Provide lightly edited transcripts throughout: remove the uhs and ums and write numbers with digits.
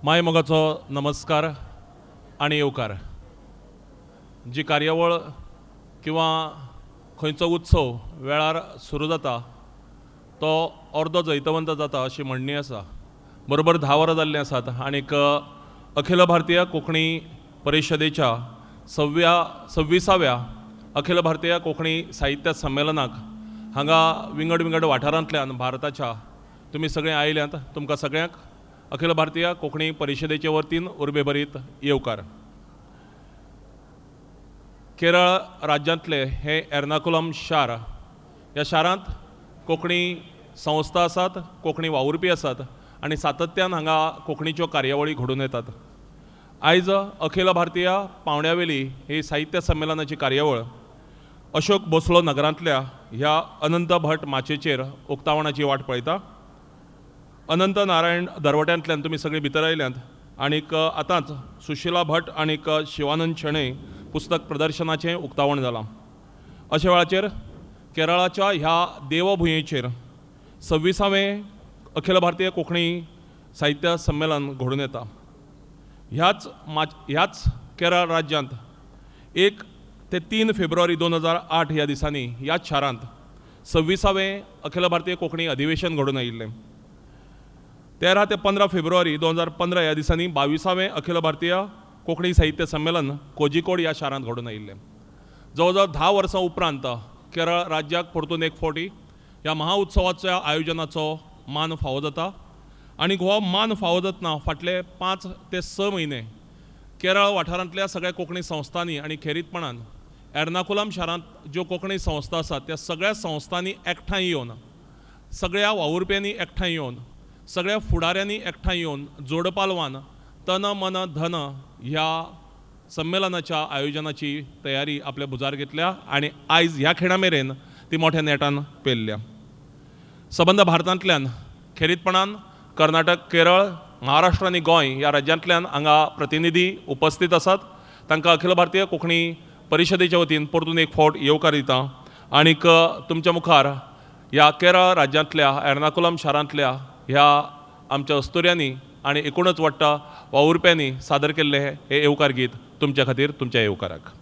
माय मोगाचो नमस्कार आनी येवकार. जी कार्यावळ किंवा खंयचो उत्सव वेळार सुरू जाता तो अर्दो जैतवंत जाता अशी म्हणणी आसा. बरोबर 10 वरां जाल्लीं आसात आनीक अखिल भारतीय कोंकणी परिशदेच्या 26व्या अखिल भारतीय कोंकणी साहित्य संमेलनाक हांगा विंगड विंगड वाठारांतल्यान भारताच्या तुमी सगळे आयल्यात. तुमकां सगळ्यांक अखिल भारतीय कोंकणी परिशदेचे वतीन उर्बेभरीत येवकार. केरळ राज्यांतले हे एर्नाकुलम शार, ह्या शारांत कोंकणी संस्था आसात, कोंकणी वावुरपी आसात आनी सातत्यान हांगा कोंकणीच्यो कार्यावळी घडून येतात. आयज अखिल भारतीय पावंड्यावेली ही साहित्य संमेलनाची कार्यावळ अशोक भोसलो नगरांतल्या ह्या अनंत भट माचयेचेर उक्तावणाची वाट पळयता. अनंत नारायण दरवट्यांतल्यान तुमी सगळीं भितर आयल्यात आनीक आतांच सुशिला भट आनीक शिवानंद शणै पुस्तक प्रदर्शनाचें उक्तावण जालां. अशा वेळाचेर केरळाच्या ह्या देवभुंयेचेर 26वें अखिल भारतीय कोंकणी साहित्य संमेलन घडून येता. ह्याच केरळ राज्यांत 1 ते 3 फेब्रुवारी 2008 ह्या दिसांनी ह्याच शारांत 26वें अखिल भारतीय कोंकणी अधिवेशन घडून आयिल्लें. 13 ते 15 फेब्रुवारी 2015 ह्या दिसांनी 22वें अखिल भारतीय कोंकणी साहित्य संमेलन कोझिकोड ह्या शारांत घडून आयिल्लें. जवळ जवळ 10 वर्सां उपरांत केरळ राज्याक परतून एक फावटी ह्या महाउत्सवाच्या आयोजनाचो मान फावो जाता आनी हो मान फावो जातना फाटले 5 ते 6 म्हयने केरळ वाठारांतल्या सगळ्या कोंकणी संस्थांनी आनी खेरीतपणान एर्नाकुलम शारांत ज्यो कोंकणी संस्था आसात त्या सगळ्या संस्थांनी एकठांय येवन, सगळ्या वावुरप्यांनी एकठांय येवन, सगळ्या फुडाऱ्यांनी एकठांय येवन जोडपालवान तन मन धन ह्या संमेलनाच्या आयोजनाची तयारी आपल्या भुजार घेतल्या आनी आयज ह्या खिणा मेरेन ती मोठ्या नेटान पेलल्या. सबंद भारतांतल्यान खेरीतपणान कर्नाटक, केरळ, महाराष्ट्र आनी गोंय ह्या राज्यांतल्यान हांगा प्रतिनिधी उपस्थित आसात. तांकां अखिल भारतीय कोंकणी परिशदेच्या वतीन परतून एक फावट येवकार दिता आनीक तुमच्या मुखार ह्या केरळ राज्यांतल्या एर्नाकुलम शारांतल्या ह्या आमच्या अस्तुऱ्यांनी आनी एकूणच वाडटा वावुरप्यांनी सादर केल्ले हे येवकार गीत तुमच्या खातीर, तुमच्या येवकाराक.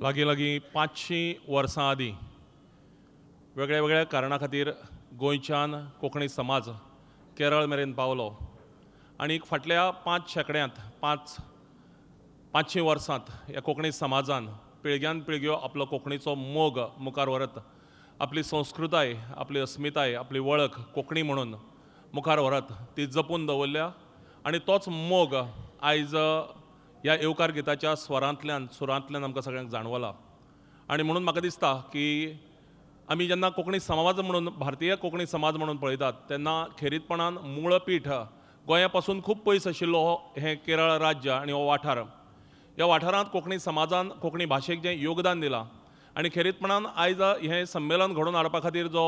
लागीं लागीं 500 वर्सां आदीं वेगळ्या वेगळ्या कारणां खातीर गोंयच्यान कोंकणी समाज केरळ मेरेन पावलो आनी फाटल्या 5 शेंकड्यांत 500 वर्सांत ह्या कोंकणी समाजान पिळग्यान पिळग्यो आपलो कोंकणीचो मोग मुखार व्हरत आपली संस्कृताय, आपली अस्मिताय, आपली वळख कोंकणी म्हणून मुखार व्हरत ती जपून दवरल्या आनी तोच मोग आयज ह्या येवकार गिताच्या स्वरांतल्यान सुरांतल्यान आमकां सगळ्यांक जाणवला. आनी म्हणून म्हाका दिसता की आमी जेन्ना कोंकणी समाज म्हणून भारतीय कोंकणी समाज म्हणून पळयतात तेन्ना खेरीतपणान मूळपीठ गोंया पासून खूब पयस आशिल्लो हो हें केरळ राज्य आनी हो वाठार. ह्या वाठारांत कोंकणी समाजान कोंकणी भाशेक जें योगदान दिलां आनी खेरीतपणान आयज हें संमेलन घडोवन हाडपा खातीर जो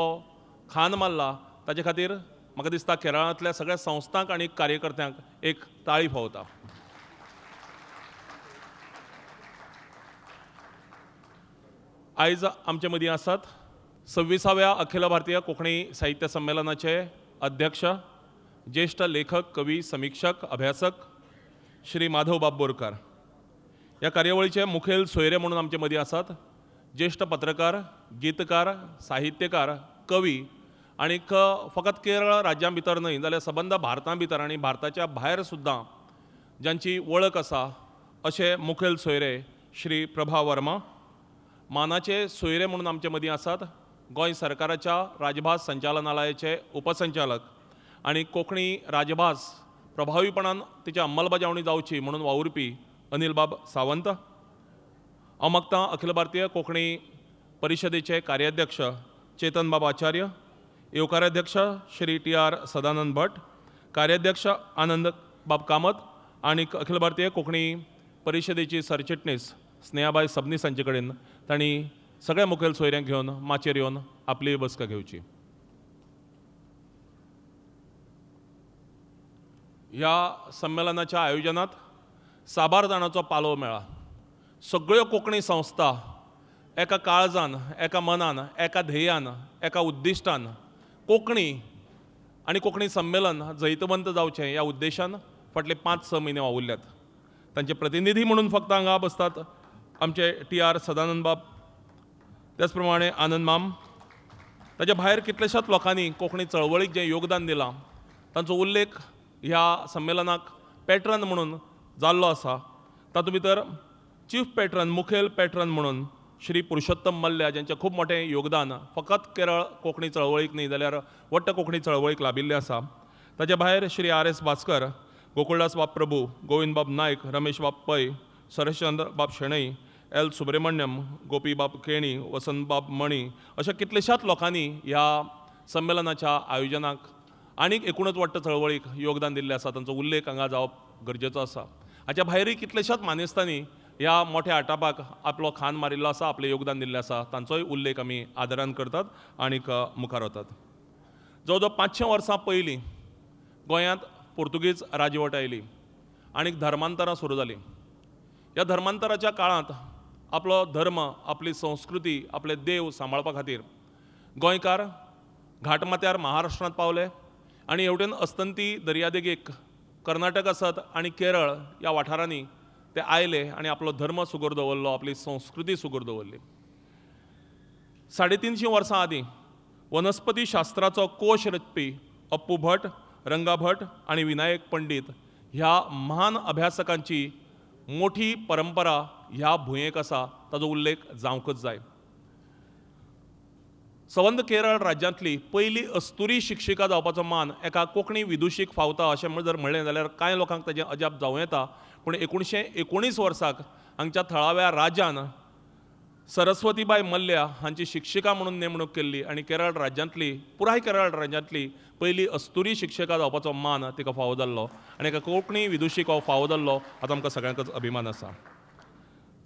खान मारला ताजे खातीर म्हाका दिसता केरळांतल्या सगळ्या संस्थांक आनी कार्यकर्त्यांक एक ताळी फावता. आयज आमचे मदीं आसात 26व्या अखिल भारतीय कोंकणी साहित्य संमेलनाचे अध्यक्ष, ज्येश्ठ लेखक, कवी, समिक्षक, अभ्यासक श्री माधव बाब बोरकार. ह्या कार्यावळीचे मुखेल सोयरे म्हणून आमचे मदीं आसात ज्येश्ठ पत्रकार, गीतकार, साहित्यकार, कवी आनीक फकत केरळ राज्यां भितर न्हय जाल्यार सबंद भारतां भितर आनी भारताच्या भायर सुद्दां जांची वळख आसा अशे मुखेल सोयरे श्री प्रभा वर्मा. मानाचे सोयरे म्हणून आमचे मदीं आसात गोंय सरकाराच्या राजभास संचालनालयाचे उपसंचालक आनी कोंकणी राजभास प्रभावीपणान तिची अंमलबजावणी जावची म्हणून वावुरपी अनिल बाब सावंत. हांव मागतां अखिल भारतीय कोंकणी परिशदेचे कार्याध्यक्ष चेतन बाब आचार्य, येवकाराध्यक्ष श्री टी.आर. सदानंद भट, कार्याध्यक्ष आनंद बाब कामत आनी अखिल भारतीय कोंकणी परिशदेची सरचिटणीस स्नेहाबाय सबनीस हांचे कडेन तांणी सगळ्या मुखेल सोयऱ्यांक घेवन माचयेर येवन आपली बसका घेवची. ह्या संमेलनाच्या आयोजनात साबार जाणांचो पालव मेळ्ळा. सगळ्यो कोंकणी संस्था एका काळजान, एका मनान, एका ध्येयान, एका उद्दिश्टान कोंकणी आनी कोंकणी संमेलन जैतवंत जावचें ह्या उद्देशान फाटले 5-6 म्हयने वावुरल्यात. तांचे प्रतिनिधी म्हणून फक्त हांगा बसतात आमचे टी.आर. सदानंद बाब, त्याच प्रमाणे आनंद माम. ताच्या भायर कितल्याशाच लोकांनी कोंकणी चळवळीक जें योगदान दिलां तांचो उल्लेख ह्या संमेलनाक पॅट्रन म्हणून जाल्लो आसा. तातूंत भितर चीफ पॅट्रन, मुखेल पॅट्रन म्हणून श्री पुरुषोत्तम मल्ल्या ज्यांचें खूब मोठें योगदान फकत केरळ कोंकणी चळवळीक न्हय जाल्यार वट्ट कोंकणी चळवळीक लाभिल्लें आसा. ताच्या भायर श्री आर.एस. भास्कर, गोकुळदास बाब प्रभू, गोविंद बाब नायक, रमेश बाब पै, सरशचंद्र बाब शेणै, एल सुब्रमण्यम, गोपी बाब केणी, वसंत बाब मणी अशा कितल्याशाच लोकांनी ह्या संमेलनाच्या आयोजनाक आनीक एकूणच वट्ट चळवळीक योगदान दिल्लें आसा. तांचो उल्लेख हांगा जावप गरजेचो आसा. हाच्या भायरूय कितल्याशाच मानेस्तांनी ह्या मोठ्या आटापाक आपलो खान मारिल्लो आसा, आपलें योगदान दिल्लें आसा. तांचोय उल्लेख आमी आदरान करतात आनीक मुखार वतात. जवळ जवळ 500 वर्सां पयलीं गोंयांत पुर्तुगीज राजवट आयली आनी धर्मांतरां सुरू जालीं. ह्या धर्मांतराच्या काळांत आपलो धर्म, आपली संस्कृती, आपले देव सांबाळपा खातीर गोंयकार घाटमाथ्यार महाराष्ट्रांत पावले आनी हेवटेन अस्तंती दर्यादेगेक कर्नाटक आसत आनी केरळ ह्या वाठारांनी ते आयले आनी आपलो धर्म सुगूर दवरलो, आपली संस्कृती सुगूर दवरली. 350 वर्सां आदीं वनस्पती शास्त्राचो कोश रचपी अप्पू भट, रंगा भट आनी विनायक पंडीत ह्या महान अभ्यासकांची मोठी परंपरा ह्या भुंयेक आसा, ताजो उल्लेख जावंकच जाय. संबंद केरळ राज्यांतली पयली अस्तुरी शिक्षिका जावपाचो मान एका कोंकणी विदुशीक फावता अशें जर म्हणलें जाल्यार कांय लोकांक ताजें अजाप जावं येता. पूण 1919 वर्साक हांगच्या थळाव्या राजान सरस्वतीबाय मल्ल्या हांची शिक्षिका म्हणून नेमणूक केल्ली आनी केरळ राज्यांतली, पुराय केरळ राज्यांतली पयली अस्तुरी शिक्षिका जावपाचो मान तिका फावो जाल्लो आनी एका कोंकणी विदुशीक हो फावो जाल्लो हाचो आमकां सगळ्यांकच अभिमान आसा.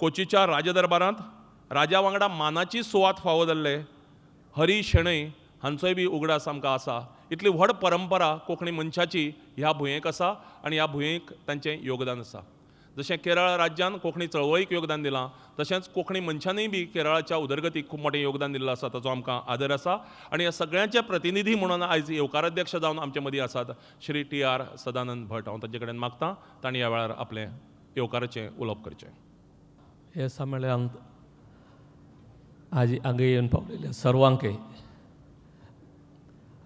कोचीच्या राजदरबारांत राजा वांगडा मानाची सुवात फावो जाल्ले हरी शेणै हांचोय बी उगडास आमकां आसा. इतली व्हड परंपरा कोंकणी मनशाची ह्या भुंयेक आसा आनी ह्या भुंयेक तांचें योगदान आसा. जशें केरळ राज्यान कोंकणी चळवळीक योगदान दिलां तशेंच कोंकणी मनशानूय बी केरळाच्या उदरगतीक खूब मोठें योगदान दिल्लें आसा, ताचो आमकां आदर आसा. आनी ह्या सगळ्यांचे प्रतिनिधी म्हणून आयज येवकाराध्यक्ष जावन आमचे मदीं आसात श्री टी.आर. सदानंद भट. हांव तांचे कडेन मागतां तांणी ह्या वेळार आपलें येवकाराचें उलोवप करचें. हे संमेलनांत आज हांगा येवन पावलेल्या सर्वांकय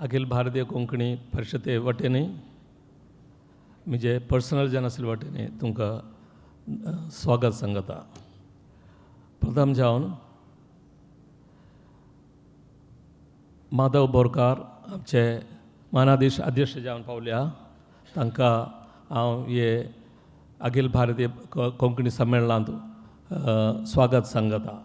अखिल भारतीय कोंकणी परिशदे वटेनूय म्हजे पर्सनल जावन आसले वटेनूय तुमकां स्वागत सांगता. प्रथम जावन माधव बोरकार आमचे मानाधीश अध्यक्ष जावन पावल्या, तांकां हांव हे अखिल भारतीय कोंकणी संमेलनांत स्वागत सांगता.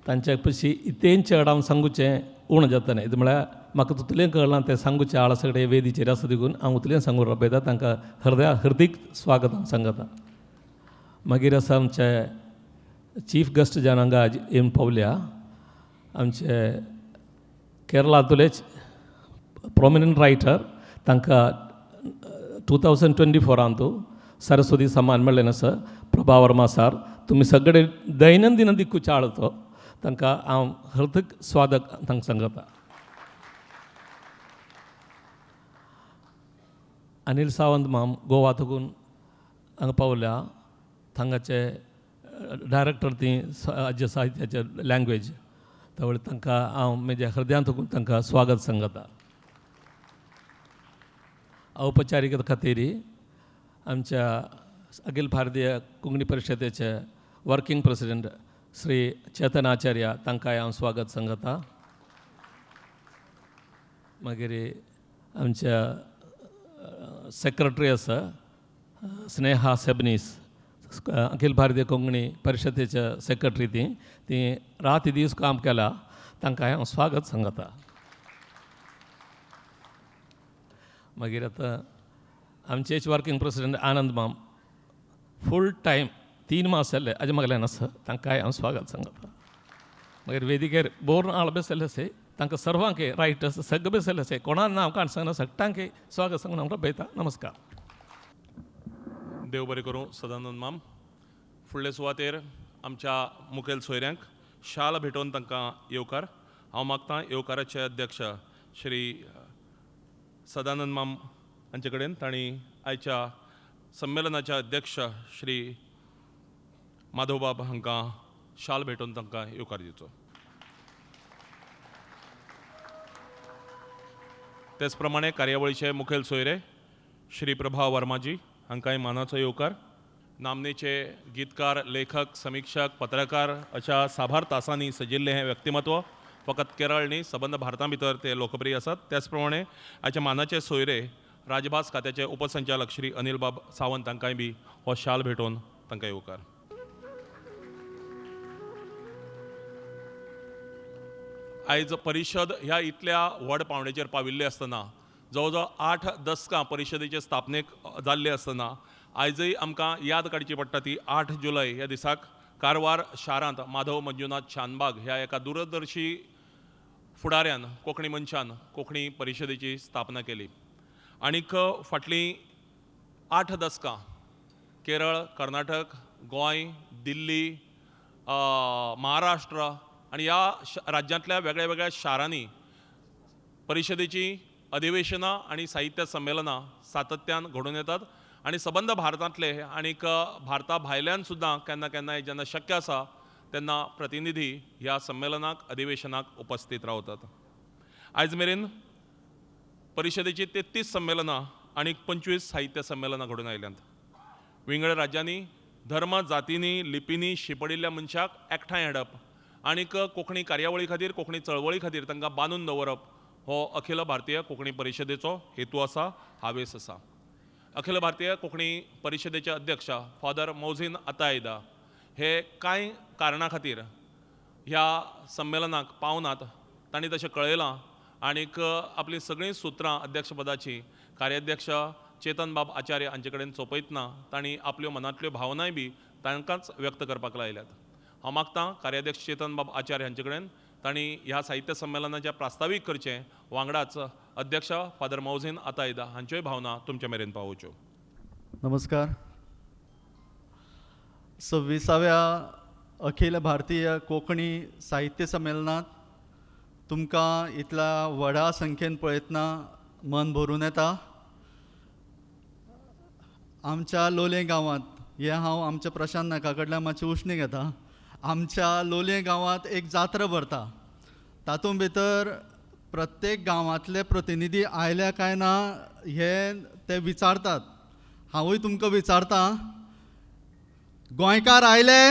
तांच्या पशी इतें चड हांव सांगुचें उणें जाता न्ही, म्हळ्यार म्हाका तितलें कळना तें सांगुचें आळा सगळे वेदीचेर आसा देखून हांव उतलें सांगून राबयता. तांकां हृदया हार्दीक स्वागत हांव सांगता. मागीर आसा आमचे चीफ गेस्ट जावन हांगा येवन पावल्या आमचे केरळांतलेच प्रोमिनंट रायटर, तांकां 2024 सरस्वती सम्मान मेळ्ळें आसा, प्रभा वर्मा सर. तुमी सगळे दैनंदिन दिक्कू चाळतो, तांकां हांव हार्दीक स्वागत तांकां सांगता. अनिल सावंत माम गोवा थकून हांगा पावल्या, थांगाचे डायरेक्टर ती राज्य साहित्याचे लँग्वेज, त्यावेळी तांकां हांव म्हज्या हृदयांत थकून तांकां स्वागत सांगता. औपचारिकता खातीर आमच्या अखिल भारतीय कोंकणी परिशदेचे वर्किंग प्रेसिडेंट श्री चेतन आचार्य तांकांय हांव स्वागत सांगता. मागीर आमच्या सेक्रेटरी आसा स्नेहा सबनीस, अखिल भारतीय कोंकणी परिशदेचे सेक्रेटरी, ती ती रात दीस काम केला, तांकां हांव स्वागत सांगता. मागीर आतां आमचेच वर्किंग प्रेसिडेंट आनंद माम फूल टायम 3 मास जाले अजें म्हाका आसा, तांकांय हांव स्वागत सांगता. मागीर वेदिकेर बोर आळ बेसले आसे तांकां सर्वांक रायटर्स सगळे बेसले आसे, कोणा नांव काण सांगना, सगळ्यांक स्वागत सांगून हांव रबयता. नमस्कार. देव बरें करूं सदानंद माम. फुडले सुवातेर आमच्या मुखेल सोयऱ्यांक शाल भेटोवन तांकां येवकार. हांव मागतां येवकाराचे अध्यक्ष श्री सदानंद माम हांचे कडेन तांणी आयच्या संमेलनाचे अध्यक्ष श्री माधवबाब हांकां शाल भेटोवन तांकां येवकार दिवचो. तेच प्रमाणे कार्यावळीचे मुखेल सोयरे श्री प्रभा वर्माजी हांकांय मानाचो येवकार. नामनेचे गीतकार, लेखक, समिक्षक, पत्रकार अशा साबार तासांनी सजिल्लें हें व्यक्तिमत्व फकत केरळ न्ही सबंद भारता भितर ते लोकप्रिय आसात. त्याच प्रमाणे आयचे मानाचे सोयरे राजभास खात्याचे उपसंचालक श्री अनिलबाब सावंत हांकांय बी हो शाल भेटोवन तांकां येवकार. आयज परिशद ह्या इतल्या व्हड पावंड्याचेर पाविल्ली आसतना, जवळ जवळ 8 दसकां परिशदेचे स्थापनेक जाल्ले आसतना आयजय आमकां याद काडची पडटा ती 8 जुलय ह्या दिसाक कारवार शारांत माधव मंजुनाथ शानबाग ह्या एका दूरदर्शी फुडाऱ्यान, कोंकणी मनशान कोंकणी परिशदेची स्थापना केली. आनीक फाटलीं 8 दसकां केरळ, कर्नाटक, गोंय, दिल्ली, महाराष्ट्र आनी ह्या राज्यांतल्या वेगळ्या वेगळ्या शारांनी परिशदेची अधिवेशनां आनी साहित्य संमेलनां सातत्यान घडोवन येतात आनी सबंद भारतांतले आनीक भारता भायल्यान सुद्दां केन्ना केन्नाय जेन्ना शक्य आसा तेन्ना प्रतिनिधी ह्या संमेलनाक, अधिवेशनाक उपस्थित रावतात. आयज मेरेन परिशदेची 33 संमेलनां आनी 25 साहित्य संमेलनां घडोवन आयल्यांत. विंगड राज्यांनी धर्म, जातींनी, लिपींनी शिंपडिल्ल्या मनशाक एकठांय हाडप आनीक कोंकणी कार्यावळी खातीर, कोंकणी चळवळी खातीर तांकां बांदून दवरप हो अखिल भारतीय कोंकणी परिशदेचो हेतू आसा, हावेस आसा. अखिल भारतीय कोंकणी परिशदेचे अध्यक्ष फादर मौझीन अतायदा हे कांय कारणां खातीर ह्या संमेलनाक पावनात, तांणी तशें कळयलां आनीक आपलीं सगळीं सुत्रां अध्यक्षपदाचीं कार्याध्यक्ष चेतनबाब आचार्य हांचे कडेन सोंपयतना तांणी आपल्यो मनांतल्यो भावनाय बी तांकांच व्यक्त करपाक लायल्यात. हांव मागतां कार्याध्यक्ष चेतनबाब आचार्य हांचे कडेन तांणी ह्या साहित्य संमेलनाचें प्रास्तावीक करचें, वांगडाच अध्यक्ष फादर मौझीन अतायदा हांच्योय भावना तुमचे मेरेन पावोवच्यो. नमस्कार. 26व्या अखिल भारतीय कोंकणी साहित्य संमेलनांत तुमकां इतल्या व्हडा संख्येन पळयतना मन भरून येता. आमच्या लोलयें गांवांत हें हांव आमच्या प्रशांत नायका कडल्यान मातशें उश्णें घेता. आमच्या लोलयें गांवांत एक जात्रा भरता. तातूंत भितर प्रत्येक गांवांतले प्रतिनिधी आयल्या काय ना हे ते विचारतात. हांवूय तुमकां विचारतां, गोंयकार आयले?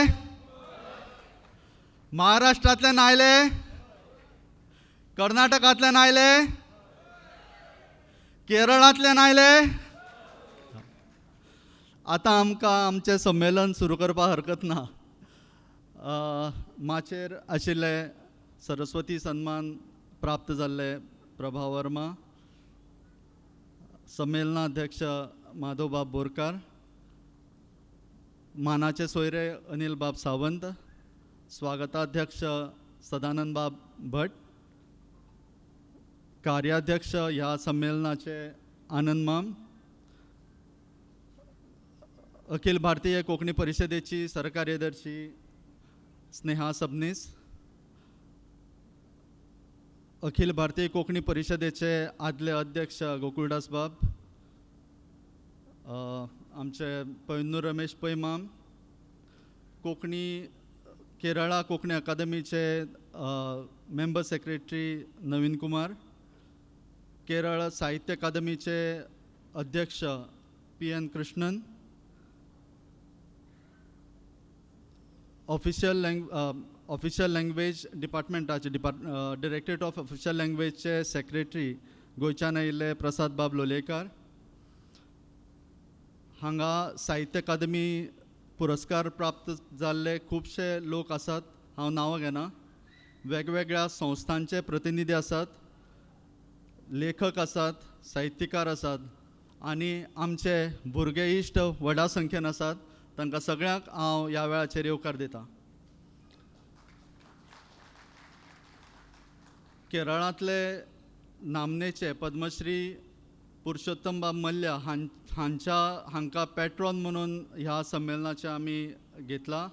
महाराष्ट्रांतल्यान आयले? कर्नाटकांतल्यान आयले? केरळांतल्यान आयले? आतां आमकां आमचें संमेलन सुरू करपाक हरकत ना. माचयेर आशिल्ले सरस्वती सन्मान प्राप्त जाल्ले प्रभा वर्मा, संमेलनाध्यक्ष माधवबाब बोरकार, मानाचे सोयरे अनिल बाब सावंत, स्वागताध्यक्ष सदानंद बाब भट, कार्याध्यक्ष ह्या संमेलनाचे आनंद माम, अखिल भारतीय कोंकणी परिशदेची सरकार्यदर्शी स्नेहा सबनीस, अखिल भारतीय कोंकणी परिशदेचे आदले अध्यक्ष गोकुळदास बाब, आमचे पयन्नूर रमेश पै माम, कोंकणी केरळा कोंकणी अकादमीचे मेंबर सेक्रेटरी नवीन कुमार, केरळ साहित्य अकादमीचे अध्यक्ष P N Krishnan, official language डिपार्टमेंटाचे directorate of official लँग्वेजचे secretary गोंयच्यान आयिल्ले प्रसाद बाब लोलयेकार, हांगा साहित्य अकादमी पुरस्कार प्राप्त जाल्ले खुबशे लोक आसात, हांव नांवां घेना. वेगवेगळ्या संस्थांचे प्रतिनिधी आसात, लेखक आसात, साहित्यकार आसात आनी आमचे भुरगे इश्ट व्हडा संख्येन आसात. तांकां सगळ्यांक हांव ह्या वेळाचेर येवकार दितां. केरळांतले नामनेचे पद्मश्री पुरुषोत्तम बाब मल्ल्या हांकां पॅट्रॉन म्हणून ह्या संमेलनाचें आमी घेतलां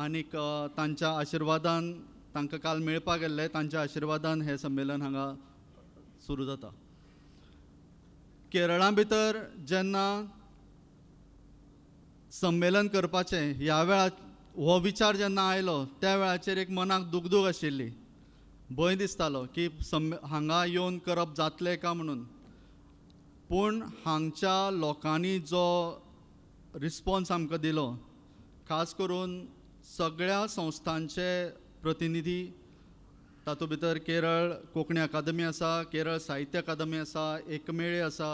आनीक तांच्या आशिर्वादान, तांकां काल मेळपाक गेल्ले, तांच्या आशिर्वादान हें संमेलन हांगा सुरू जाता. केरळा भितर जेन्ना संमेलन करपाचें ह्या वेळार हो विचार जेन्ना आयलो त्या वेळाचेर एक मनाक दुगदूग आशिल्ली, भंय दिसतालो की हांगा येवन करप जातलें काय म्हणून. पूण हांगच्या लोकांनी जो रिस्पोन्स आमकां दिलो, खास करून सगळ्या संस्थांचे प्रतिनिधी, तातूंत भितर केरळ कोंकणी अकादमी आसा, केरळ साहित्य अकादमी आसा, एकमेळे आसा,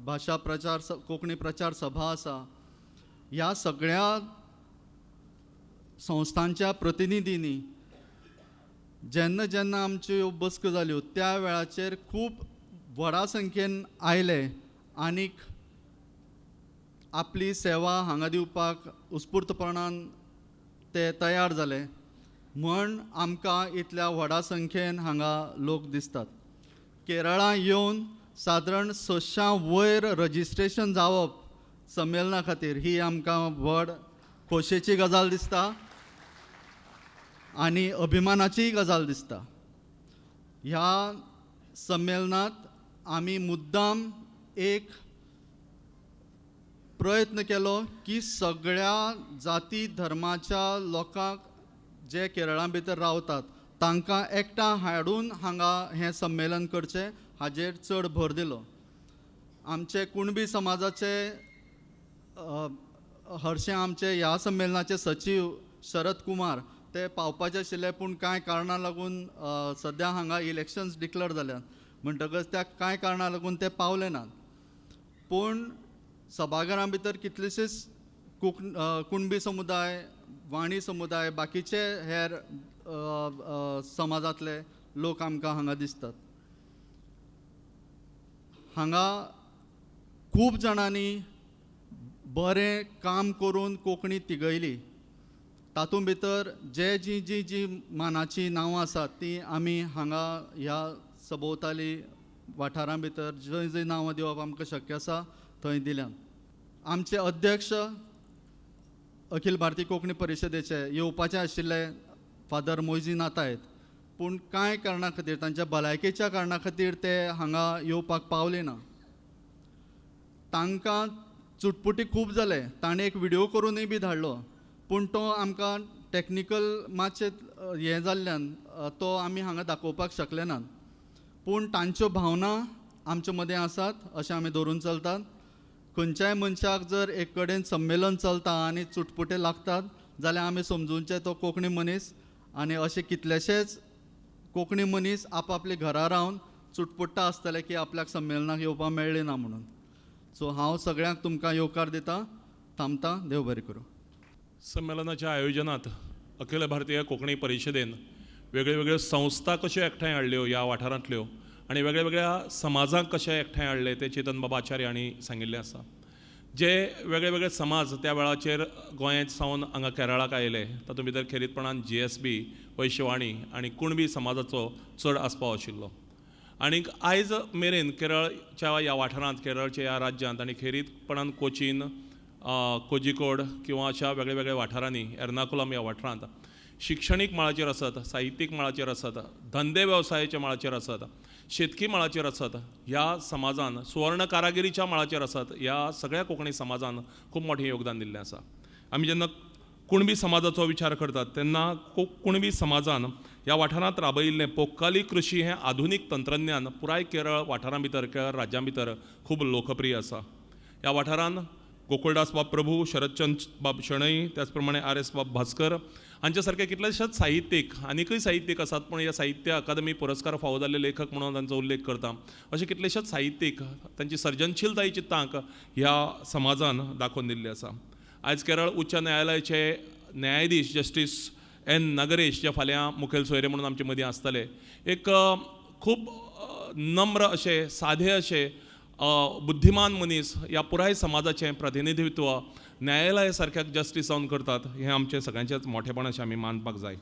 भाशा प्रचार कोंकणी प्रचार सभा आसा, ह्या सगळ्या संस्थांच्या प्रतिनिधींनी जेन्ना जेन्ना आमच्यो बसक्यो जाल्यो त्या वेळाचेर खूब व्हडा संख्येन आयले आनीक आपली सेवा हांगा दिवपाक उत्स्फूर्तपणान ते तयार जाले म्हण आमकां इतल्या व्हडा संख्येन हांगा लोक दिसतात. केरळा येवन सादारण 600 वयर रजिस्ट्रेशन जावप संमेलना खातीर ही आमकां व्हड खोशयेची गजाल दिसता आनी अभिमानाचीय गजाल दिसता. ह्या संमेलनांत आमी मुद्दाम एक प्रयत्न केलो की सगळ्या जाती धर्माच्या लोकांक जे केरळा भितर रावतात तांकां एकठांय हाडून हांगा हें संमेलन करचें हाजेर चड भर दिलो. आमचे कुणबी समाजाचे हरशें आमचे ह्या संमेलनाचे सचीव शरद कुमार ते पावपाचे आशिल्ले, पूण कांय कारणां लागून सद्या हांगा इलेक्शन्स डिक्लेअर जाल्यात म्हणटकच त्या कांय कारणां लागून ते पावले नात. पूण सभाघरां भितर कितलेशेच कुणबी समुदाय, वाणी समुदाय, बाकीचे हेर समाजांतले लोक आमकां हांगा दिसतात. हांगा खूब जाणांनी बरें काम करून कोंकणी तिगयली. तातूंत भितर जे जी जी जी मानाचीं नांवां आसात तीं आमी हांगा ह्या सभोवताली वाठारां भितर जंय जंय नांवां दिवप आमकां शक्य आसा थंय दिल्यात. आमचे अध्यक्ष अखिल भारतीय कोंकणी परिशदेचे येवपाचे आशिल्ले फादर मोयजी नातायत, पूण कांय कारणां खातीर, तांच्या भलायकेच्या कारणां खातीर ते हांगा येवपाक पावले ना. तांकां चुटपुटी खूब जाले, ताणें एक व्हिडियो करूनय बी धाडलो, पूण तो आमकां टॅक्निकल मातशें हें जाल्ल्यान तो आमी हांगा दाखोवपाक शकले नात. पूण तांच्यो भावना आमचे मदें आसात अशें आमी धरून चलतात. खंयच्याय मनशाक जर एक कडेन संमेलन चलता आनी चुटपुटे लागतात जाल्यार आमी समजूनचें तो कोंकणी मनीस, आनी अशे कितलेशेच कोंकणी मनीस आपआपले घरा रावन चुटपुट्टा आसतले की आपल्याक संमेलनाक येवपाक मेळ्ळें ना म्हणून. सो हांव सगळ्यांक तुमकां येवकार दिता, थांबता, देव बरें करूं. संमेलनाच्या आयोजनांत अखिल भारतीय कोंकणी परिशदेन वेगळ्यो वेगळ्यो संस्था कश्यो एकठांय हाडल्यो ह्या वाठारांतल्यो आनी वेगळ्या वेगळ्या समाजांक कशें एकठांय हाडले तें चेतन बाबा आचार्य हांणी सांगिल्लें आसा. जे वेगळे वेगळे समाज त्या वेळाचेर गोंयांत सावन हांगा केरळाक आयले तातूंत भितर खेरीतपणान GSB, वैश्यवाणी आनी कुणबी समाजाचो चड आस्पाव आशिल्लो. आनीक आयज मेरेन केरळच्या ह्या वाठारांत, केरळच्या ह्या राज्यांत आनी खेरीतपणान कोचीन, कोझिकोड किंवा अशा वेगळ्या वेगळ्या वाठारांनी, एर्नाकुलम ह्या वाठारांत शिक्षणीक मळाचेर आसत, साहित्यीक मळाचेर आसत, धंदे वेवसायाच्या मळाचेर आसत, शेतकी मळाचेर आसत, ह्या समाजान सुवर्ण कारागिरीच्या मळाचेर आसत, ह्या सगळ्या कोंकणी समाजान खूब मोठें योगदान दिल्लें आसा. आमी जेन्ना कुणबी समाजाचो विचार करतात तेन्ना कुणबी समाजान ह्या वाठारांत राबयिल्लें पोक्काली कृशी हें आधुनीक तंत्रज्ञान पुराय केरळ वाठारां भितर, केरळ राज्यां भितर खूब लोकप्रिय आसा. ह्या वाठारान गोकुळदास बाब प्रभू, शरदचंद बाब शणै, त्याच प्रमाणे RS बाब भास्कर हांचे सारके कितलेशेच साहित्यीक, आनीकय साहित्यीक आसात, पूण ह्या साहित्य अकादमी पुरस्कार फावो जाल्ले लेखक म्हणून तांचो उल्लेख करता. अशे कितलेशेच साहित्यीक तांची सर्जनशीलतायेची तांक ह्या समाजान दाखोवन दिल्ली आसा. आयज केरळ उच्च न्यायालयाचे न्यायाधीश जस्टीस N Nagaresh जे फाल्यां मुखेल सोयरे म्हणून आमचे मदीं आसतले, एक खूब नम्र अशे, साधे अशे, बुद्धिमान मनीस ह्या पुराय समाजाचें प्रतिनिधित्व न्यायालया सारक्या जस्टीस जावन करतात, हें आमचें सगळ्यांचेंच मोठेपण अशें आमी मानपाक जाय.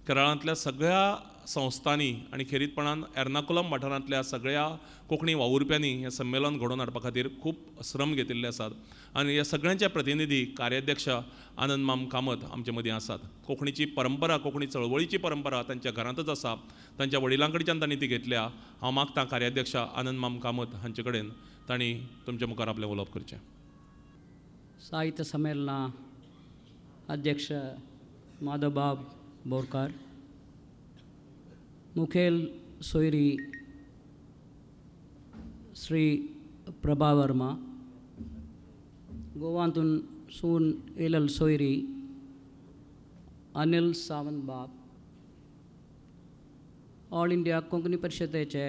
केरळांतल्या सगळ्या संस्थांनी आनी खेरीतपणान एर्नाकुलम वाठारांतल्या सगळ्या कोंकणी वावुरप्यांनी हें संमेलन घडोवन हाडपा खातीर खूब श्रम घेतिल्ले आसात आनी ह्या सगळ्यांचे प्रतिनिधी कार्याध्यक्ष आनंद माम कामत आमचे मदीं आसात. कोंकणीची परंपरा, कोंकणी चळवळीची परंपरा तांच्या घरांतच आसा, तांच्या वडिलां कडच्यान तांणी ती घेतल्या. हांव मागतां कार्याध्यक्ष आनंद माम कामत हांचे कडेन तांणी तुमच्या मुखार आपलें उलोवप करचें. साहित्य संमेलना अध्यक्ष माधवबाब बोरकार, मुखेल सोयरी श्री प्रभा वर्मा, गोवांतून सून येयलेल सोयरी अनिल सावंत बाब, ऑल इंडिया कोंकणी परिशदेचे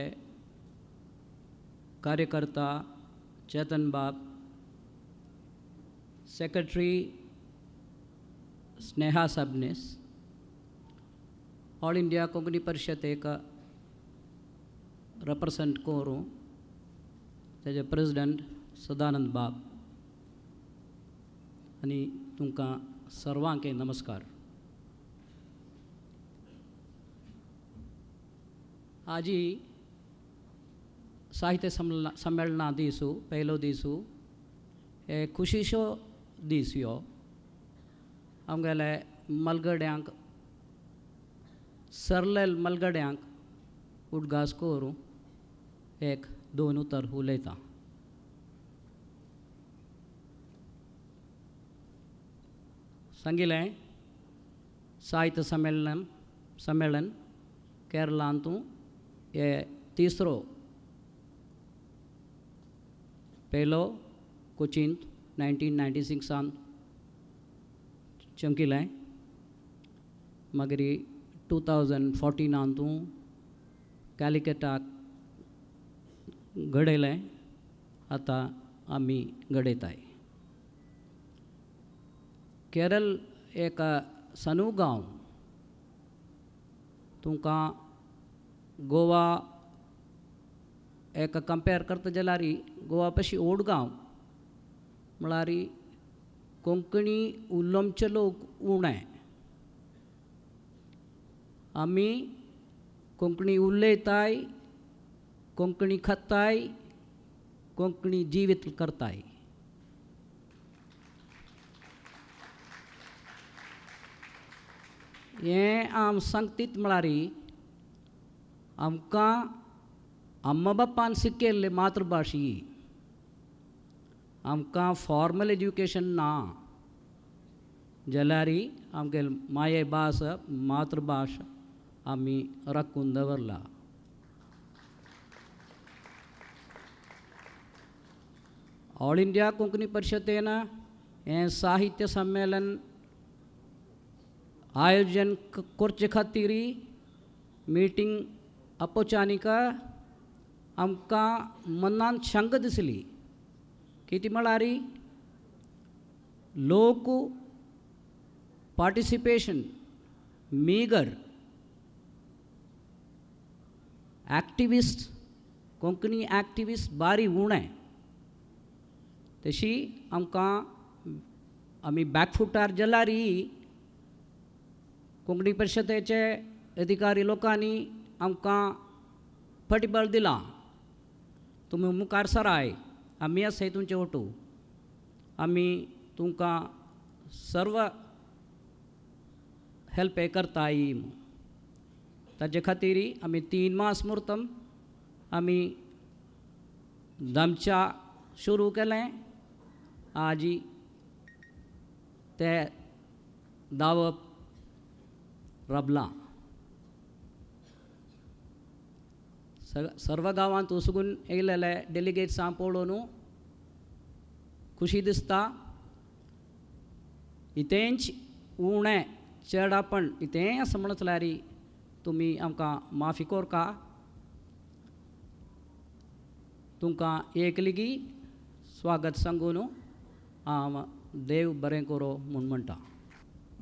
कार्यकर्ता Chetan Bab, secretary Sneha Sabnis, all India Konkani परिशदेक रेप्रेसेंट करूं तेजे प्रेसिडेंट सदानंद बाब आनी तुमकां सर्वांक नमस्कार. आजी साहित्य सम्मेलना दीसू, पयलो दीसू, हे खुशीचो दीस ह्यो. आमगेले मलगड्यांक, सरलेल मलगड्यांक उडगास करूं एक दोन उतर उलयता. सांगिलें साहित्य सम्मेलन केरळांतू हे तिसरो, पयलो कोचींत 1996 चमकिलें, मागीर 2014 कॅलिकटाक घडयलें, आतां आमी घडयताय. केरळ एक सनू गांव, तुमकां गोवा एक कंपेर करता जाल्यार गोवा पशी ओड गांव म्हळ्यार कोंकणी उलोवचे लोक उणे, आमी कोंकणी उलयताय, कोंकणी खाताय, कोंकणी जिवीत करताय. हें आम सांगतीत म्हळ्यार आमकां अम्मा बापान शिकयल्ले मातृभाश ही, आमकां फॉर्मल एज्युकेशन ना. जाल्यार आमगे माये भास मातृभाश आमी राखून दवरला. ऑल इंडिया कोंकणी परिशदेन हें साहित्य संमेलन आयोजन करचे खातीर मिटींग आपोवच्या आमकां मनान शंका दिसली. कितें म्हळ्यार लोक पार्टिसिपेशन मिगर, एक्टिविस्ट कोंकणी एक्टिविस्ट बारी उणें. तशी आमकां आमी बॅकफुटार जाल्यार कोंकणी परिशदेचे अधिकारी लोकांनी आमकां फाटबळ दिलां, तुमी मुखार सराय, आमी आसाय तुमचे ओटू, आमी तुमकां सर्व हेल्प करताय. ताजे खातीर आमी 3 मास मुर्तम आमी दमच्या सुरू केलें. आजी ते दावप रबलां सर्व गांवांत वचून येयलेले डेलिगेट्सां पळोवन खुशी दिसता. इतेंच उणें चेडापण इतेंय आसा म्हणत जाल्यार तुमी आमकां माफी कोरका. तुमकां एक लेगी स्वागत सांगून हांव देव बरें करो म्हूण म्हणटा.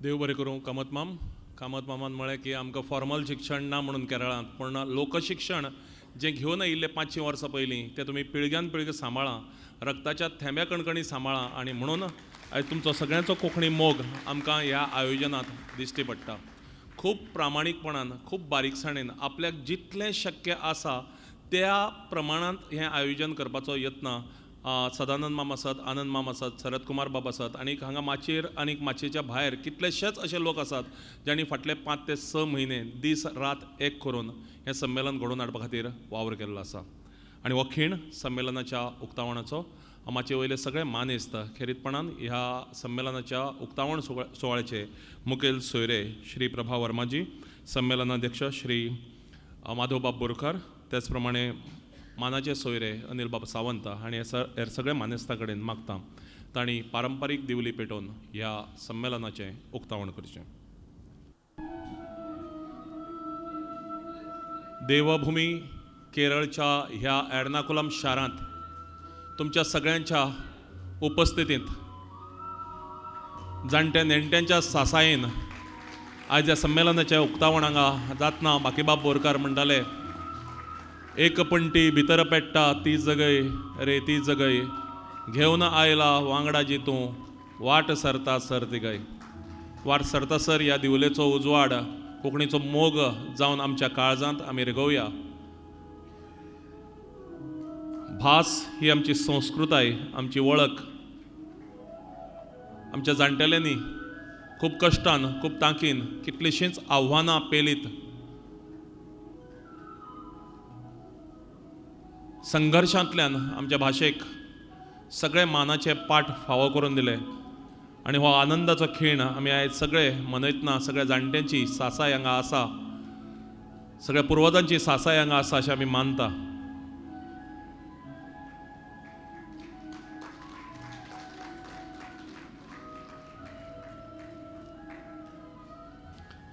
देव बरें करूं कामत माम. कामत मामान म्हळें की आमकां फॉर्मल शिक्षण ना म्हणून केरळांत, पूण लोकशिक्षण जें घेवन आयिल्लें 500 वर्सां पयलीं तें तुमी पिळग्यान पिळग्यो सांबाळा, रक्ताच्या थेंब्या कणकणी सांबाळा आनी म्हणून आयज तुमचो सगळ्यांचो कोंकणी मोग आमकां ह्या आयोजनांत दिश्टी पडटा. खूब प्रामाणीकपणान, खूब बारीकसाणेन आपल्याक जितलें शक्य आसा त्या प्रमाणांत हें आयोजन करपाचो यत्न सदानंद माम आसत, आनंद माम आसत, शरद कुमार बाब आसत आनी हांगा माचयेर आनी माचयेच्या भायर कितलेशेच अशे लोक आसात जांणी फाटले 5 ते 6 म्हयने दीस रात एक करून हें संमेलन घडोवन हाडपा खातीर वावर केल्लो आसा. आनी हो खीण संमेलनाच्या उक्तावणाचो माचये वयले सगळे मानेस्त खेरीतपणान ह्या संमेलनाच्या उक्तावण सुवाळ्याचे मुखेल सोयरे श्री प्रभा वर्माजी, संमेलनाध्यक्ष श्री माधवबाब बोरकर, त्याच प्रमाणे मानाचे सोयरे अनिल बाब सावंत आनी हेर सगळे मानेस्ता कडेन मागता तांणी पारंपारीक दिवली पेटोवन ह्या संमेलनाचें उक्तावण करचें. देवभूमी केरळच्या ह्या एर्नाकुलम शारांत तुमच्या सगळ्यांच्या उपस्थितींत जाणट्या नेणट्यांच्या सासायेन आयज ह्या संमेलनाच्या उक्तावण हांगा जातना बाकीबाब बोरकार म्हणटाले, एक पणटी भितर पेट्टा ती जगय रे ती जगय, घेवन आयला वांगडा जी तूं वाट सरता सर तिगय. वाट सरता सर ह्या दिवलेचो उजवाड कोंकणीचो मोग जावन आमच्या काळजांत आमी रिगोवया. भास ही आमची संस्कृताय, आमची वळख. आमच्या जाणटेल्यांनी खूब कश्टान, खूब तांकीन कितलींशींच आव्हानां पेलीत संघर्शांतल्यान आमच्या भाशेक सगळे मानाचे पाठ फावो करून दिले आनी हो आनंदाचो खीण आमी आयज सगळे मनयतना सगळ्या जाणट्यांची सासाय हांगा आसा, सगळ्या पुर्वजांची सासाय हांगा आसा अशें आमी मानता.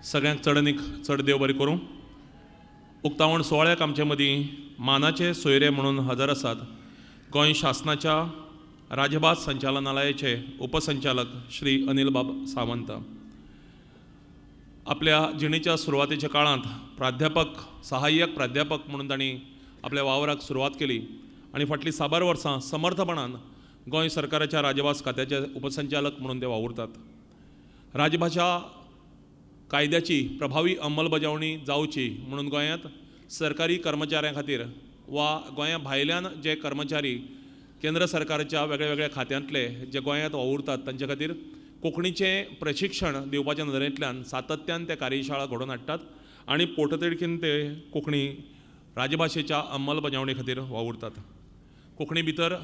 सगळ्यांक चड आनी चड देव बरें करूं. उक्तावण सुवाळ्याक आमचे मदीं मानाचे सोयरे म्हणून हजर आसात गोंय शासनाच्या राजभास संचालनालयाचे उपसंचालक श्री अनिल बाब सावंत. आपल्या जिणेच्या सुरवातेच्या काळांत प्राध्यापक, सहाय्यक प्राध्यापक म्हणून तांणी आपल्या वावराक सुरवात केली आनी फाटलीं साबार वर्सां समर्थपणान गोंय सरकाराच्या राजभास खात्याचे उपसंचालक म्हणून ते वावुरतात. राजभाशा कायद्याची प्रभावी अंमलबजावणी जावची म्हणून गोंयांत सरकारी कर्मचाऱ्यां खातीर वा गोंया भायल्यान जे कर्मचारी केंद्र सरकारच्या वेगळ्या वेगळ्या खात्यांतले जे गोंयांत वावुरतात तांचे खातीर कोंकणीचें प्रशिक्षण दिवपाच्या नदरेंतल्यान सातत्यान ते कार्यशाळा घडोवन हाडटात आनी पोटतिडकीन ते कोंकणी राजभाशेच्या अंमलबजावणी खातीर वावुरतात. कोंकणी भितर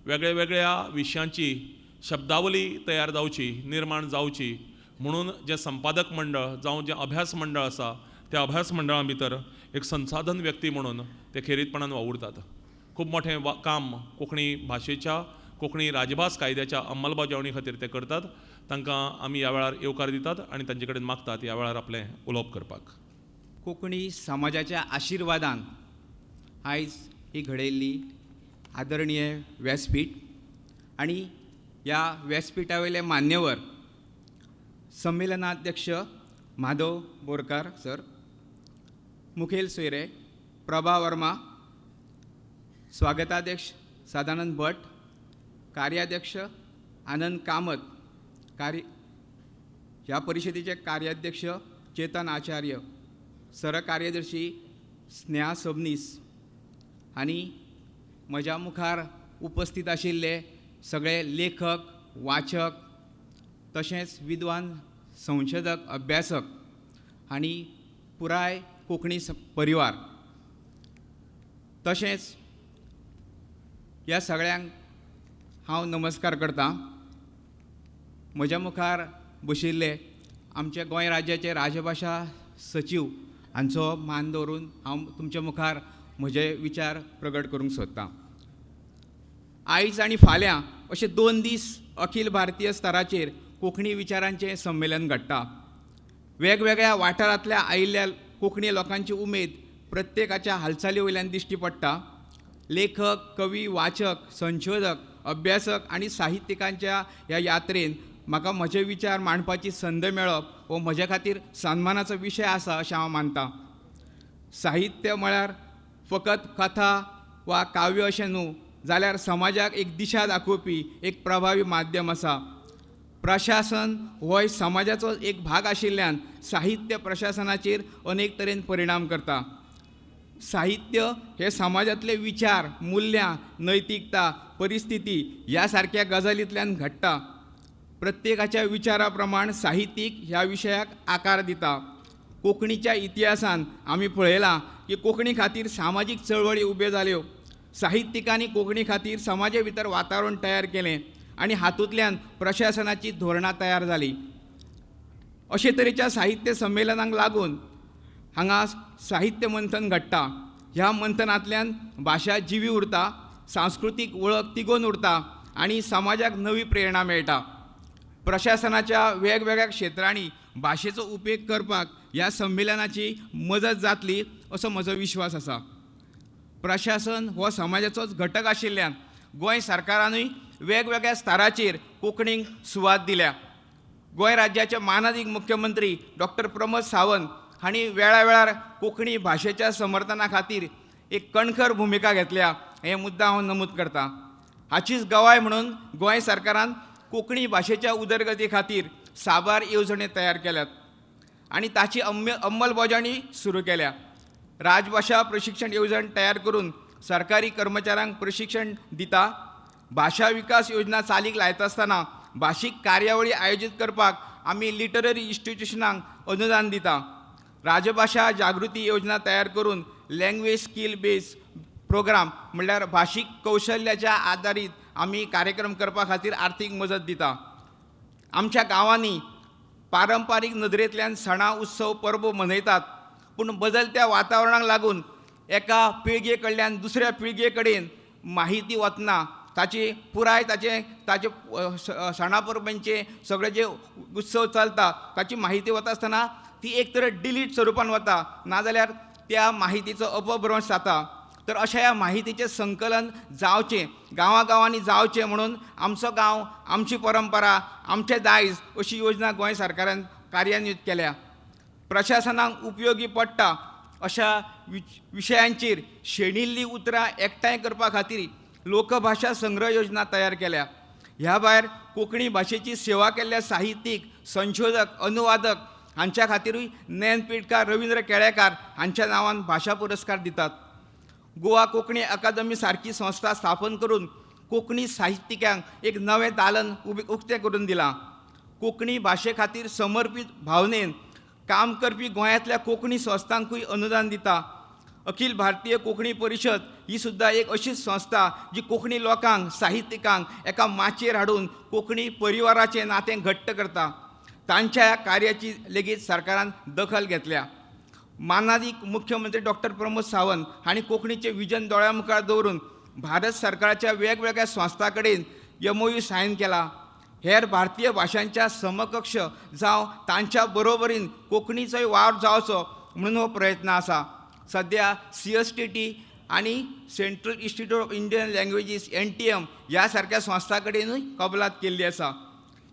वेगळ्या वेगळ्या विशयांची शब्दावली तयार जावची, निर्माण जावची म्हणून जें संपादक मंडळ जावं जें अभ्यास मंडळ आसा त्या अभ्यास मंडळा भितर एक संसाधन व्यक्ती म्हणून ते खेरीतपणान वावुरतात. खूब मोठें काम कोंकणी भाशेच्या, कोंकणी राजभास कायद्याच्या अंमलबजावणी खातीर ते करतात. तांकां आमी ह्या वेळार येवकार दितात आनी तांचे कडेन मागतात ह्या वेळार आपलें उलोवप करपाक. कोंकणी समाजाच्या आशिर्वादान आयज ही घडयल्ली आदरणीय व्यासपीठ आनी ह्या व्यासपिठा वयले मान्यवर संमेलनाध्यक्ष माधव बोरकार सर, मुखेल सोयरे प्रभा वर्मा, स्वागताध्यक्ष सदानंद भट, कार्याध्यक्ष आनंद कामत, ह्या परिशदेचे कार्याध्यक्ष चेतन आचार्य, सरकार्यदर्शी स्नेहा सबनीस आनी म्हज्या मुखार उपस्थित आशिल्ले सगळे लेखक, वाचक, तशेंच विद्वान संशोधक, अभ्यासक आनी पुराय कोंकणी परिवार, तशेंच ह्या सगळ्यांक हांव नमस्कार करतां. म्हज्या मुखार बशिल्ले आमचे गोंय राज्याचे राजभाशा सचीव हांचो मान दवरून हांव तुमच्या मुखार म्हजे विचार प्रगट करूंक सोदतां. आयज आनी फाल्यां अशे 2 दीस अखिल भारतीय स्तराचेर कोंकणी विचारांचें संमेलन घडटा. वेगवेगळ्या वाठारांतल्या आयिल्ल्या कोंकणी लोकांची उमेद प्रत्येकाच्या हालचाली वयल्यान दिश्टी पडटा. लेखक, कवी, वाचक, संशोधक, अभ्यासक आनी साहित्यिकांच्या ह्या यात्रेन म्हाका म्हजे विचार मांडपाची संद मेळप हो म्हज्या खातीर सन्मानाचो विशय आसा अशें हांव मानतां. साहित्य म्हळ्यार फकत कथा वा काव्य अशें न्हू, जाल्यार समाजाक एक दिशा दाखोवपी एक प्रभावी माध्यम आसा. प्रशासन होय समाजाचो एक भाग आशिल्ल्यान साहित्य प्रशासनाचेर अनेक तरेन परिणाम करता. साहित्य हे समाजांतले विचार, मुल्यां, नैतिकता, परिस्थिती ह्या सारक्या गजालींतल्यान घडटा. प्रत्येकाच्या विचारा प्रमाण साहित्यीक ह्या विशयाक आकार दिता. कोंकणीच्या इतिहासान आमी पळयलां की कोंकणी खातीर सामाजीक चळवळी उब्यो जाल्यो. साहित्यिकांनी कोंकणी खातीर समाजे भितर वातावरण तयार केलें आनी हातूंतल्यान प्रशासनाची धोरणां तयार जालीं. अशे तरेच्या साहित्य संमेलनांक लागून हांगा साहित्य मंथन घडटा. ह्या मंथनांतल्यान भाशा जिवी उरता, सांस्कृतीक वळख तिगोवन उरता आनी समाजाक नवी प्रेरणा मेळटा. प्रशासनाच्या वेगवेगळ्या क्षेत्रांनी भाशेचो उपेग करपाक ह्या संमेलनाची मजत जातली असो म्हजो विश्वास आसा. प्रशासन हो समाजाचोच घटक आशिल्ल्यान गोंय सरकारानूय वेगवेगळ्या स्तराचेर कोंकणीक सुवात दिल्या. गोंय राज्याचे मानादीक मुख्यमंत्री डॉक्टर प्रमोद सावंत हांणी वेळावेळार कोंकणी भाशेच्या समर्थना खातीर एक कणखर भुमिका घेतल्या हे मुद्दा हांव नमूद करतां. हाचीच गवाय म्हणून गोंय सरकारान कोंकणी भाशेच्या उदरगती खातीर साबार येवजण्यो तयार केल्यात आनी ताची अंमलबजावणी सुरू केल्या. राजभाशा प्रशिक्षण येवजण तयार करून सरकारी कर्मचाऱ्यांक प्रशिक्षण दिता. भाशा विकास योजना चालीक लायता आसतना भाशीक कार्यावळी आयोजीत करपाक आमी लिटररी इन्स्टिट्युशनांक अनुदान दिता. राजभाशा जागृती योजना तयार करून लँग्वेज स्कील बेज प्रोग्राम म्हणल्यार भाशीक कौशल्याच्या आदारीत आमी कार्यक्रम करपा खातीर आर्थीक मजत दिता. आमच्या गांवांनी पारंपारीक नदरेंतल्यान सणां, उत्सव, परबो मनयतात, पूण बदलत्या वातावरणाक लागून एका पिळगे कडल्यान दुसऱ्या पिळगे कडेन माहिती वतना ताची पुराय ताचे ताचे सणा परबांचे सगळे जे उत्सव चलता ताची माहिती वता आसतना ती एक तर डिलीट स्वरुपान वता, नाजाल्यार त्या माहितीचो अपभ्रंश जाता. तर अशा ह्या माहितीचें संकलन जावचें, गांवागांवांनी जावचें म्हणून आमचो गांव, आमची परंपरा, आमचें दायज अशी योजना गोंय सरकारान कार्यान्वीत केल्या. प्रशासनाक उपयोगी पडटा अशा विशयांचेर शेणिल्लीं उतरां एकठांय करपा खातीर लोकभाशा संग्रह योजना तयार केल्या. ह्या भायर कोंकणी भाशेची सेवा केल्ल्या साहित्यीक, संशोधक, अनुवादक हांच्या खातीरूय ज्ञानपीठकार रविंद्र केळेकार हांच्या नांवान भाशा पुरस्कार दितात. गोवा कोंकणी अकादमी सारकी संस्था स्थापन करून कोंकणी साहित्यिकांक एक नवें दालन उक्तें करून दिलां. कोंकणी भाशे खातीर समर्पीत भावनेन काम करपी गोंयांतल्या कोंकणी संस्थांकूय अनुदान दिता. अखिल भारतीय कोंकणी परिशद ही सुद्दां एक अशीच संस्था जी कोंकणी लोकांक, साहित्यिकांक एका माचयेर हाडून कोंकणी परिवाराचें नातें घट्ट करता. तांच्या ह्या कार्याची लेगीत सरकारान दखल घेतल्या. मानादीक मुख्यमंत्री डॉक्टर प्रमोद सावंत हांणी कोंकणीचें विजन दोळ्या मुखार दवरून भारत सरकाराच्या वेगवेगळ्या संस्थां कडेन MOU Sion केला. हेर भारतीय भाशांच्या समकक्ष जावं तांच्या बरोबरीन कोंकणीचोय वावर जावचो म्हणून हो प्रयत्न आसा. सद्या CSTT आनी Central Institute of Indian Languages NTM ह्या सारक्या संस्थां कडेनूय कबलात केल्ली आसा.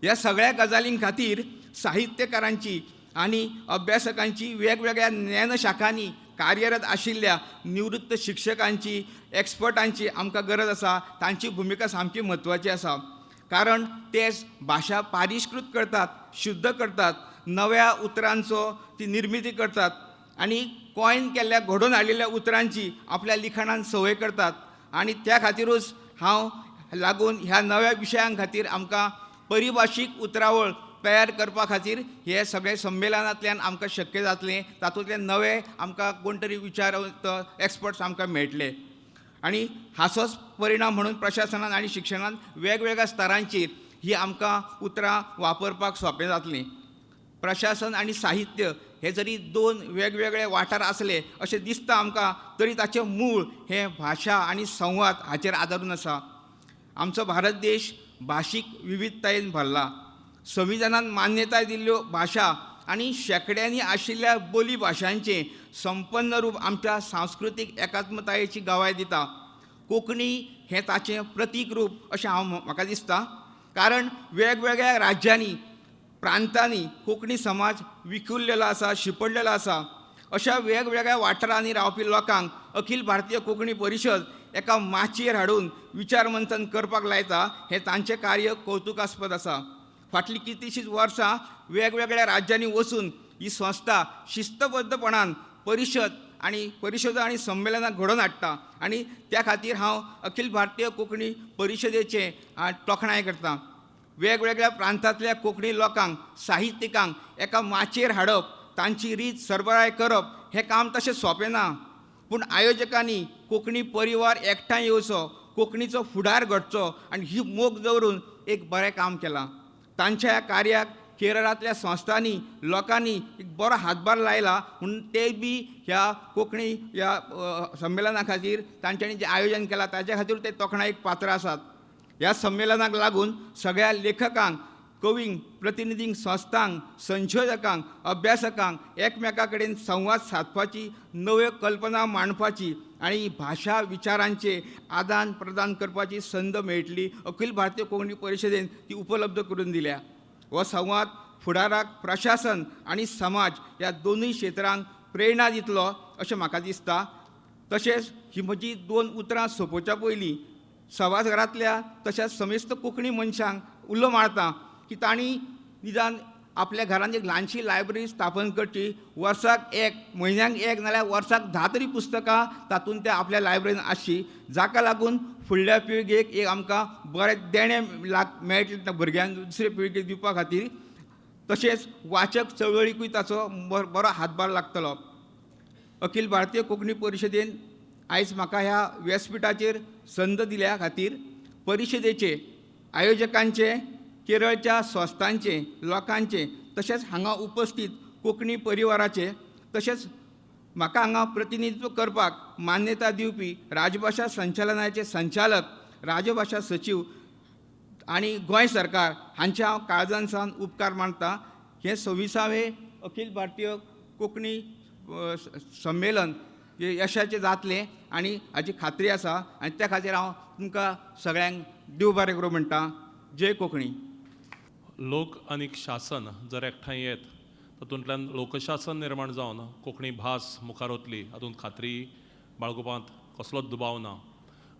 ह्या सगळ्या गजालीं खातीर साहित्यकारांची आनी अभ्यासकांची वेगवेगळ्या ज्ञानशाखांनी कार्यरत आशिल्ल्या निवृत्त शिक्षकांची, एक्सपर्टांची आमकां गरज आसा. तांची भुमिका सामकी म्हत्वाची आसा, कारण ते भाशा परिष्कृत करतात, शुद्ध करतात, नव्या उतरांचो ती निर्मिती करतात आनी कॉयन केल्ल्या, घडोवन हाडिल्ल्या उतरांची आपल्या लिखाणान संवय करतात. आनी त्या खातिरूच हांव लागून ह्या नव्या विशयां खातीर आमकां परिभाशीक उतरावळ तयार करपा खातीर हे सगळे संमेलनांतल्यान आमकां शक्य जातलें. तातूंतल्यान नवे आमकां कोण तरी विचार एक्सपर्ट्स आमकां मेळटले आनी हाचोच परिणाम म्हणून प्रशासनान आनी शिक्षणान वेगवेगळ्या स्तरांचेर ही आमकां उतरां वापरपाक सोंपें जातलें. प्रशासन आनी साहित्य हे जरी दोन वेगवेगळे वाठार आसले अशें दिसता आमकां, तरी ताचें मूळ हें भाशा आनी संवाद हाचेर आदारून आसा. आमचो भारत देश भाशीक विविधतायेन भरला. संविधानान मान्यताय दिल्ल्यो भाशा आनी शेंकड्यांनी आशिल्ल्या बोली भाशांचें संपन्न रूप आमच्या सांस्कृतीक एकात्मतायेची गवाय दिता. कोंकणी हें ताचें प्रतीक रूप अशें हांव म्हाका दिसता, कारण वेगवेगळ्या राज्यांनी, प्रांतांनी कोंकणी समाज विखुरलेलो आसा, शिंपडलेलो आसा. अशा वेगवेगळ्या वाठारांनी रावपी लोकांक अखिल भारतीय कोंकणी परिशद एका माचयेर हाडून विचार मंथन करपाक लायता. हें तांचें कार्य कौतुकास्पद आसा. फाटलीं कितलींशींच वर्सां वेगवेगळ्या राज्यांनी वचून ही संस्था शिस्तबद्धपणान परिशद आनी परिशदा आनी संमेलनां घडोवन हाडटा आनी त्या खातीर हांव अखिल भारतीय कोंकणी परिशदेचें तोखणाय करतां. वेगवेगळ्या प्रांतांतल्या कोंकणी लोकांक, साहित्यिकांक एका माचयेर हाडप, तांची रीत सरबराय करप हें काम तशें सोंपें ना, पूण आयोजकांनी कोंकणी परिवार एकठांय येवचो, कोंकणीचो फुडार घडचो आनी ही मोख दवरून एक बरें काम केलां. तांच्या ह्या कार्याक केरळांतल्या संस्थांनी, लोकांनी एक बरो हातभार लायला म्हूण ते बी ह्या कोंकणी ह्या संमेलना खातीर तांच्यांनी जें आयोजन केलां ताच्या खातीर ते तोखणायेक पात्र आसात. ह्या संमेलनाक लागून सगळ्या लेखकांक, कवींक, प्रतिनिधींक, संस्थांक, संशोधकांक, अभ्यासकांक एकमेकां कडेन संवाद सादपाची, नव्यो कल्पना मांडपाची आनी भाशा विचारांचे आदान प्रदान करपाची संद मेळटली. अखिल भारतीय कोंकणी परिशदेन ती उपलब्ध करून दिल्या. हो संवाद फुडाराक प्रशासन आनी समाज ह्या दोनूय क्षेत्रांक प्रेरणा दितलो अशें म्हाका दिसता. तशेंच ही म्हजी दोन उतरां सोंपोवच्या पयलीं सभाघरांतल्या तशेंच समेस्त कोंकणी मनशांक उलो मारता की तांणी निदान आपल्या घरांत एक ल्हानशी लायब्ररी स्थापन करची. वर्साक एक, म्हयन्याक एक, नाल्यार वर्साक 10 तरी पुस्तकां तातूंत त्या आपल्या लायब्ररीन आसची, जाका लागून फुडल्या पिळगेक एक आमकां बरें देणें मेळटलें भुरग्यांक दुसरे पिळगेक दिवपा खातीर. तशेंच वाचक चळवळीकूय ताचो बरो हातभार लागतलो. अखिल भारतीय कोंकणी परिशदेन आयज म्हाका ह्या व्यासपिठाचेर संद दिल्या खातीर परिशदेचे आयोजकांचे, केरळच्या संस्थांचे, लोकांचे, तशेंच हांगा उपस्थित कोंकणी परिवाराचे, तशेंच म्हाका हांगा प्रतिनिधित्व करपाक मान्यता दिवपी राजभाशा संचालनाचे संचालक, राजभाशा सचीव आनी गोंय सरकार हांचे हांव काळजान सावन उपकार मानता. हें 26वें अखिल भारतीय कोंकणी संमेलन हें यशाचें जातलें आनी हाची खात्री आसा आनी त्या खातीर हांव तुमकां सगळ्यांक देव बरें करूं म्हणटा. जय कोंकणी. लोक आनी शासन जर एकठांय येत तातूंतल्यान लोकशासन निर्माण जावन कोंकणी भास मुखार वतली हातूंत खात्री बाळगुपांत कसलोच दुबाव ना.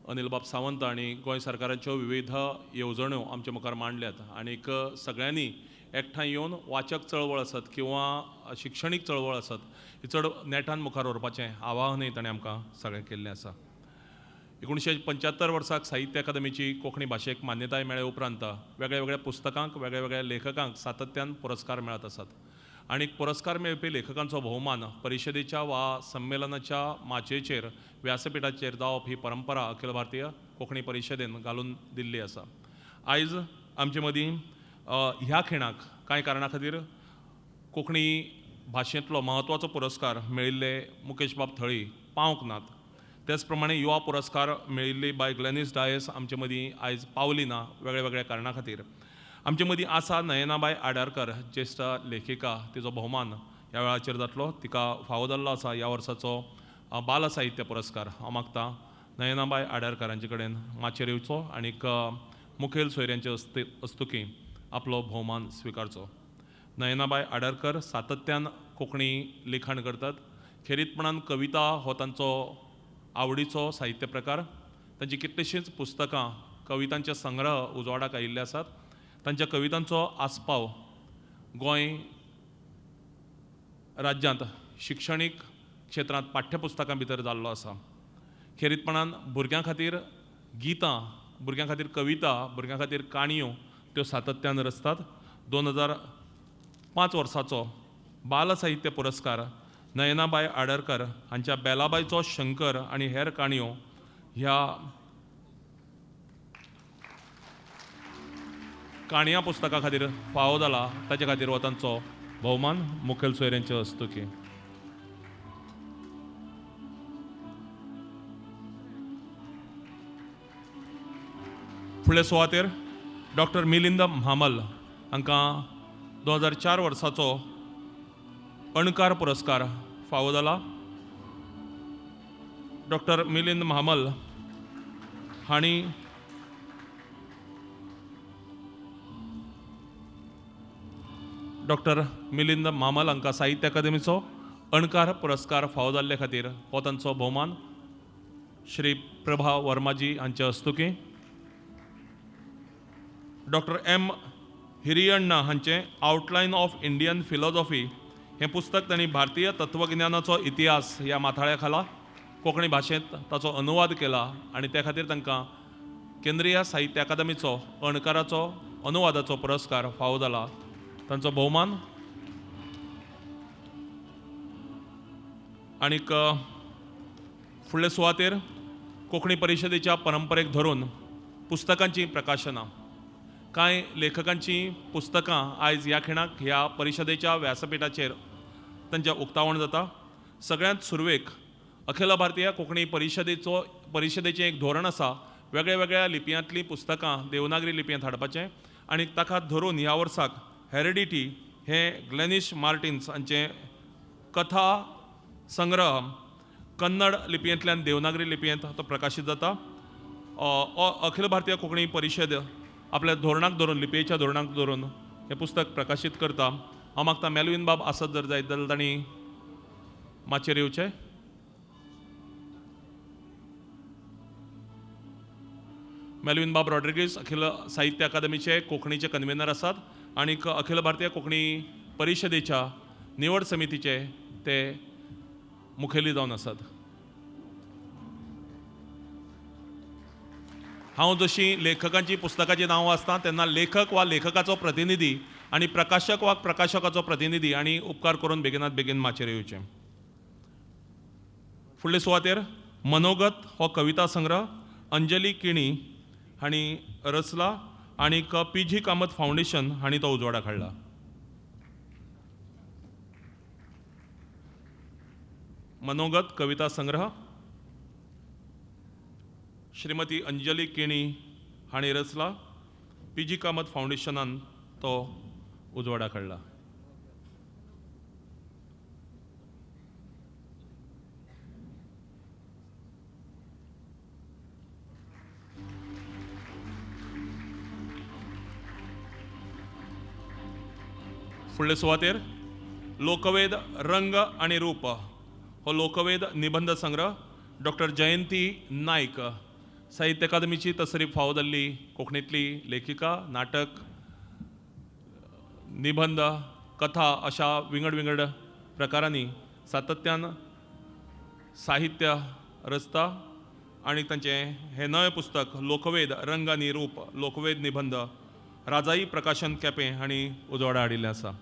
अनिल बाब सावंत हांणी गोंय सरकाराच्यो विविध येवजण्यो आमच्या मुखार मांडल्यात आनीक सगळ्यांनी एकठांय येवन वाचक चळवळ आसत किंवा शिक्षणीक चळवळ आसत ही चड नेटान मुखार व्हरपाचें आवाहनूय ताणें आमकां सगळें केल्लें आसा. 1975 वर्साक साहित्य अकादमीची कोंकणी भाशेक मान्यताय मेळ्ळे उपरांत वेगळ्या वेगळ्या पुस्तकांक, वेगळ्या वेगळ्या लेखकांक सातत्यान पुरस्कार मेळत आसात आनी पुरस्कार मेळपी लेखकांचो भोवमान परिशदेच्या वा संमेलनाच्या माचयेचेर, व्यासपिठाचेर जावप ही परंपरा अखिल भारतीय कोंकणी परिशदेन घालून दिल्ली आसा. आयज आमचे मदीं ह्या खिणाक कांय कारणा खातीर कोंकणी भाशेंतलो म्हत्वाचो पुरस्कार मेळिल्ले मुकेश बाब थळी पावंक नात. तेच प्रमाणे युवा पुरस्कार मेळिल्ली बाय ग्लॅनीस डायस आमचे मदीं आयज पावली ना वेगळ्या वेगळ्या कारणा खातीर. आमचे मदीं आसा नयनाबाय आडारकर, ज्येश्ठ लेखिका, तिचो भोवमान ह्या वेळाचेर जातलो. तिका फावो जाल्लो आसा ह्या वर्साचो बाल साहित्य पुरस्कार. हांव मागता नयनाबाय आडारकर हांचे कडेन माचयेर येवचो आनीक मुखेल सोयऱ्यांचे हस्तुकीं आपलो भोवमान स्विकारचो. नयनाबाय आडारकर सातत्यान कोंकणी लिखाण करतात. खेरीतपणान कविता हो तांचो आवडीचो साहित्य प्रकार. तांची कितलींशींच पुस्तकां, कवितांचे संग्रह उजवाडाक आयिल्ले आसात. तांच्या कवितांचो आस्पाव गोंय राज्यांत शिक्षणीक क्षेत्रांत पाठ्यपुस्तकां भितर जाल्लो आसा. खेरीतपणान भुरग्यां खातीर गितां, भुरग्यां खातीर कविता, भुरग्यां खातीर काणयो त्यो सातत्यान रचतात. 2005 वर्साचो बाल साहित्य पुरस्कार नयनाबाय आडरकर हांच्या बेलाबायचो शंकर आनी हेर काणयो ह्या काणया पुस्तका खातीर फावो जाला. ताचे खातीर हो तांचो भोवमान मुखेल सोयऱ्यांचे हस्तुकीं. फुडले सुवातेर डॉक्टर मिलिंद म्हामल हांकां 2004 वर्साचो अणकार पुरस्कार फावो जाला. डॉक्टर मिलिंद म्हामल हांणी डॉक्टर मिलिंद म्हामल हांकां साहित्य अकादेमीचो अणकार पुरस्कार फावो जाल्ले खातीर हो तांचो भोवमान श्री प्रभा वर्माजी हांचे हस्तुकीं. डॉक्टर एम हिरियण्णा हांचें आउटलायन ऑफ इंडियन फिलॉजॉफी हें पुस्तक तांणी भारतीय तत्वगिन्यानाचो इतिहास ह्या माथाळ्या खाला कोंकणी भाशेंत ताचो अनुवाद केला आनी त्या खातीर तांकां केंद्रीय साहित्य अकादमीचो अणकाराचो अनुवादाचो पुरस्कार फावो जाला. तांचो भोवमान. आनीक फुडले सुवातेर कोंकणी परिशदेच्या परंपरेक धरून पुस्तकांचीं प्रकाशनां, कांय लेखकांचीं पुस्तकां आयज ह्या खिणाक ह्या परिशदेच्या व्यासपीठाचेर तांचें उक्तावण जाता. सगळ्यांत सुरवेक अखिल भारतीय कोंकणी परिशदेचें एक धोरण आसा वेगळ्या वेगळ्या लिपयांतलीं पुस्तकां देवनागरी लिपयेंत हाडपाचें आनी ताका धरून ह्या वर्साक हेरिडिटी हें ग्लॅनिश मार्टिन्स हांचें कथा संग्रह कन्नड लिपयेंतल्यान देवनागरी लिपयेंत तो प्रकाशीत जाता. अखिल भारतीय कोंकणी परिशद आपल्या धोरणाक धरून, लिपयेच्या धोरणाक धरून हें पुस्तक प्रकाशीत करता. हांव मागता मेलवीन बाब आसत जर जायत जाल्यार तांणी माचयेर येवचें. मेलवीन बाब रॉड्रिगीस अखिल साहित्य अकादमीचे कोंकणीचे कन्वेनर आसात आनी अखिल भारतीय कोंकणी परिशदेच्या निवड समितीचे ते मुखेली जावन आसात. हांव जशीं लेखकांची पुस्तकाचीं नांवां आसता तेन्ना लेखक वा लेखकाचो प्रतिनिधी आनी प्रकाशक वा प्रकाशकाचो प्रतिनिधी आनी उपकार करून बेगिनात बेगीन माचयेर येवचें. फुडले सुवातेर मनोगत हो कविता संग्रह अंजली किणी हांणी रचला आनी पी जी कामत फावंडेशन हांणी तो उजवाडाक हाडला. मनोगत कविता संग्रह श्रीमती अंजली केणी हांणी रचला, पी जी कामत फावंडेशनान तो उजवाडाक हाडला. फुडले सुवातेर लोकवेद रंग आनी रूप हो लोकवेद निबंद संग्रह डॉक्टर जयंती नायक, साहित्य अकादमीची तसरी फावो जाल्ली कोंकणींतली लेखिका, नाटक, निबंद, कथा अशा विंगड विंगड प्रकारांनी सातत्यान साहित्य रचता आनी तांचें हें नवें पुस्तक लोकवेद रंग आनी रूप लोकवेद निबंद राजाई प्रकाशन केपें हांणी उजवाडा हाडिल्लें आसा.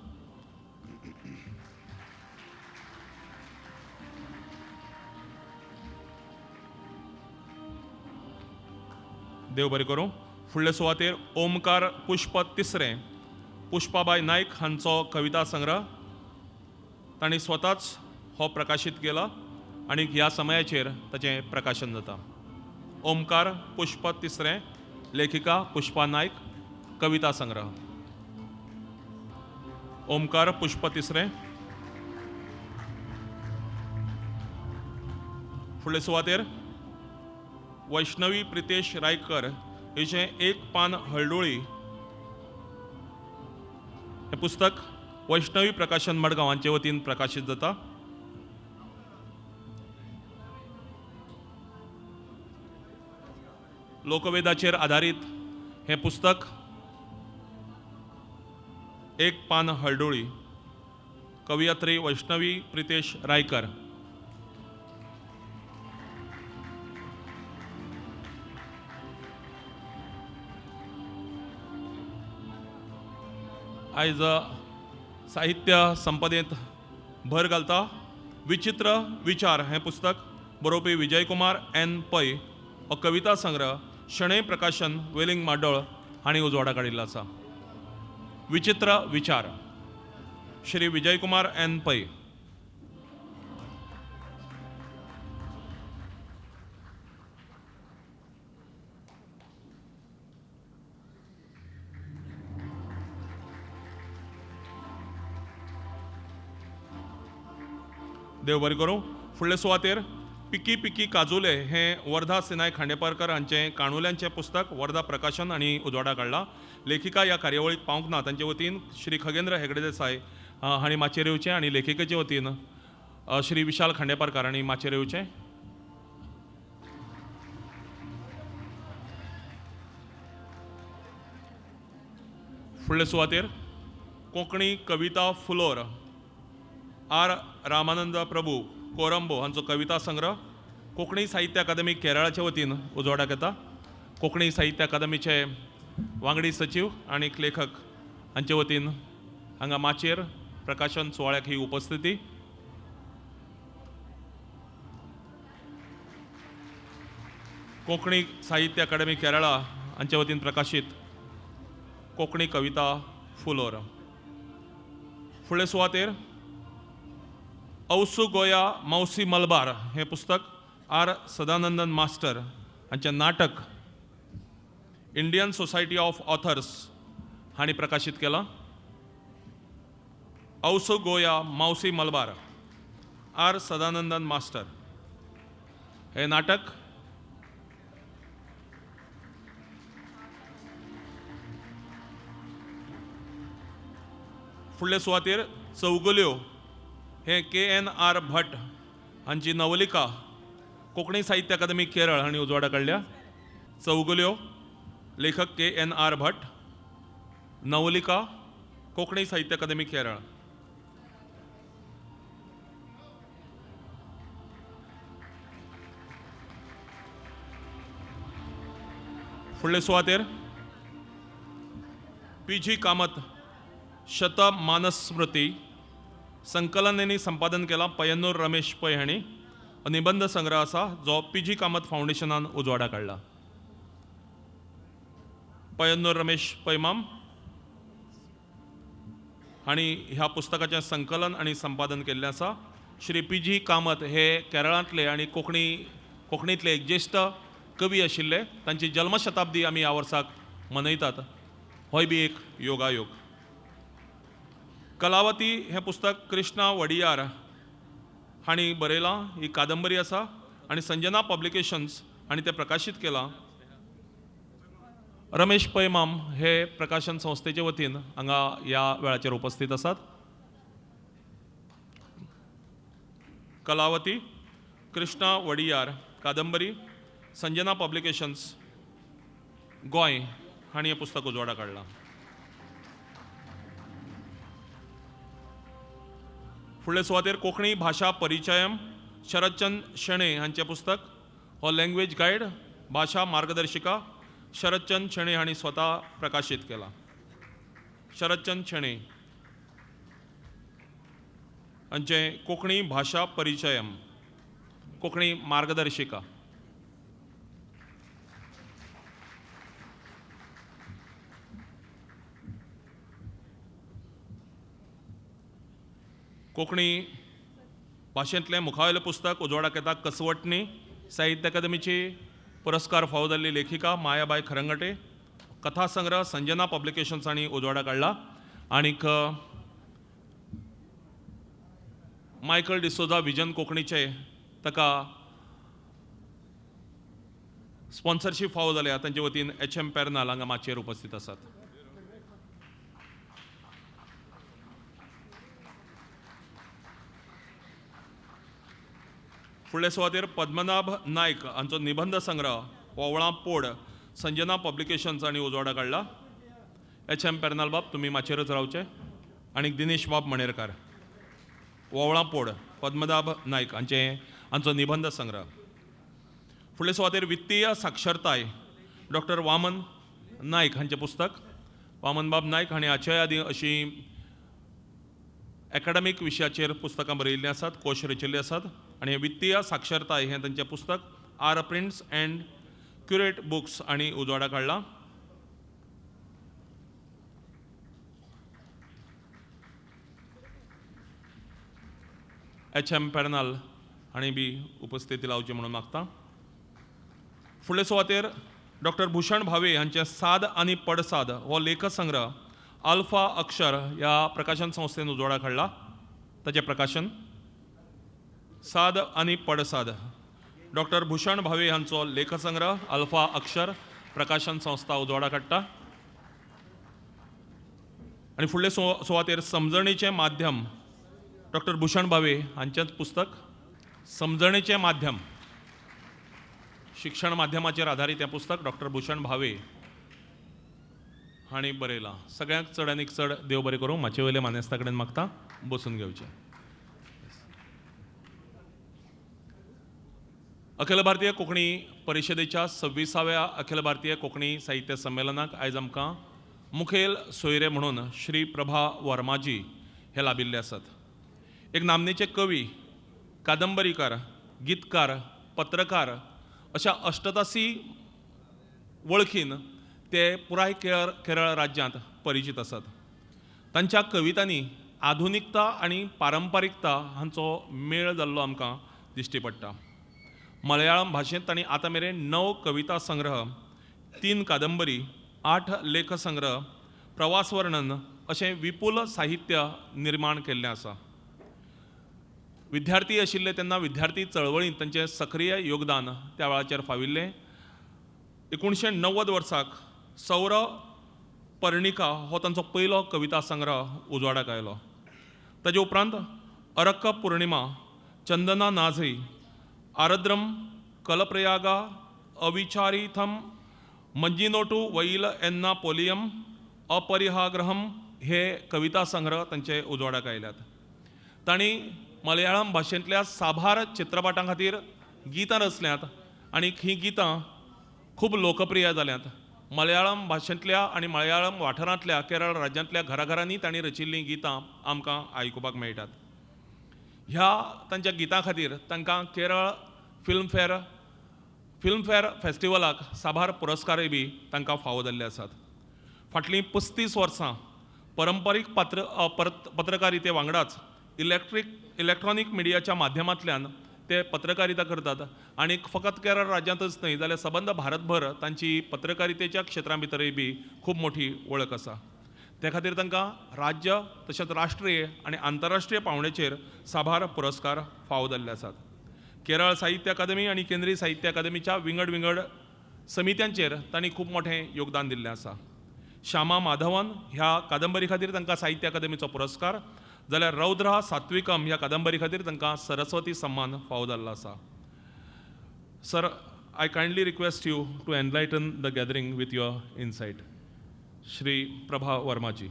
देव बरें करूं. फुडले सुवातेर ओमकार पुष्प तिसरें पुष्पाबाय नायक हांचो कविता संग्रह. तांणी स्वताच हो प्रकाशीत केला आनी ह्या समयाचेर ताचें प्रकाशन जाता. ओमकार पुष्प तिसरें, लेखिका पुष्पा नायक, कविता संग्रह. ओमकार पुष्प तिसरें. फुडले सुवातेर वैष्णवी प्रितेश रायकर हिचें एक पान हळडुळी हें पुस्तक वैष्णवी प्रकाशन मडगांव हांचे वतीन प्रकाशीत जाता. लोकवेदाचेर आदारीत हें पुस्तक एक पान हळडुळी, कवयित्री वैष्णवी प्रितेश रायकर. आयज साहित्य संपदेंत भर घालता विचित्र विचार हें पुस्तक बरोवपी विजयकुमार एन पै हो कविता संग्रह शणै प्रकाशन वेलिंग माड्डोळ हांणी उजवाडा काडिल्लो आसा. विचित्र विचार, श्री विजयकुमार एन पै. देव बरें करूं. फुडले सुवातेर पिकी पिकी काजुले हें वर्धा सिनाय खांडेपारकर हांचें काणुल्यांचें पुस्तक वर्धा प्रकाशन आनी उजवाडा काडलां. लेखिका ह्या कार्यावळीक पावंक ना, तांचे वतीन श्री खगेंद्र हेगडे देसाय हांणी माचयेर येवचें आनी लेखिकेचे वतीन श्री विशाल खांडेपारकर हांणी माचयेर येवचें. फुडले सुवातेर कोंकणी कविता फुलोर आर रामानंद प्रभू कोरंबो हांचो कविता संग्रह कोंकणी साहित्य अकादमी केरळाचे वतीन उजवाडाक येता. कोंकणी साहित्य अकादमीचे वांगडी सचीव आनी लेखक हांचे वतीन हांगा माचयेर प्रकाशन सुवाळ्याक ही उपस्थिती. कोंकणी साहित्य अकादमी केरळा हांचे वतीन प्रकाशीत कोंकणी कविता फुलोर. फुडले सुवातेर औसू गोया मावसी मलबार हें पुस्तक आर सदानंदन मास्टर हांचें नाटक इंडियन सोसायटी ऑफ ऑथर्स हांणी प्रकाशीत केलां. औसू गोया मावसी मलबार, आर सदानंदन मास्टर हें नाटक. फुडले सुवातेर चौगुल्यो हें के एन आर भट हांची नवलिका कोंकणी साहित्य अकादमी केरळ हांणी उजवाडा काडल्या. चौगुल्यो, लेखक के एन आर भट, नवलिका कोंकणी साहित्य अकादमी केरळ. फुडले सुवातेर पी जी कामत शतमानस्मृती संकलनांनी संपादन केलां पय्यन्नूर रमेश पै हांणी. निबंद संग्रह आसा जो पी जी कामत फावंडेशनान उजवाडा काडला. पय्यन्नूर रमेश पैमाम हांणी ह्या पुस्तकाचें संकलन आनी संपादन केल्लें आसा. श्री पी जी कामत हे केरळांतले आनी कोंकणींतले एक ज्येश्ठ कवी आशिल्ले. तांची जल्मशताब्दी आमी ह्या वर्साक मनयतात. होय बी एक योगायोग. कलावती हें पुस्तक कृष्णा वडियार हांणी बरयलां. ही कादंबरी आसा आनी संजना पब्लिकेशन्स हांणी तें प्रकाशीत केलां. रमेश पैमाम हे प्रकाशन संस्थेचे वतीन हांगा ह्या वेळाचेर उपस्थित आसात. कलावती, कृष्णा वडियार, कादंबरी, संजना पब्लिकेशन्स, गोंय हांणी हें पुस्तक उजवाडा काडलां. फुडले सुवातेर कोंकणी भाशा परिचयम शरदचंद शेणे हांचें पुस्तक. हो लँग्वेज गायड भाशा मार्गदर्शिका शरदचंद शेणे हांणी स्वता प्रकाशीत केला. शरदचंद शेणे हांचें कोंकणी भाशा परिचयम कोंकणी मार्गदर्शिका. कोंकणी भाशेंतलें मुखावेलें पुस्तक उजवाडाक येता कसवटणी. साहित्य अकादमीची पुरस्कार फावो जाल्ली लेखिका मायाबाय खरंगटे. कथा संग्रह संजना पब्लिकेशन्स हांणी उजवाडाक हाडला. आनीक मायकल डिसोजा विजन कोंकणीचे ताका स्पॉन्सरशीप फावो जाल्या. तांचे वतीन एच एम पेर्नाल हांगा माचयेर उपस्थित आसात. फुडले सुवातेर पद्मनाभ नायक हांचो निबंध संग्रह वोवळां पोड संजना पब्लिकेशन्स हांणी उजवाडाक हाडला. एच एम पेर्नाल बाब तुमी माचयेरच रावचे. आनी दिनेश बाब मणेरकार, वोवळां पोड पद्मनाभ नायक हांचो निबंध संग्रह. फुडले सुवातेर वित्तीय साक्षरताय डॉक्टर वामन नायक हांचें पुस्तक. वामन बाब नायक हांणी हाचे आदीं अशीं एकाडमीक विशयाचेर पुस्तकां बरयिल्लीं आसात, कोश रचिल्ले आसात. आनी वित्तीय साक्षरताय हें तांचें पुस्तक R prints and curate books हांणी उजवाडाक हाडलां. एच एम पेर्नाल हांणी बी उपस्थिती लावची म्हणून मागता. फुडले सुवातेर डॉक्टर भूषण भावे हांचें साद आनी पडसाद हो लेखसंग्रह अल्फा अक्षर ह्या प्रकाशन संस्थेन उजवाडाक हाडला. ताचें प्रकाशन साद आनी पडसाद डॉक्टर भूषण भावे हांचो लेखसंग्रह अल्फा अक्षर प्रकाशन संस्था उजवाडाक हाडटा. आनी फुडले सुवातेर समजणेचें माध्यम डॉक्टर भूषण भावे हांचेंच पुस्तक समजणेचें माध्यम शिक्षण माध्यमाचेर आधारीत हें पुस्तक डॉक्टर भूषण भावे हांणी बरयलां. सगळ्यांक चड आनीक चड देव बरें करूं. माचये वयले मानेस्ता कडेन मागता बसून घेवचें. अखिल भारतीय कोंकणी परिशदेच्या 26व्या अखिल भारतीय कोंकणी साहित्य संमेलनाक आयज आमकां मुखेल सोयरे म्हणून श्री प्रभा वर्माजी हे लाभिल्ले आसात. एक नामनेचे कवी, कादंबरीकार, गीतकार, पत्रकार अशा अष्टतासी वळखीन ते पुराय केरळ राज्यांत परिचित आसात. तांच्या कवितांनी आधुनिकता आनी पारंपारिकता हांचो मेळ जाल्लो आमकां दिश्टी पडटा. मलयाळम भाशेंत तांणी आतां मेरेन 9 कविता संग्रह, 3 कादंबरी, 8 लेखसंग्रह, प्रवास वर्णन अशें विपुल साहित्य निर्माण केल्लें आसा. विद्यार्थी आशिल्ले तेन्ना विद्यार्थी चळवळींत तांचें सक्रीय योगदान त्या वेळाचेर फाविल्लें. 1990 वर्साक सौर पर्णिका हो तांचो पयलो कविता संग्रह उजवाडाक आयलो. ताजे उपरांत अरक्क पूर्णिमा, चंदना नाझी, आरद्रम, कलप्रयागा, अविचारिथम, मंजिनोटू वैल एन्ना पोलियम, अपरिहाग्रहम हे कविता संग्रह तांचे उजवाडाक आयल्यात. तांणी मलयाळम भाशेंतल्या साबार चित्रपटां खातीर गितां रचल्यांत आनी हीं गितां खूब लोकप्रिय जाल्यांत. मलयाळम भाशेंतल्या आनी मलयाळम वाठारांतल्या केरळ राज्यांतल्या घराघरांनी तांणी रचिल्लीं गितां आमकां आयकुपाक मेळटात. ह्या तांच्या गितां खातीर तांकां केरळ फिल्मफेअर फेस्टिवलाक साबार पुरस्कारय बी तांकां फावो जाल्ले आसात. फाटलीं 35 वर्सां परंपरीक पत्रकारिते वांगडाच इलेक्ट्रॉनीक मिडियाच्या माध्यमांतल्यान ते पत्रकारिता करतात आनी फकत केरळ राज्यांतच न्हय जाल्यार सबंद भारतभर तांची पत्रकारितेच्या क्षेत्रां भितरय बी खूब मोठी वळख आसा. ते खातीर तांकां राज्य तशेंच राष्ट्रीय आनी आंतरराष्ट्रीय पांवड्याचेर साबार पुरस्कार फावो जाल्ले आसात. केरळ साहित्य अकादमी आनी केंद्रीय साहित्य अकादमीच्या विंगड विंगड समित्यांचेर तांणी खूब मोठें योगदान दिल्लें आसा. श्यामा माधवन ह्या कादंबरी खातीर तांकां साहित्य अकादमीचो पुरस्कार जाल्यार रौद्रा सात्विकम ह्या कादंबरी खातीर तांकां सरस्वती सम्मान फावो जाल्लो आसा. Sir, I kindly request you to enlighten the gathering with your insight. Shri Prabha Varmaji.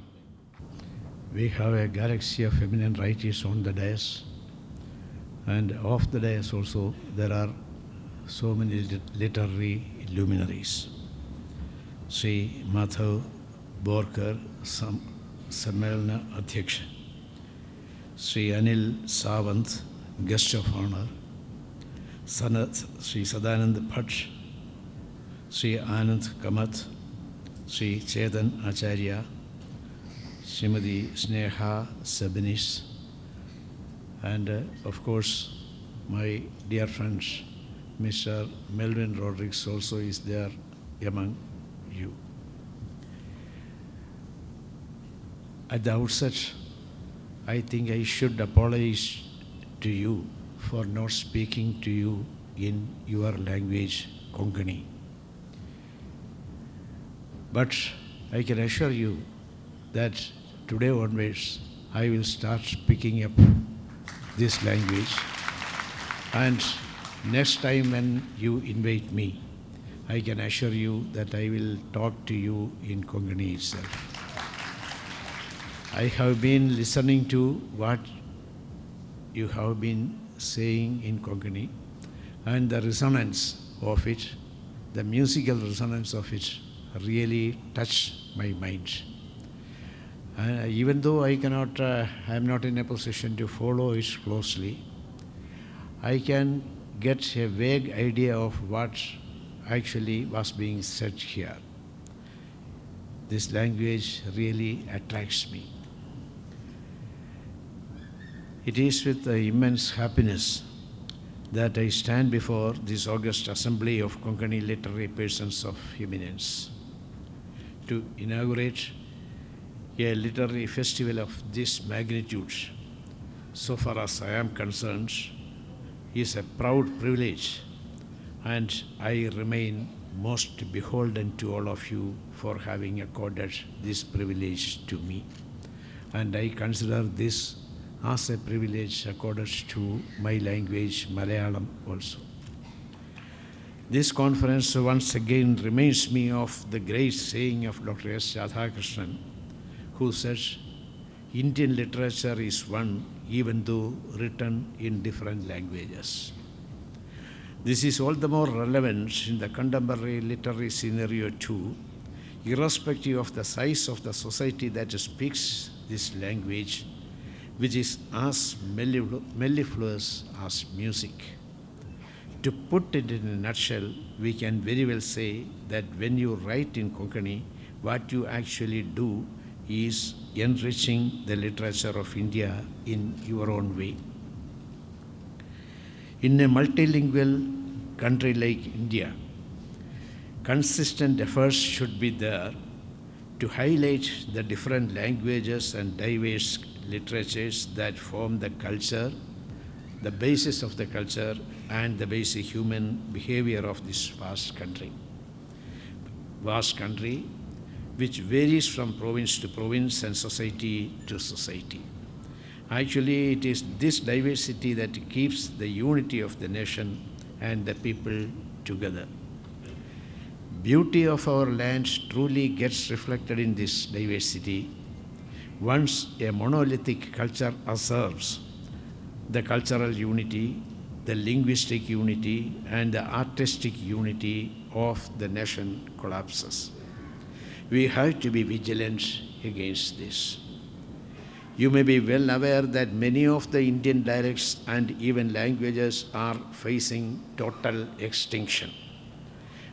We have a galaxy of eminent writers on the dais, and off the dais also there are so many literary luminaries. Sri Madhav Borkar, Sammelana Adhyaksha, Sri Anil Sawant, guest of honor, Sri Sadanand Bhat, Sri Anand Kamath, Sri Chetan Acharya, Srimati Sneha Sabanis, And of course, my dear friends, Mr. Melvyn Rodrigues also is there among you. At the outset, I think I should apologize to you for not speaking to you in your language, Konkani. But I can assure you that today onwards, I will start picking up this language. And next time when you invite me, I can assure you that I will talk to you in Konkani itself. I have been listening to what you have been saying in Konkani, and the resonance of it, the musical resonance of it, really touched my mind. Even though I cannot, I am not in a position to follow it closely, I can get a vague idea of what actually was being said here. This language really attracts me. It is with immense happiness that I stand before this august assembly of Konkani literary persons of eminence to inaugurate a literary festival of this magnitude. So far as I am concerned, is a proud privilege, and I remain most beholden to all of you for having accorded this privilege to me. And I consider this as a privilege accorded to my language, Malayalam, also. This conference once again reminds me of the great saying of Dr. S. Radhakrishnan, who says, Indian literature is one, even though written in different languages. This is all the more relevant in the contemporary literary scenario too, irrespective of the size of the society that speaks this language, which is as mellifluous as music. To put it in a nutshell, we can very well say that when you write in Konkani, what you actually do is enriching the literature of India in your own way. In a multilingual country like India, consistent efforts should be there to highlight the different languages and diverse literatures that form the culture, the basis of the culture, and the basic human behavior of this vast country. Vast country which varies from province to province and society to society. Actually, it is this diversity that keeps the unity of the nation and the people together. Beauty of our land truly gets reflected in this diversity. Once a monolithic culture asserts the cultural unity, the linguistic unity, and the artistic unity of the nation collapses. We have to be vigilant against this. You may be well aware that many of the Indian dialects and even languages are facing total extinction.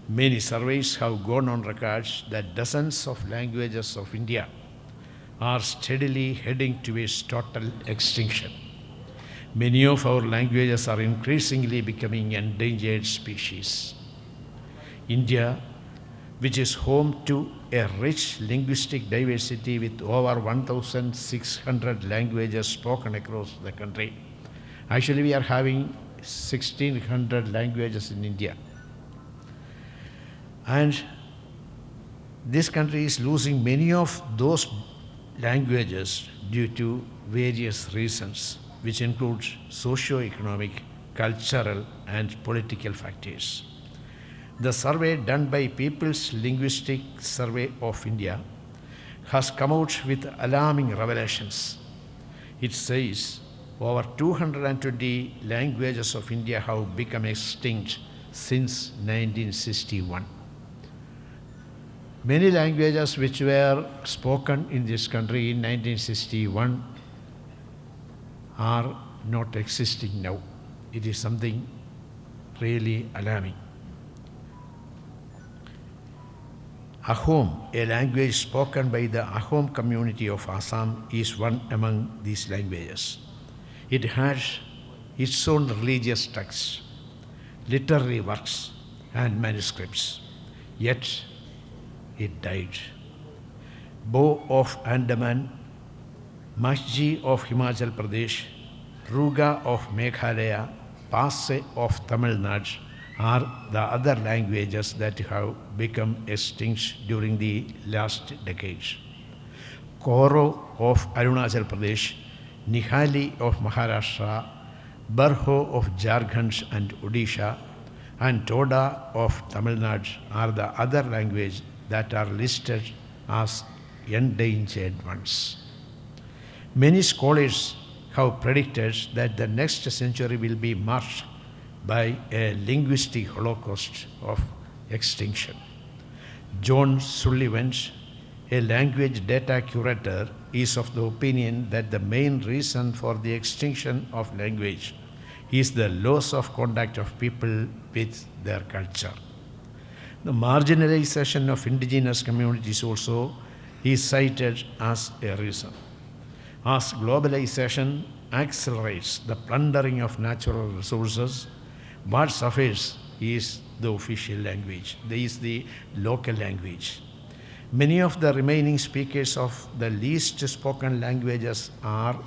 Many surveys have gone on records that dozens of languages of India are steadily heading towards total extinction. Many of our languages are increasingly becoming endangered species. India, which is home to a rich linguistic diversity with over 1,600 languages spoken across the country. Actually, we are having 1,600 languages in India. And this country is losing many of those languages due to various reasons, which include socio-economic, cultural, and political factors. The survey done by People's Linguistic Survey of India has come out with alarming revelations. It says over 220 languages of India have become extinct since 1961. Many languages which were spoken in this country in 1961 are not existing now. It is something really alarming. Ahom, a language spoken by the Ahom community of Assam, is one among these languages. It has its own religious texts, literary works, and manuscripts. Yet it died. Bo of Andaman, Mahji of Himachal Pradesh, Ruga of Meghalaya, Passe of Tamil Nadu are the other languages that have become extinct during the last decades. Koro of Arunachal Pradesh, Nihali of Maharashtra, Barho of Jharkhand and Odisha, and Toda of Tamil Nadu are the other languages that are listed as endangered ones. Many scholars have predicted that the next century will be marked by a linguistic holocaust of extinction. John Sullivan, a language data curator, is of the opinion that the main reason for the extinction of language is the loss of contact of people with their culture. The marginalization of indigenous communities also is cited as a reason. As globalization accelerates the plundering of natural resources, what suffers is the official language, is the local language. Many of the remaining speakers of the least spoken languages are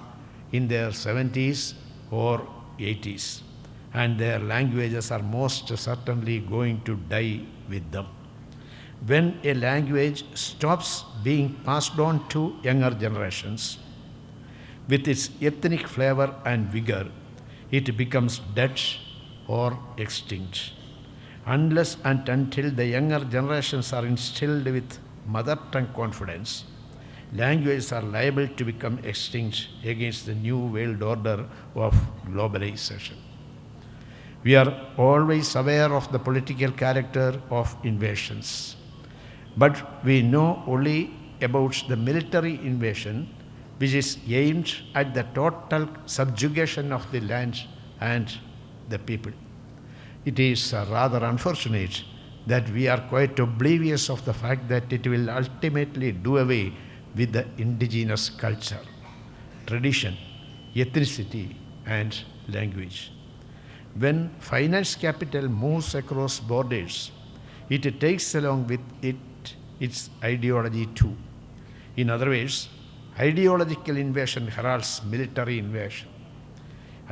in their 70s or 80s, and their languages are most certainly going to die with them. When a language stops being passed on to younger generations, with its ethnic flavor and vigor, it becomes dead or extinct. Unless and until the younger generations are instilled with mother tongue confidence, languages are liable to become extinct against the new world order of globalization. We are always aware of the political character of invasions, but we know only about the military invasion, which is aimed at the total subjugation of the land and the people. It is rather unfortunate that we are quite oblivious of the fact that it will ultimately do away with the indigenous culture, tradition, ethnicity, and language. When finance capital moves across borders, it takes along with it its ideology too. In other words, ideological invasion heralds military invasion.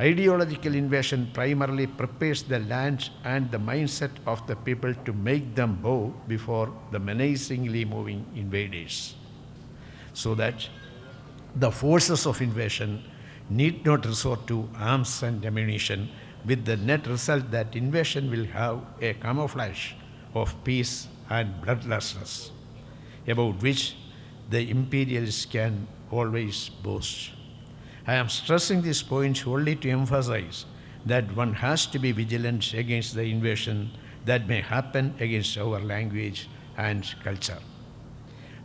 Ideological invasion primarily prepares the land and the mindset of the people to make them bow before the menacingly moving invaders, so that the forces of invasion need not resort to arms and ammunition, with the net result that invasion will have a camouflage of peace and bloodlessness, about which the imperialists can always boast. I am stressing this point only to emphasize that one has to be vigilant against the invasion that may happen against our language and culture.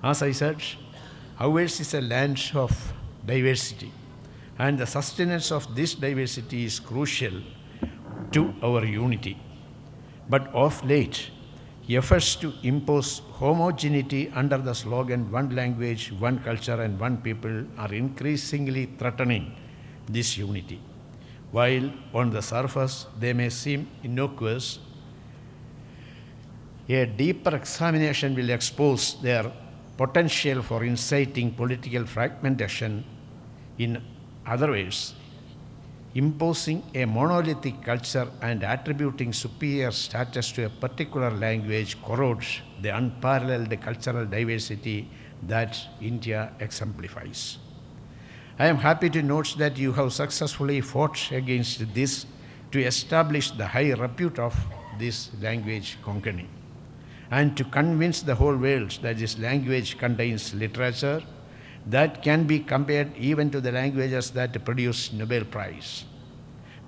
As I said, ours is a land of diversity, and the sustenance of this diversity is crucial to our unity. But of late, efforts to impose homogeneity under the slogan one language, one culture, and one people are increasingly threatening this unity. While on the surface they may seem innocuous, a deeper examination will expose their potential for inciting political fragmentation. In other ways, imposing a monolithic culture and attributing superior status to a particular language corrodes the unparalleled cultural diversity that India exemplifies. I am happy to note that you have successfully fought against this to establish the high repute of this language, Konkani, and to convince the whole world that this language contains literature that can be compared even to the languages that produce Nobel Prize.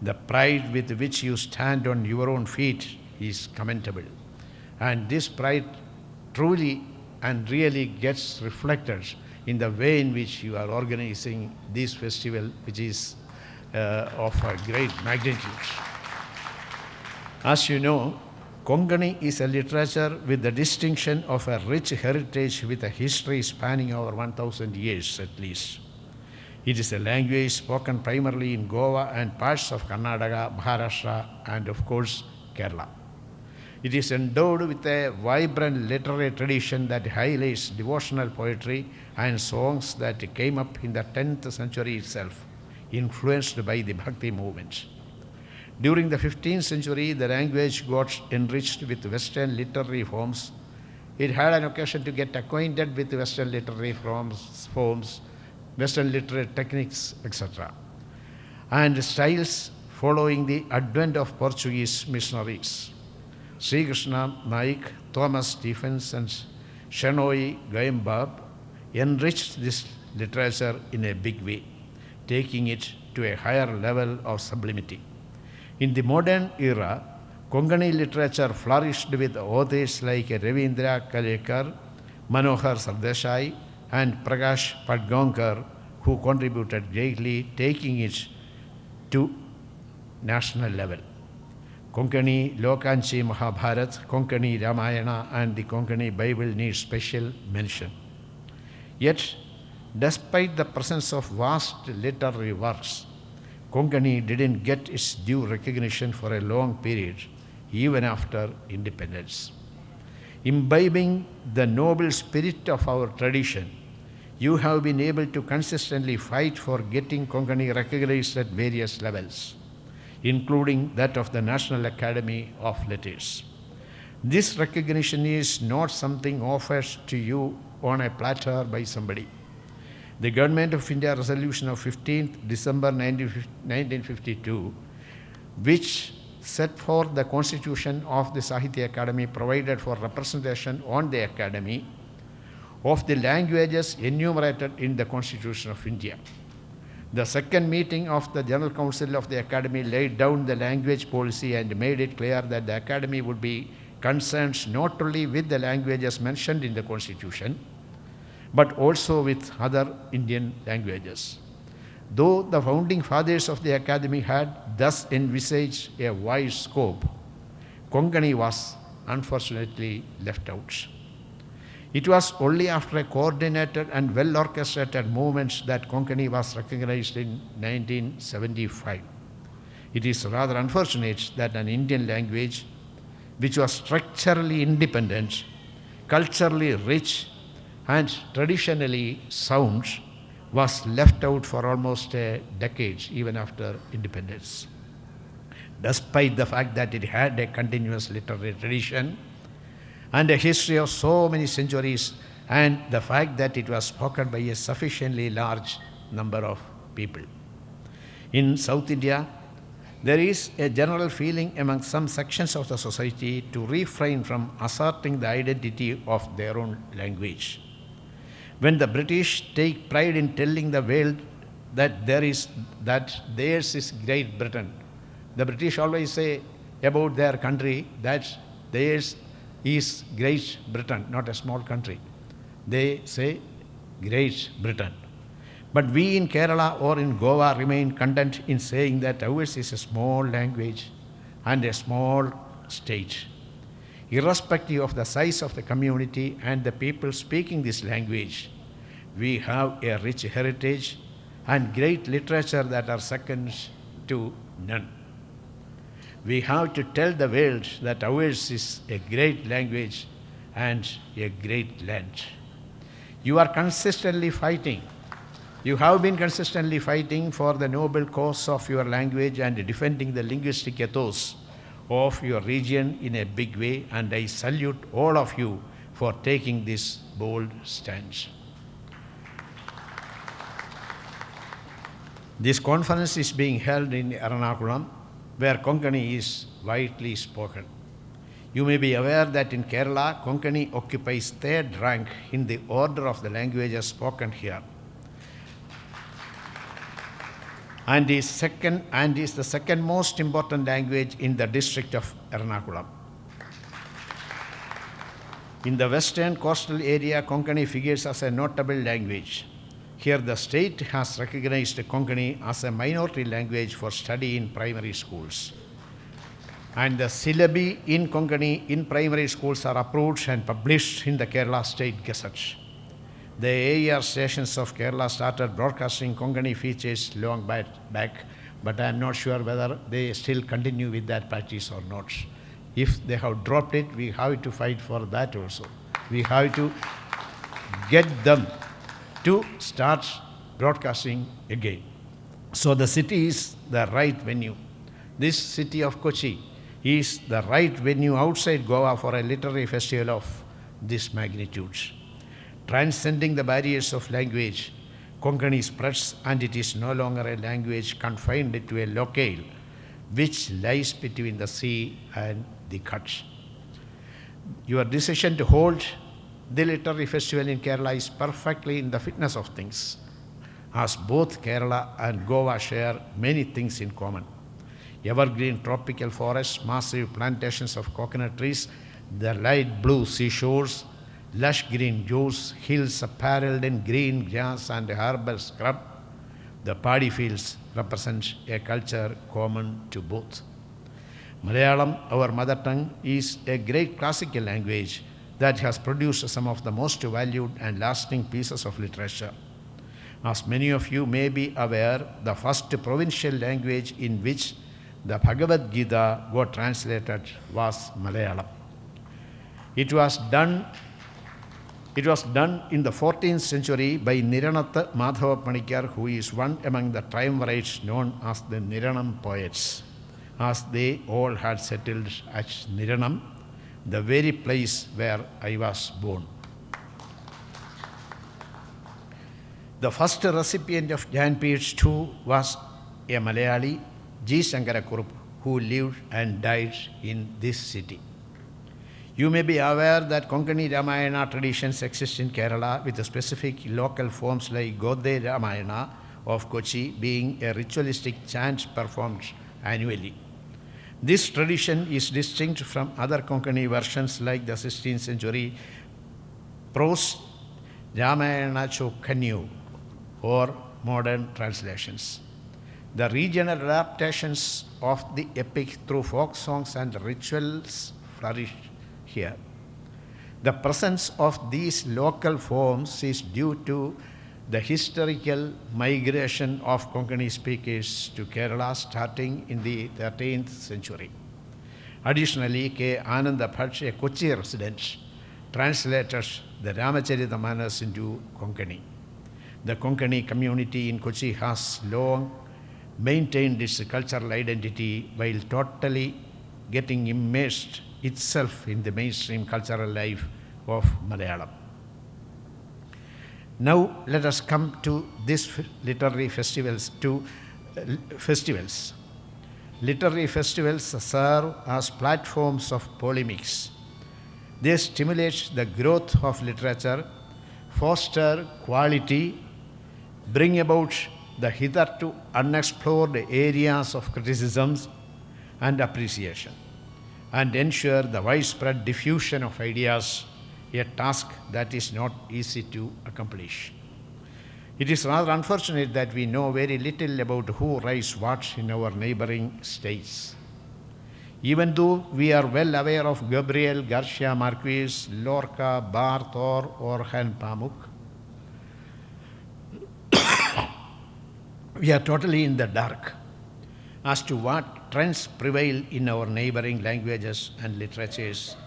The pride with which you stand on your own feet is commendable. And this pride truly and really gets reflected in the way in which you are organizing this festival, which is of a great magnitude. As you know, Konkani is a literature with the distinction of a rich heritage with a history spanning over 1,000 years at least. It is a language spoken primarily in Goa and parts of Karnataka, Maharashtra, and of course, Kerala. It is endowed with a vibrant literary tradition that highlights devotional poetry and songs that came up in the 10th century itself, influenced by the Bhakti movement. During the 15th century, the language got enriched with Western literary forms. It had an occasion to get acquainted with Western literary forms, Western literary techniques, etc., and styles following the advent of Portuguese missionaries. Sri Krishna Naik, Thomas Stephens, and Shenoy Goembab enriched this literature in a big way, taking it to a higher level of sublimity. In the modern era, Konkani literature flourished with authors like Ravindra Kalekar, Manohar Sardesai, and Prakash Padgaonkar, who contributed greatly, taking it to national level. Konkani Lokanchi Mahabharat, Konkani Ramayana, and the Konkani Bible need special mention. Yet, despite the presence of vast literary works, Konkani didn't get its due recognition for a long period, even after independence. Imbibing the noble spirit of our tradition, you have been able to consistently fight for getting Konkani recognized at various levels, including that of the National Academy of Letters. This recognition is not something offered to you on a platter by somebody. The Government of India resolution of 15th December 1952, which set forth the constitution of the Sahitya Academy, provided for representation on the Academy of the languages enumerated in the Constitution of India. The second meeting of the General Council of the Academy laid down the language policy and made it clear that the Academy would be concerned not only with the languages mentioned in the Constitution, but also with other Indian languages. Though the founding fathers of the Academy had thus envisaged a wide scope, Konkani was unfortunately left out. It was only after a coordinated and well-orchestrated movement that Konkani was recognized in 1975. It is rather unfortunate that an Indian language, which was structurally independent, culturally rich, and traditionally sound, was left out for almost a decade, even after independence. Despite the fact that it had a continuous literary tradition and a history of so many centuries, and the fact that it was spoken by a sufficiently large number of people. In South India, there is a general feeling among some sections of the society to refrain from asserting the identity of their own language. When the British take pride in telling the world that theirs is Great Britain, the British always say about their country that theirs is Great Britain, not a small country. They say Great Britain. But we in Kerala or in Goa remain content in saying that ours is a small language and a small state. Irrespective of the size of the community and the people speaking this language, we have a rich heritage and great literature that are second to none. We have to tell the world that ours is a great language and a great land. You are consistently fighting. You have been consistently fighting for the noble cause of your language and defending the linguistic ethos of your region in a big way, and I salute all of you for taking this bold stance. This conference is being held in Ernakulam, where Konkani is widely spoken. You may be aware that in Kerala, Konkani occupies third rank in the order of the languages spoken here, and is the second most important language in the district of Ernakulam. In the western coastal area, Konkani figures as a notable language. Here, the state has recognized Konkani as a minority language for study in primary schools. And the syllabi in Konkani in primary schools are approved and published in the Kerala State Gazette. The AIR stations of Kerala started broadcasting Konkani features long back, but I am not sure whether they still continue with that practice or not. If they have dropped it, we have to fight for that also. We have to get them to start broadcasting again. So the city is the right venue. This city of Kochi is the right venue outside Goa for a literary festival of this magnitude. Transcending the barriers of language, Konkani spreads, and it is no longer a language confined to a locale which lies between the sea and the Ghats. Your decision to hold the literary festival in Kerala is perfectly in the fitness of things, as both Kerala and Goa share many things in common. Evergreen tropical forests, massive plantations of coconut trees, the light blue seashores, lush green groves, hills apparelled in green grass and herbal scrub, the paddy fields represent a culture common to both. Malayalam, our mother tongue, is a great classical language that has produced some of the most valued and lasting pieces of literature. As many of you may be aware, the first provincial language in which the Bhagavad Gita got translated was Malayalam. It was done in the 14th century by Niranatha Madhava Panikkar, who is one among the triumvirates known as the Niranam poets, as they all had settled at Niranam, the very place where I was born. The first recipient of Jnanpith too was a Malayali, G. Sankara Kurup, who lived and died in this city. You may be aware that Konkani Ramayana traditions exist in Kerala with specific local forms like Gode Ramayana of Kochi being a ritualistic chant performed annually. This tradition is distinct from other Konkani versions like the 16th century prose Ramayana Chokanyu or modern translations. The regional adaptations of the epic through folk songs and rituals flourish here. The presence of these local forms is due to the historical migration of Konkani speakers to Kerala starting in the 13th century. Additionally, K. Ananda Bhatt, a Kochi resident, translated the Ramacharita into Konkani. The Konkani community in Kochi has long maintained its cultural identity while totally getting immersed itself in the mainstream cultural life of Malayalam. Now let us come to this literary festivals. Literary festivals serve as platforms of polemics. They stimulate the growth of literature, foster quality, bring about the hitherto unexplored areas of criticisms and appreciation, and ensure the widespread diffusion of ideas, a task that is not easy to accomplish. It is rather unfortunate that we know very little about who writes what in our neighboring states. Even though we are well aware of Gabriel Garcia Marquez, Lorca, Barth, or Orhan Pamuk, we are totally in the dark as to what trends prevail in our neighboring languages and literatures,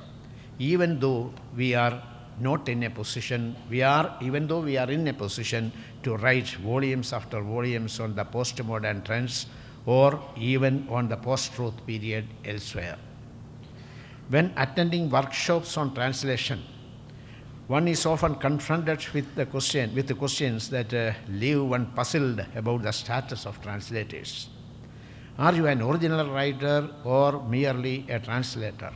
even though we are not in a position, even though we are in a position to write volumes after volumes on the postmodern trends or even on the post-truth period elsewhere. When attending workshops on translation, one is often confronted with the questions that leave one puzzled about the status of translators. Are you an original writer or merely a translator?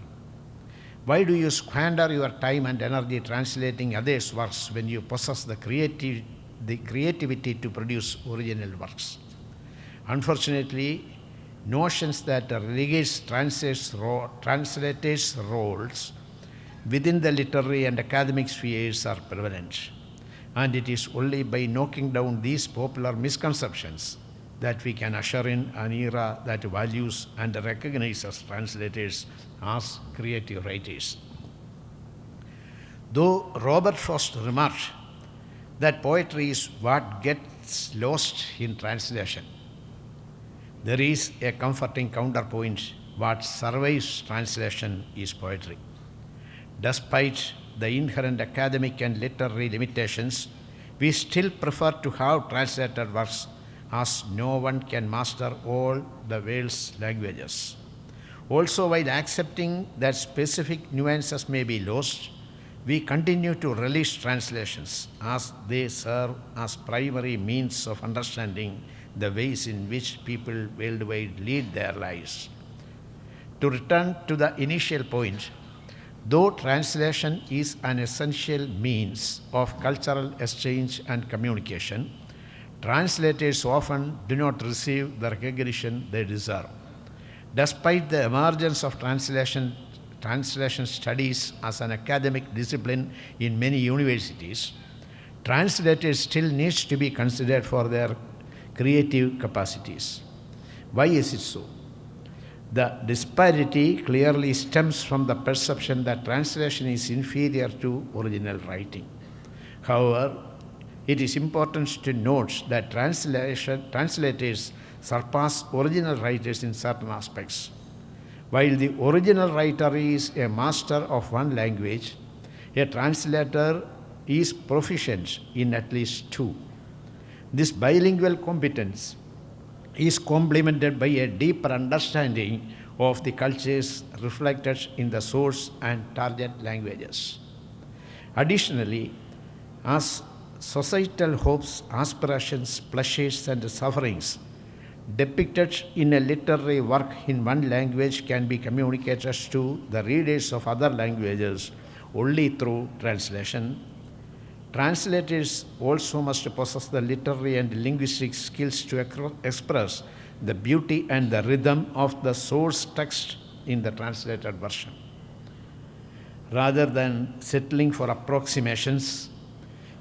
Why do you squander your time and energy translating others' works when you possess the creativity to produce original works? Unfortunately, notions that relegate translators' roles within the literary and academic spheres are prevalent, and it is only by knocking down these popular misconceptions that we can usher in an era that values and recognizes translators as creative writers. Though Robert Frost remarked That poetry is what gets lost in translation. There is a comforting counterpoint. What survives translation is poetry. Despite the inherent academic and literary limitations, we still prefer to have translated works, as no one can master all the world's languages. Also, while accepting that specific nuances may be lost, we continue to relish translations as they serve as primary means of understanding the ways in which people worldwide lead their lives. To return to the initial point, though translation is an essential means of cultural exchange and communication, translators often do not receive the recognition they deserve. Despite the emergence of translation studies as an academic discipline in many universities, translators still need to be considered for their creative capacities. Why is it so? The disparity clearly stems from the perception that translation is inferior to original writing. However, it is important to note that translators surpass original writers in certain aspects. While the original writer is a master of one language, a translator is proficient in at least two. This bilingual competence is complemented by a deeper understanding of the cultures reflected in the source and target languages. Additionally, as societal hopes, aspirations, pleasures, and sufferings depicted in a literary work in one language can be communicated to the readers of other languages only through translation. Translators also must possess the literary and linguistic skills to express the beauty and the rhythm of the source text in the translated version. Rather than settling for approximations,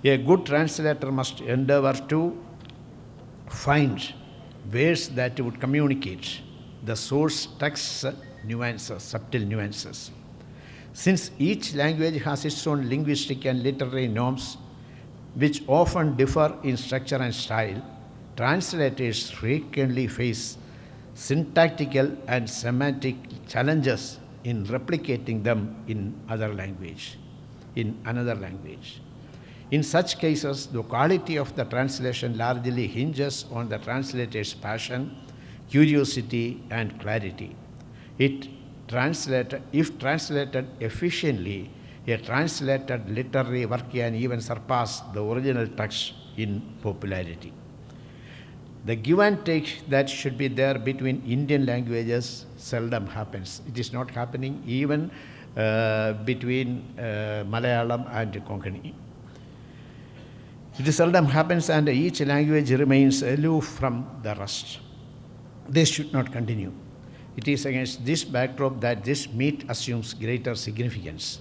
a good translator must endeavor to find ways that would communicate the source text's nuances, subtle nuances. Since each language has its own linguistic and literary norms, which often differ in structure and style, translators frequently face syntactical and semantic challenges in replicating them in another language. In such cases, the quality of the translation largely hinges on the translator's passion, curiosity, and clarity. If translated efficiently, a translated literary work can even surpass the original text in popularity. The give and take that should be there between Indian languages seldom happens. It is not happening even between Malayalam and Konkani. It seldom happens, and each language remains aloof from the rest. This should not continue. It is against this backdrop that this meet assumes greater significance.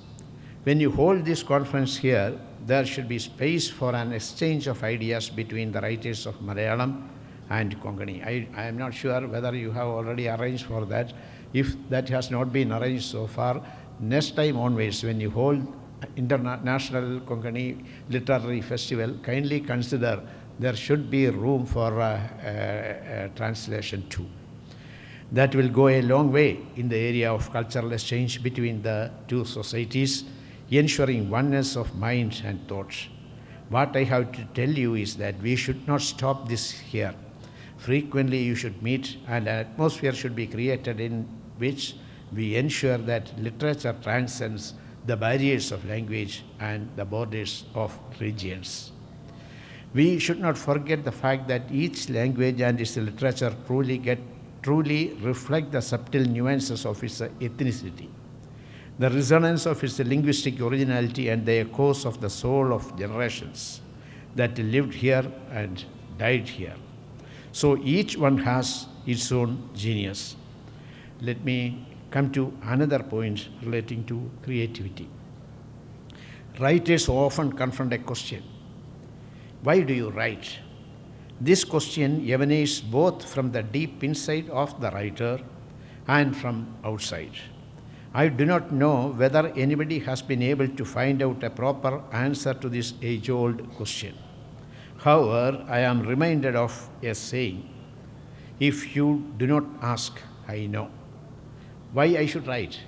When you hold this conference here, there should be space for an exchange of ideas between the writers of Malayalam and Konkani. I am not sure whether you have already arranged for that. If that has not been arranged so far, next time onwards, when you hold International Konkani Literary Festival, kindly consider there should be room for translation too. That will go a long way in the area of cultural exchange between the two societies, ensuring oneness of mind and thoughts. What I have to tell you is that we should not stop this here. Frequently you should meet, and an atmosphere should be created in which we ensure that literature transcends the barriers of language and the borders of regions. We should not forget the fact that each language and its literature truly reflect the subtle nuances of its ethnicity, the resonance of its linguistic originality, and the echoes of the soul of generations that lived here and died here. So each one has its own genius. Let me come to another point relating to creativity. Writers often confront a question: why do you write? This question emanates both from the deep inside of the writer and from outside. I do not know whether anybody has been able to find out a proper answer to this age-old question. However, I am reminded of a saying, if you do not ask, I know. Why I should write?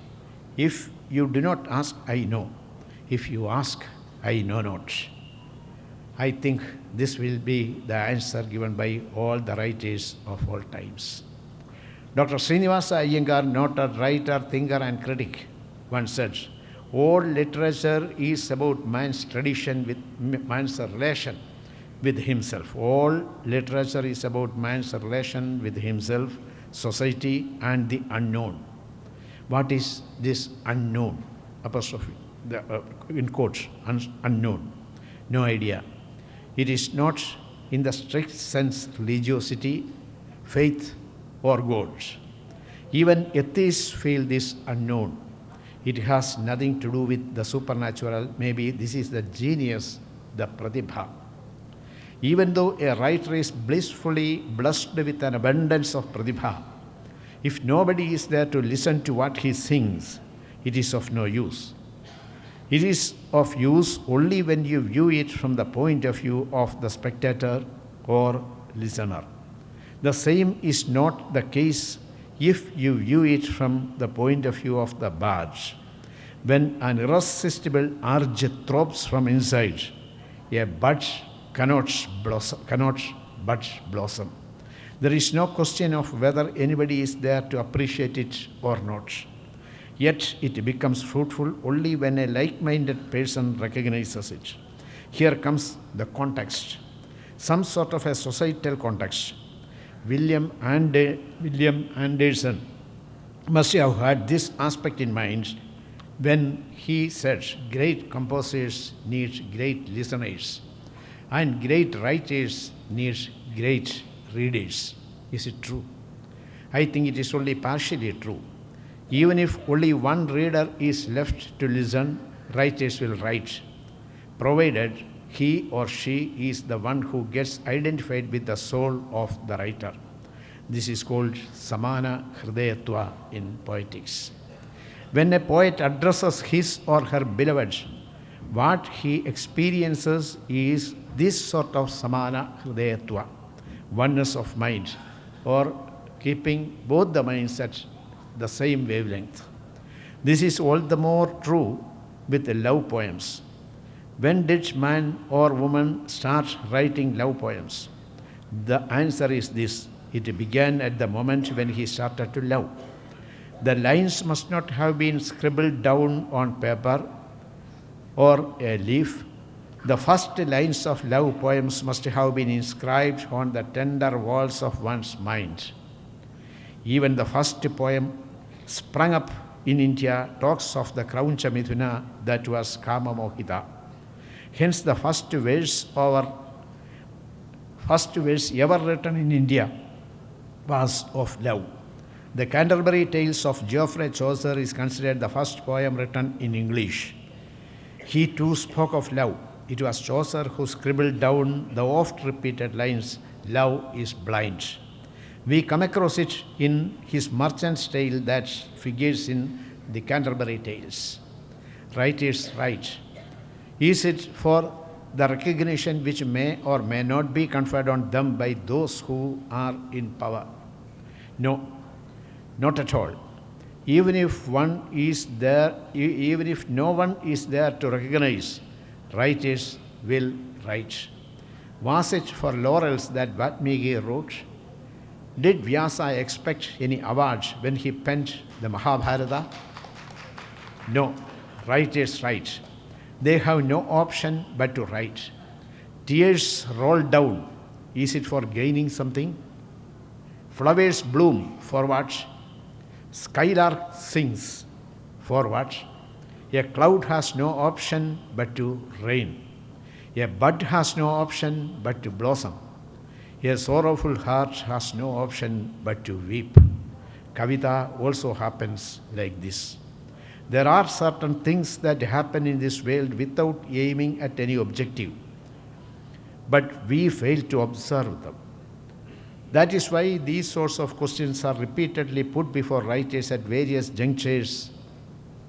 If you do not ask, I know. If you ask, I know not. I think this will be the answer given by all the writers of all times. Dr. Srinivasa Iyengar, noted writer, thinker, and critic, once said, all literature is about man's tradition with man's relation with himself. All literature is about man's relation with himself, society, and the unknown. What is this unknown? Apostrophe, in quotes, unknown. No idea. It is not in the strict sense religiosity, faith, or gods. Even atheists feel this unknown. It has nothing to do with the supernatural. Maybe this is the genius, the pratibha. Even though a writer is blissfully blessed with an abundance of pratibha, if nobody is there to listen to what he sings, it is of no use. It is of use only when you view it from the point of view of the spectator or listener. The same is not the case if you view it from the point of view of the bard. When an irresistible urge throbs from inside, a bud cannot but blossom. There is no question of whether anybody is there to appreciate it or not. Yet it becomes fruitful only when a like-minded person recognizes it. Here comes the context, some sort of a societal context. William Anderson must have had this aspect in mind when he said, great composers need great listeners and great writers need great readers. Is it true? I think it is only partially true. Even if only one reader is left to listen, writers will write, provided he or she is the one who gets identified with the soul of the writer. This is called samana hridayatva in poetics. When a poet addresses his or her beloved, what he experiences is this sort of samana hridayatva, oneness of mind, or keeping both the minds at the same wavelength. This is all the more true with love poems. When did man or woman start writing love poems? The answer is this: it began at the moment when he started to love. The lines must not have been scribbled down on paper or a leaf. The first lines of love poems must have been inscribed on the tender walls of one's mind. Even the first poem sprung up in India talks of the Krauncha Mithuna, that was Kama Mohita. Hence, the first verse ever written in India was of love. The Canterbury Tales of Geoffrey Chaucer is considered the first poem written in English. He too spoke of love. It was Chaucer who scribbled down the oft-repeated lines, "Love is blind." We come across it in his Merchant's Tale that figures in the Canterbury Tales. Writers write. Is it for the recognition which may or may not be conferred on them by those who are in power? No, not at all. Even if one is there, even if no one is there to recognize, writers will write. Was it for laurels that Valmiki wrote? Did Vyasa expect any award when he penned the Mahabharata? No, writers write. They have no option but to write. Tears roll down. Is it for gaining something? Flowers bloom. For what? Skylark sings. For what? A cloud has no option but to rain. A bud has no option but to blossom. A sorrowful heart has no option but to weep. Kavita also happens like this. There are certain things that happen in this world without aiming at any objective, but we fail to observe them. That is why these sorts of questions are repeatedly put before writers at various junctures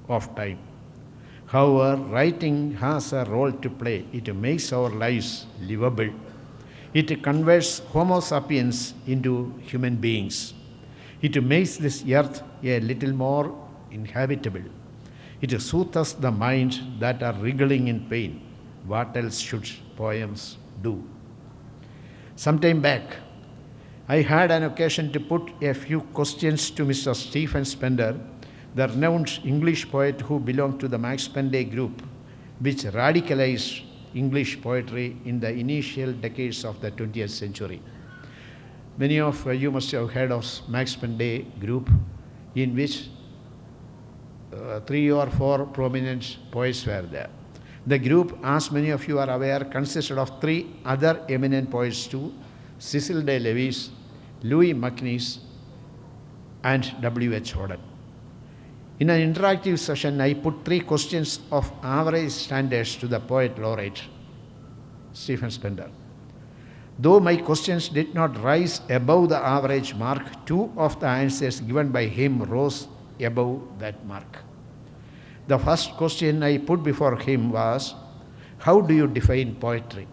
of time. However, writing has a role to play. It makes our lives livable. It converts Homo sapiens into human beings. It makes this earth a little more inhabitable. It soothes the mind that are wriggling in pain. What else should poems do? Some time back, I had an occasion to put a few questions to Mr. Stephen Spender, the renowned English poet who belonged to the Max Pende group, which radicalized English poetry in the initial decades of the 20th century. Many of you must have heard of Max Pende group, in which 3 or 4 prominent poets were there. The group, as many of you are aware, consisted of 3 other eminent poets too: Cecil Day Lewis, Louis MacNeice, and W.H. Auden. In an interactive session, I put 3 questions of average standards to the poet laureate, Stephen Spender. Though my questions did not rise above the average mark, 2 of the answers given by him rose above that mark. The first question I put before him was, how do you define poetry?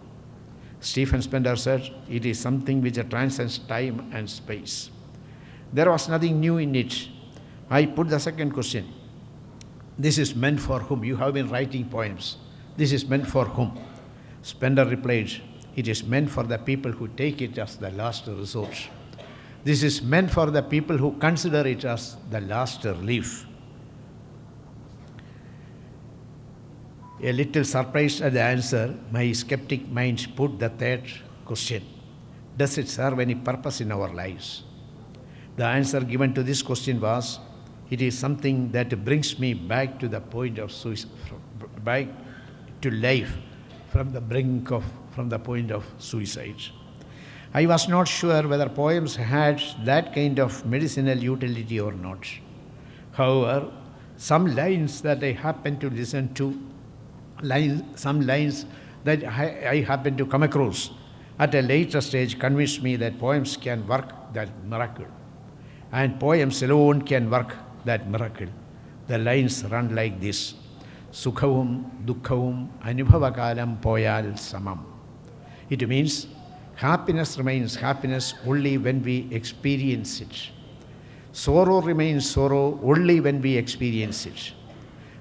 Stephen Spender said, it is something which transcends time and space. There was nothing new in it. I put the second question. This is meant for whom? You have been writing poems. This is meant for whom? Spender replied, it is meant for the people who take it as the last resort. This is meant for the people who consider it as the last relief. A little surprised at the answer, my skeptic mind put the third question. Does it serve any purpose in our lives? The answer given to this question was, it is something that brings me back to the point of suicide, back to life from the brink of, from the point of suicide. I was not sure whether poems had that kind of medicinal utility or not. However, some lines that I happened to listen to, some lines that I happened to come across at a later stage convinced me that poems can work that miracle. And poems alone can work that miracle. The lines run like this: Sukhavum, Dukhavum, Anubhavakalam Poyal Samam. It means happiness remains happiness only when we experience it. Sorrow remains sorrow only when we experience it.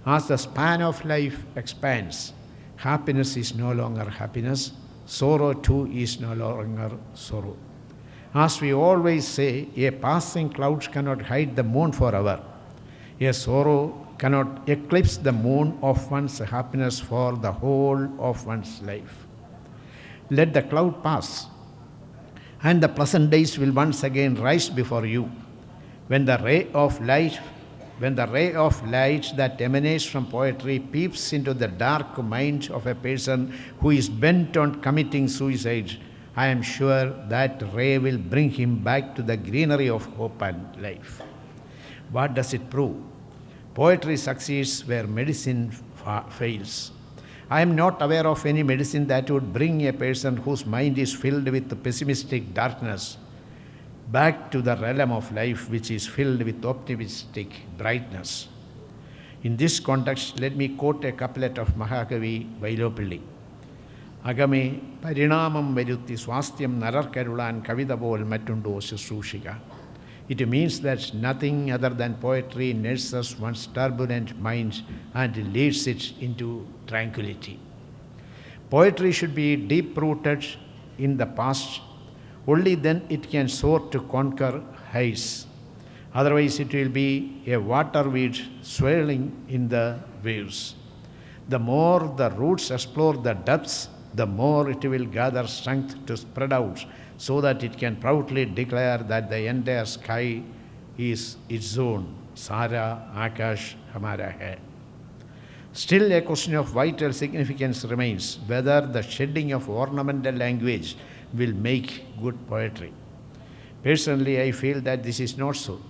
As the span of life expands, happiness is no longer happiness, sorrow too is no longer sorrow. As we always say, a passing cloud cannot hide the moon forever. A sorrow cannot eclipse the moon of one's happiness for the whole of one's life. Let the cloud pass, and the pleasant days will once again rise before you. When the ray of light, when the ray of light that emanates from poetry peeps into the dark mind of a person who is bent on committing suicide, I am sure that ray will bring him back to the greenery of hope and life. What does it prove? Poetry succeeds where medicine fails. I am not aware of any medicine that would bring a person whose mind is filled with pessimistic darkness back to the realm of life which is filled with optimistic brightness. In this context, let me quote a couplet of Mahakavi Vailopilli. Agame parinamam varutti swastyam nararkarulan kavita pol mattundo shushrooshika. It means that nothing other than poetry nurses one's turbulent mind and leads it into tranquility. Poetry should be deep-rooted in the past. Only then it can soar to conquer heights. Otherwise, it will be a water weed swirling in the waves. The more the roots explore the depths, the more it will gather strength to spread out so that it can proudly declare that the entire sky is its own. Sara Akash Hamara Hai. Still, a question of vital significance remains, whether the shedding of ornamental language will make good poetry. Personally, I feel that this is not so.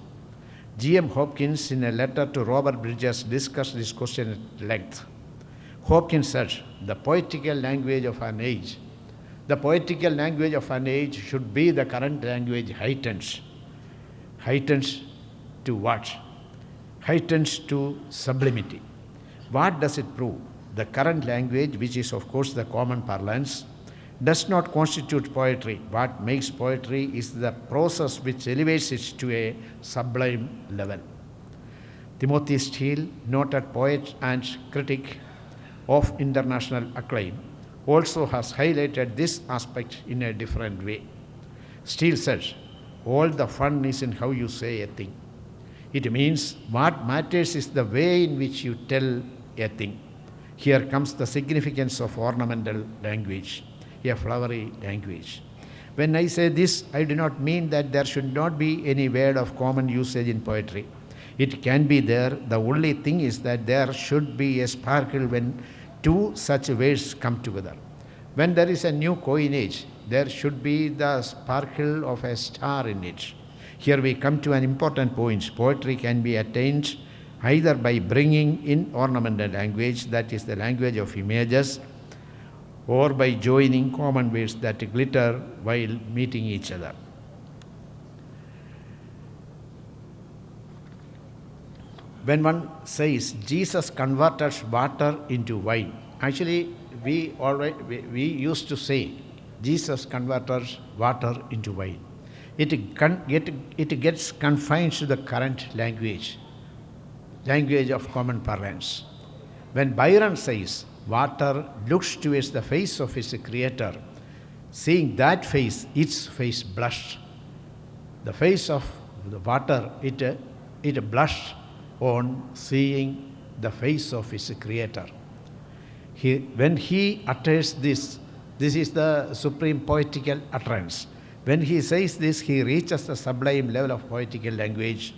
G.M. Hopkins, in a letter to Robert Bridges, discussed this question at length. Hopkins said, the poetical language of an age, the poetical language of an age should be the current language heightened. Heightened to what? heightens to sublimity. What does it prove? The current language, which is of course the common parlance, does not constitute poetry. What makes poetry is the process which elevates it to a sublime level. Timothy Steele, noted poet and critic of international acclaim, also has highlighted this aspect in a different way. Steele says, all the fun is in how you say a thing. It means what matters is the way in which you tell a thing. Here comes the significance of ornamental language, a flowery language. When I say this, I do not mean that there should not be any word of common usage in poetry. It can be there. The only thing is that there should be a sparkle when two such words come together. When there is a new coinage, there should be the sparkle of a star in it. Here we come to an important point. Poetry can be attained either by bringing in ornamental language, that is the language of images, or by joining common words that glitter while meeting each other. When one says Jesus converted water into wine, actually we used to say Jesus converted water into wine. It gets confined to the current language, language of common parlance. When Byron says water looks towards the face of its creator, seeing that face, its face blushed. The face of the water, it blushed on seeing the face of its creator. When he utters this, this is the supreme poetical utterance. When he says this, he reaches the sublime level of poetical language.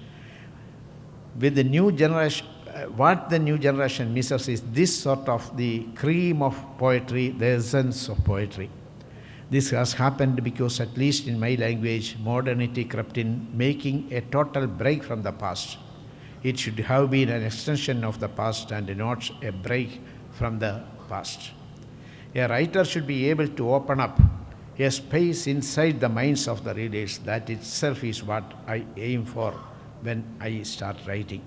With the new generation, what the new generation misses is this sort of the cream of poetry, the essence of poetry. This has happened because, at least in my language, modernity crept in, making a total break from the past. It should have been an extension of the past and not a break from the past. A writer should be able to open up a space inside the minds of the readers. That itself is what I aim for when I start writing.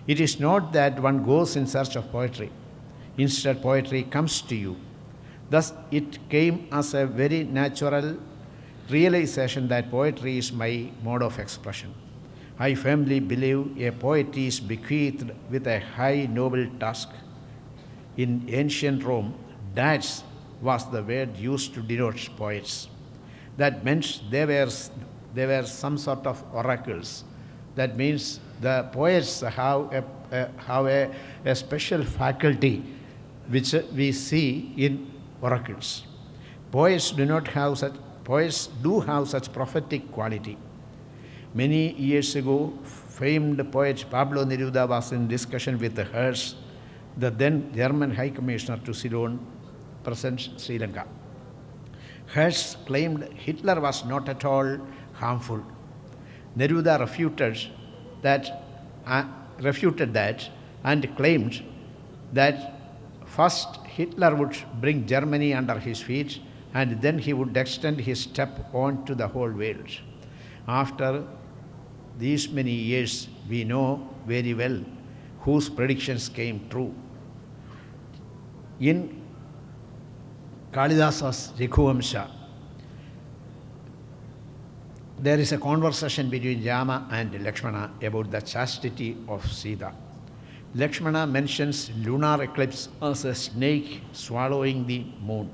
It is not that one goes in search of poetry. Instead, poetry comes to you. Thus, it came as a very natural realization that poetry is my mode of expression. I firmly believe a poet is bequeathed with a high noble task. In ancient Rome, dates was the word used to denote poets. That meant they were some sort of oracles. That means the poets have a special faculty which we see in oracles. Poets do not have such, poets do have such prophetic quality. Many years ago, famed poet Pablo Neruda was in discussion with Hertz, the then German High Commissioner to Ceylon, present Sri Lanka. Hertz claimed Hitler was not at all harmful. Neruda refuted that and claimed that first Hitler would bring Germany under his feet and then he would extend his step on to the whole world. After these many years, we know very well whose predictions came true. In Kalidasa's Raghuvamsha, there is a conversation between Rama and Lakshmana about the chastity of Sita. Lakshmana mentions lunar eclipse as a snake swallowing the moon.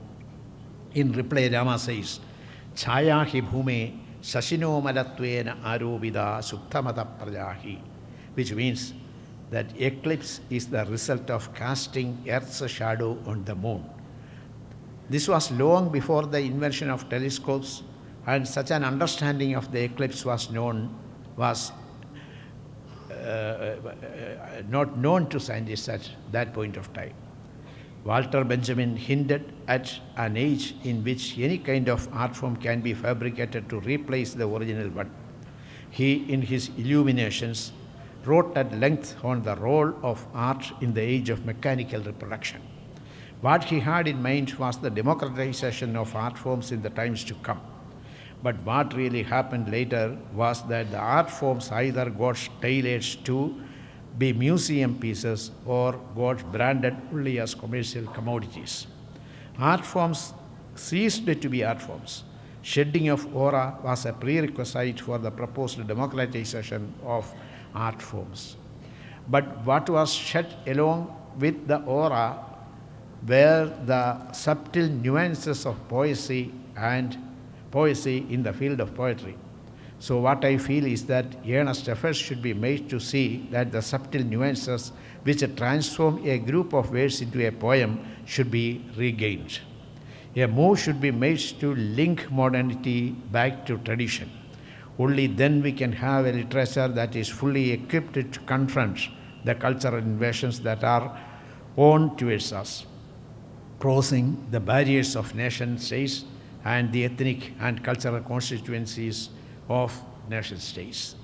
In reply, Rama says, Chaya hi bhume sashino malatvena arovida suktamata prajahi, which means that eclipse is the result of casting Earth's shadow on the moon. This was long before the invention of telescopes, and such an understanding of the eclipse was not known to scientists at that point of time. Walter Benjamin hinted at an age in which any kind of art form can be fabricated to replace the original one. He, in his Illuminations, wrote at length on the role of art in the age of mechanical reproduction. What he had in mind was the democratization of art forms in the times to come. But what really happened later was that the art forms either got tailored to be museum pieces, or got branded only as commercial commodities. Art forms ceased to be art forms. Shedding of aura was a prerequisite for the proposed democratization of art forms. But what was shed along with the aura were the subtle nuances of poesy and poesy in the field of poetry. So what I feel is that earnest efforts should be made to see that the subtle nuances which transform a group of words into a poem should be regained. A move should be made to link modernity back to tradition. Only then we can have a literature that is fully equipped to confront the cultural invasions that are on towards us, crossing the barriers of nation states and the ethnic and cultural constituencies of nation states.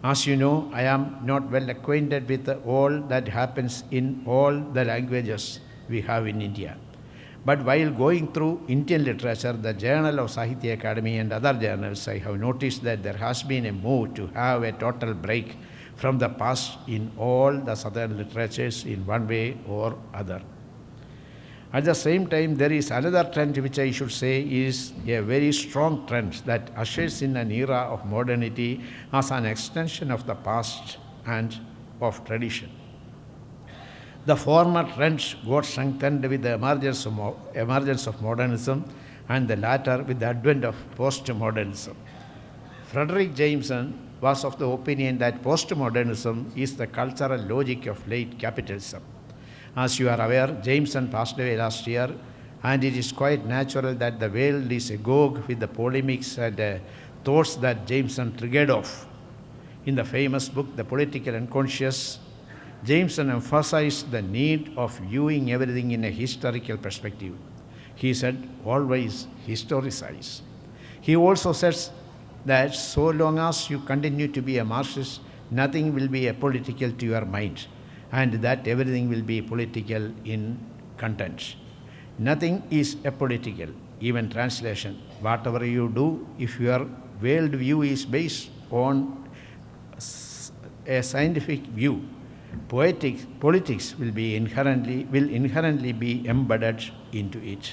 As you know, I am not well acquainted with all that happens in all the languages we have in India. But while going through Indian literature, the Journal of Sahitya Academy and other journals, I have noticed that there has been a move to have a total break from the past in all the southern literatures in one way or other. At the same time, there is another trend which I should say is a very strong trend that ushers in an era of modernity as an extension of the past and of tradition. The former trends got strengthened with the emergence of modernism, and the latter with the advent of postmodernism. Frederick Jameson was of the opinion that postmodernism is the cultural logic of late capitalism. As you are aware, Jameson passed away last year, and it is quite natural that the world is agog with the polemics and thoughts that Jameson triggered off. In the famous book, The Political Unconscious, Jameson emphasized the need of viewing everything in a historical perspective. He said, always historicize. He also says that so long as you continue to be a Marxist, nothing will be apolitical to your mind, and that everything will be political in content. Nothing is apolitical, even translation. Whatever you do, if your world view is based on a scientific view, politics will inherently be embedded into it.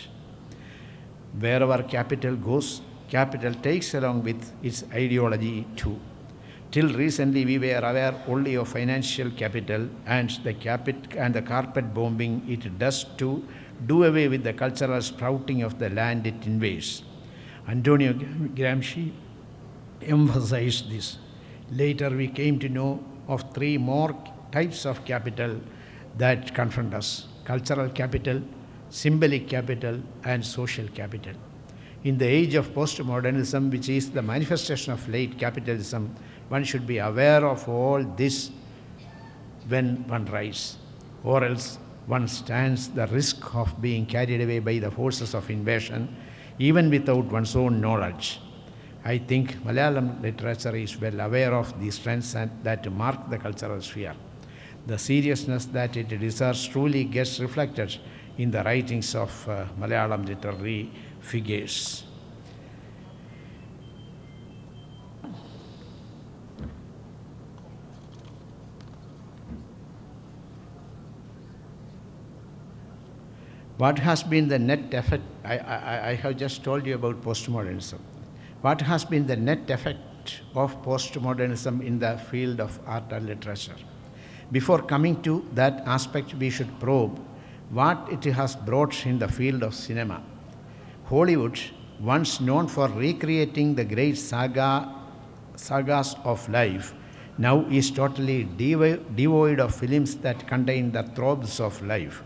Wherever capital goes, capital takes along with its ideology too. Till recently, we were aware only of financial capital and the carpet bombing it does to do away with the cultural sprouting of the land it invades. Antonio Gramsci emphasized this. Later, we came to know of three more types of capital that confront us: cultural capital, symbolic capital, and social capital. In the age of postmodernism, which is the manifestation of late capitalism, one should be aware of all this when one writes, or else one stands the risk of being carried away by the forces of invasion, even without one's own knowledge. I think Malayalam literature is well aware of these trends and that mark the cultural sphere. The seriousness that it deserves truly gets reflected in the writings of Malayalam literary figures. What has been the net effect? I have just told you about postmodernism. What has been the net effect of postmodernism in the field of art and literature? Before coming to that aspect, we should probe what it has brought in the field of cinema. Hollywood, once known for recreating the great sagas of life, now is totally devoid of films that contain the throbs of life.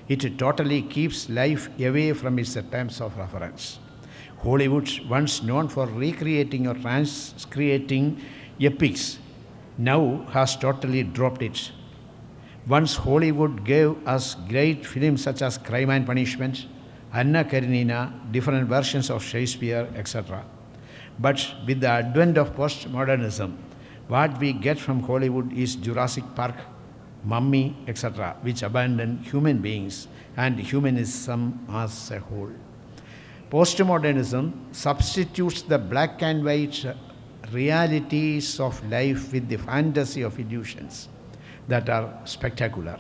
It totally keeps life away from its terms of reference. Hollywood, once known for recreating or transcreating epics, now has totally dropped it. Once Hollywood gave us great films such as Crime and Punishment, Anna Karenina, different versions of Shakespeare, etc. But with the advent of postmodernism, what we get from Hollywood is Jurassic Park, Mummy, etc., which abandon human beings and humanism as a whole. Postmodernism substitutes the black and white realities of life with the fantasy of illusions. that are spectacular.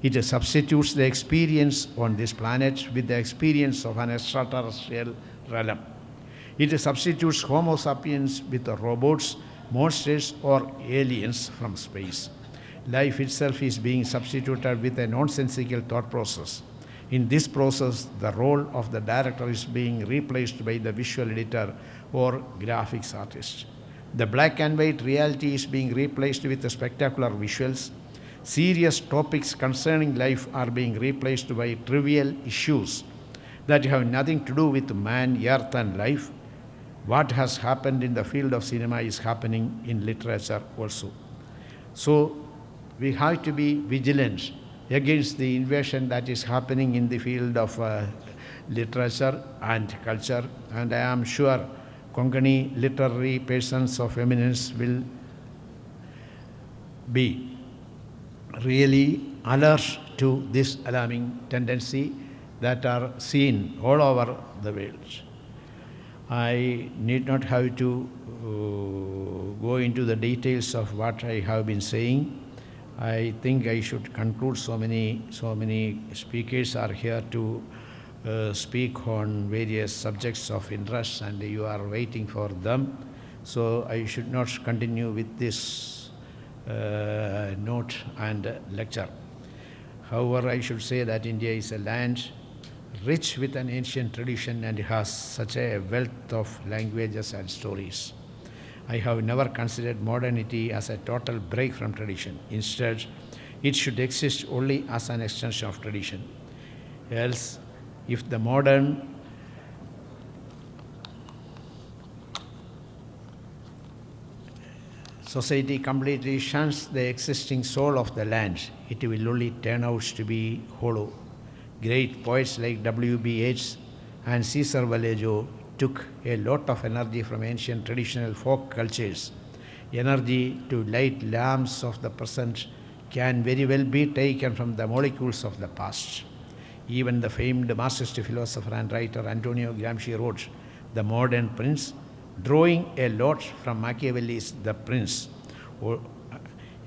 It substitutes the experience on this planet with the experience of an extraterrestrial realm. It substitutes Homo sapiens with robots, monsters, or aliens from space. Life itself is being substituted with a nonsensical thought process. In this process, the role of the director is being replaced by the visual editor or graphics artist. The black and white reality is being replaced with the spectacular visuals. Serious topics concerning life are being replaced by trivial issues that have nothing to do with man, earth, and life. What has happened in the field of cinema is happening in literature also. So we have to be vigilant against the invasion that is happening in the field of literature and culture, and I am sure Konkani literary persons of eminence will be really alert to this alarming tendency that are seen all over the world. I need not have to go into the details of what I have been saying. I think I should conclude. So many speakers are here to speak on various subjects of interest, and you are waiting for them. So I should not continue with this note and lecture. However, I should say that India is a land rich with an ancient tradition and has such a wealth of languages and stories. I have never considered modernity as a total break from tradition. Instead, it should exist only as an extension of tradition. Else, if the modern society completely shuns the existing soul of the land, it will only turn out to be hollow. Great poets like W.B. Yeats and Cesar Vallejo took a lot of energy from ancient traditional folk cultures. Energy to light lamps of the present can very well be taken from the molecules of the past. Even the famed Marxist philosopher and writer Antonio Gramsci wrote The Modern Prince, drawing a lot from Machiavelli's The Prince.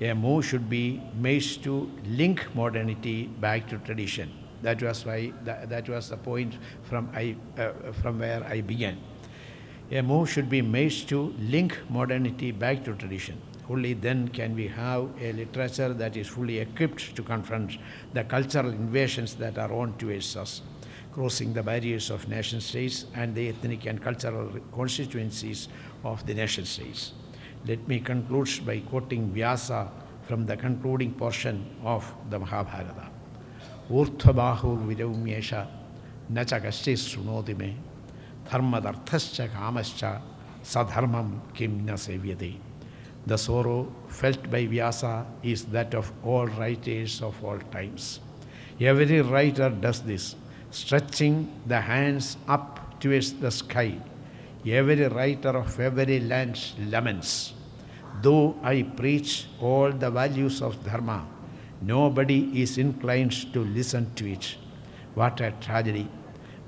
A move should be made to link modernity back to tradition. That was why that was the point from where I began. A move should be made to link modernity back to tradition. Only then can we have a literature that is fully equipped to confront the cultural invasions that are on towards us, crossing the barriers of nation states and the ethnic and cultural constituencies of the nation states. Let me conclude by quoting Vyasa from the concluding portion of the Mahabharata. Urdhvabahur viraumyesha nacha kaschit shrunoti me dharmadarthascha kamascha sadharmam kim na sevyate. The sorrow felt by Vyasa is that of all writers of all times. Every writer does this, stretching the hands up towards the sky. Every writer of every land laments. Though I preach all the values of dharma, nobody is inclined to listen to it. What a tragedy.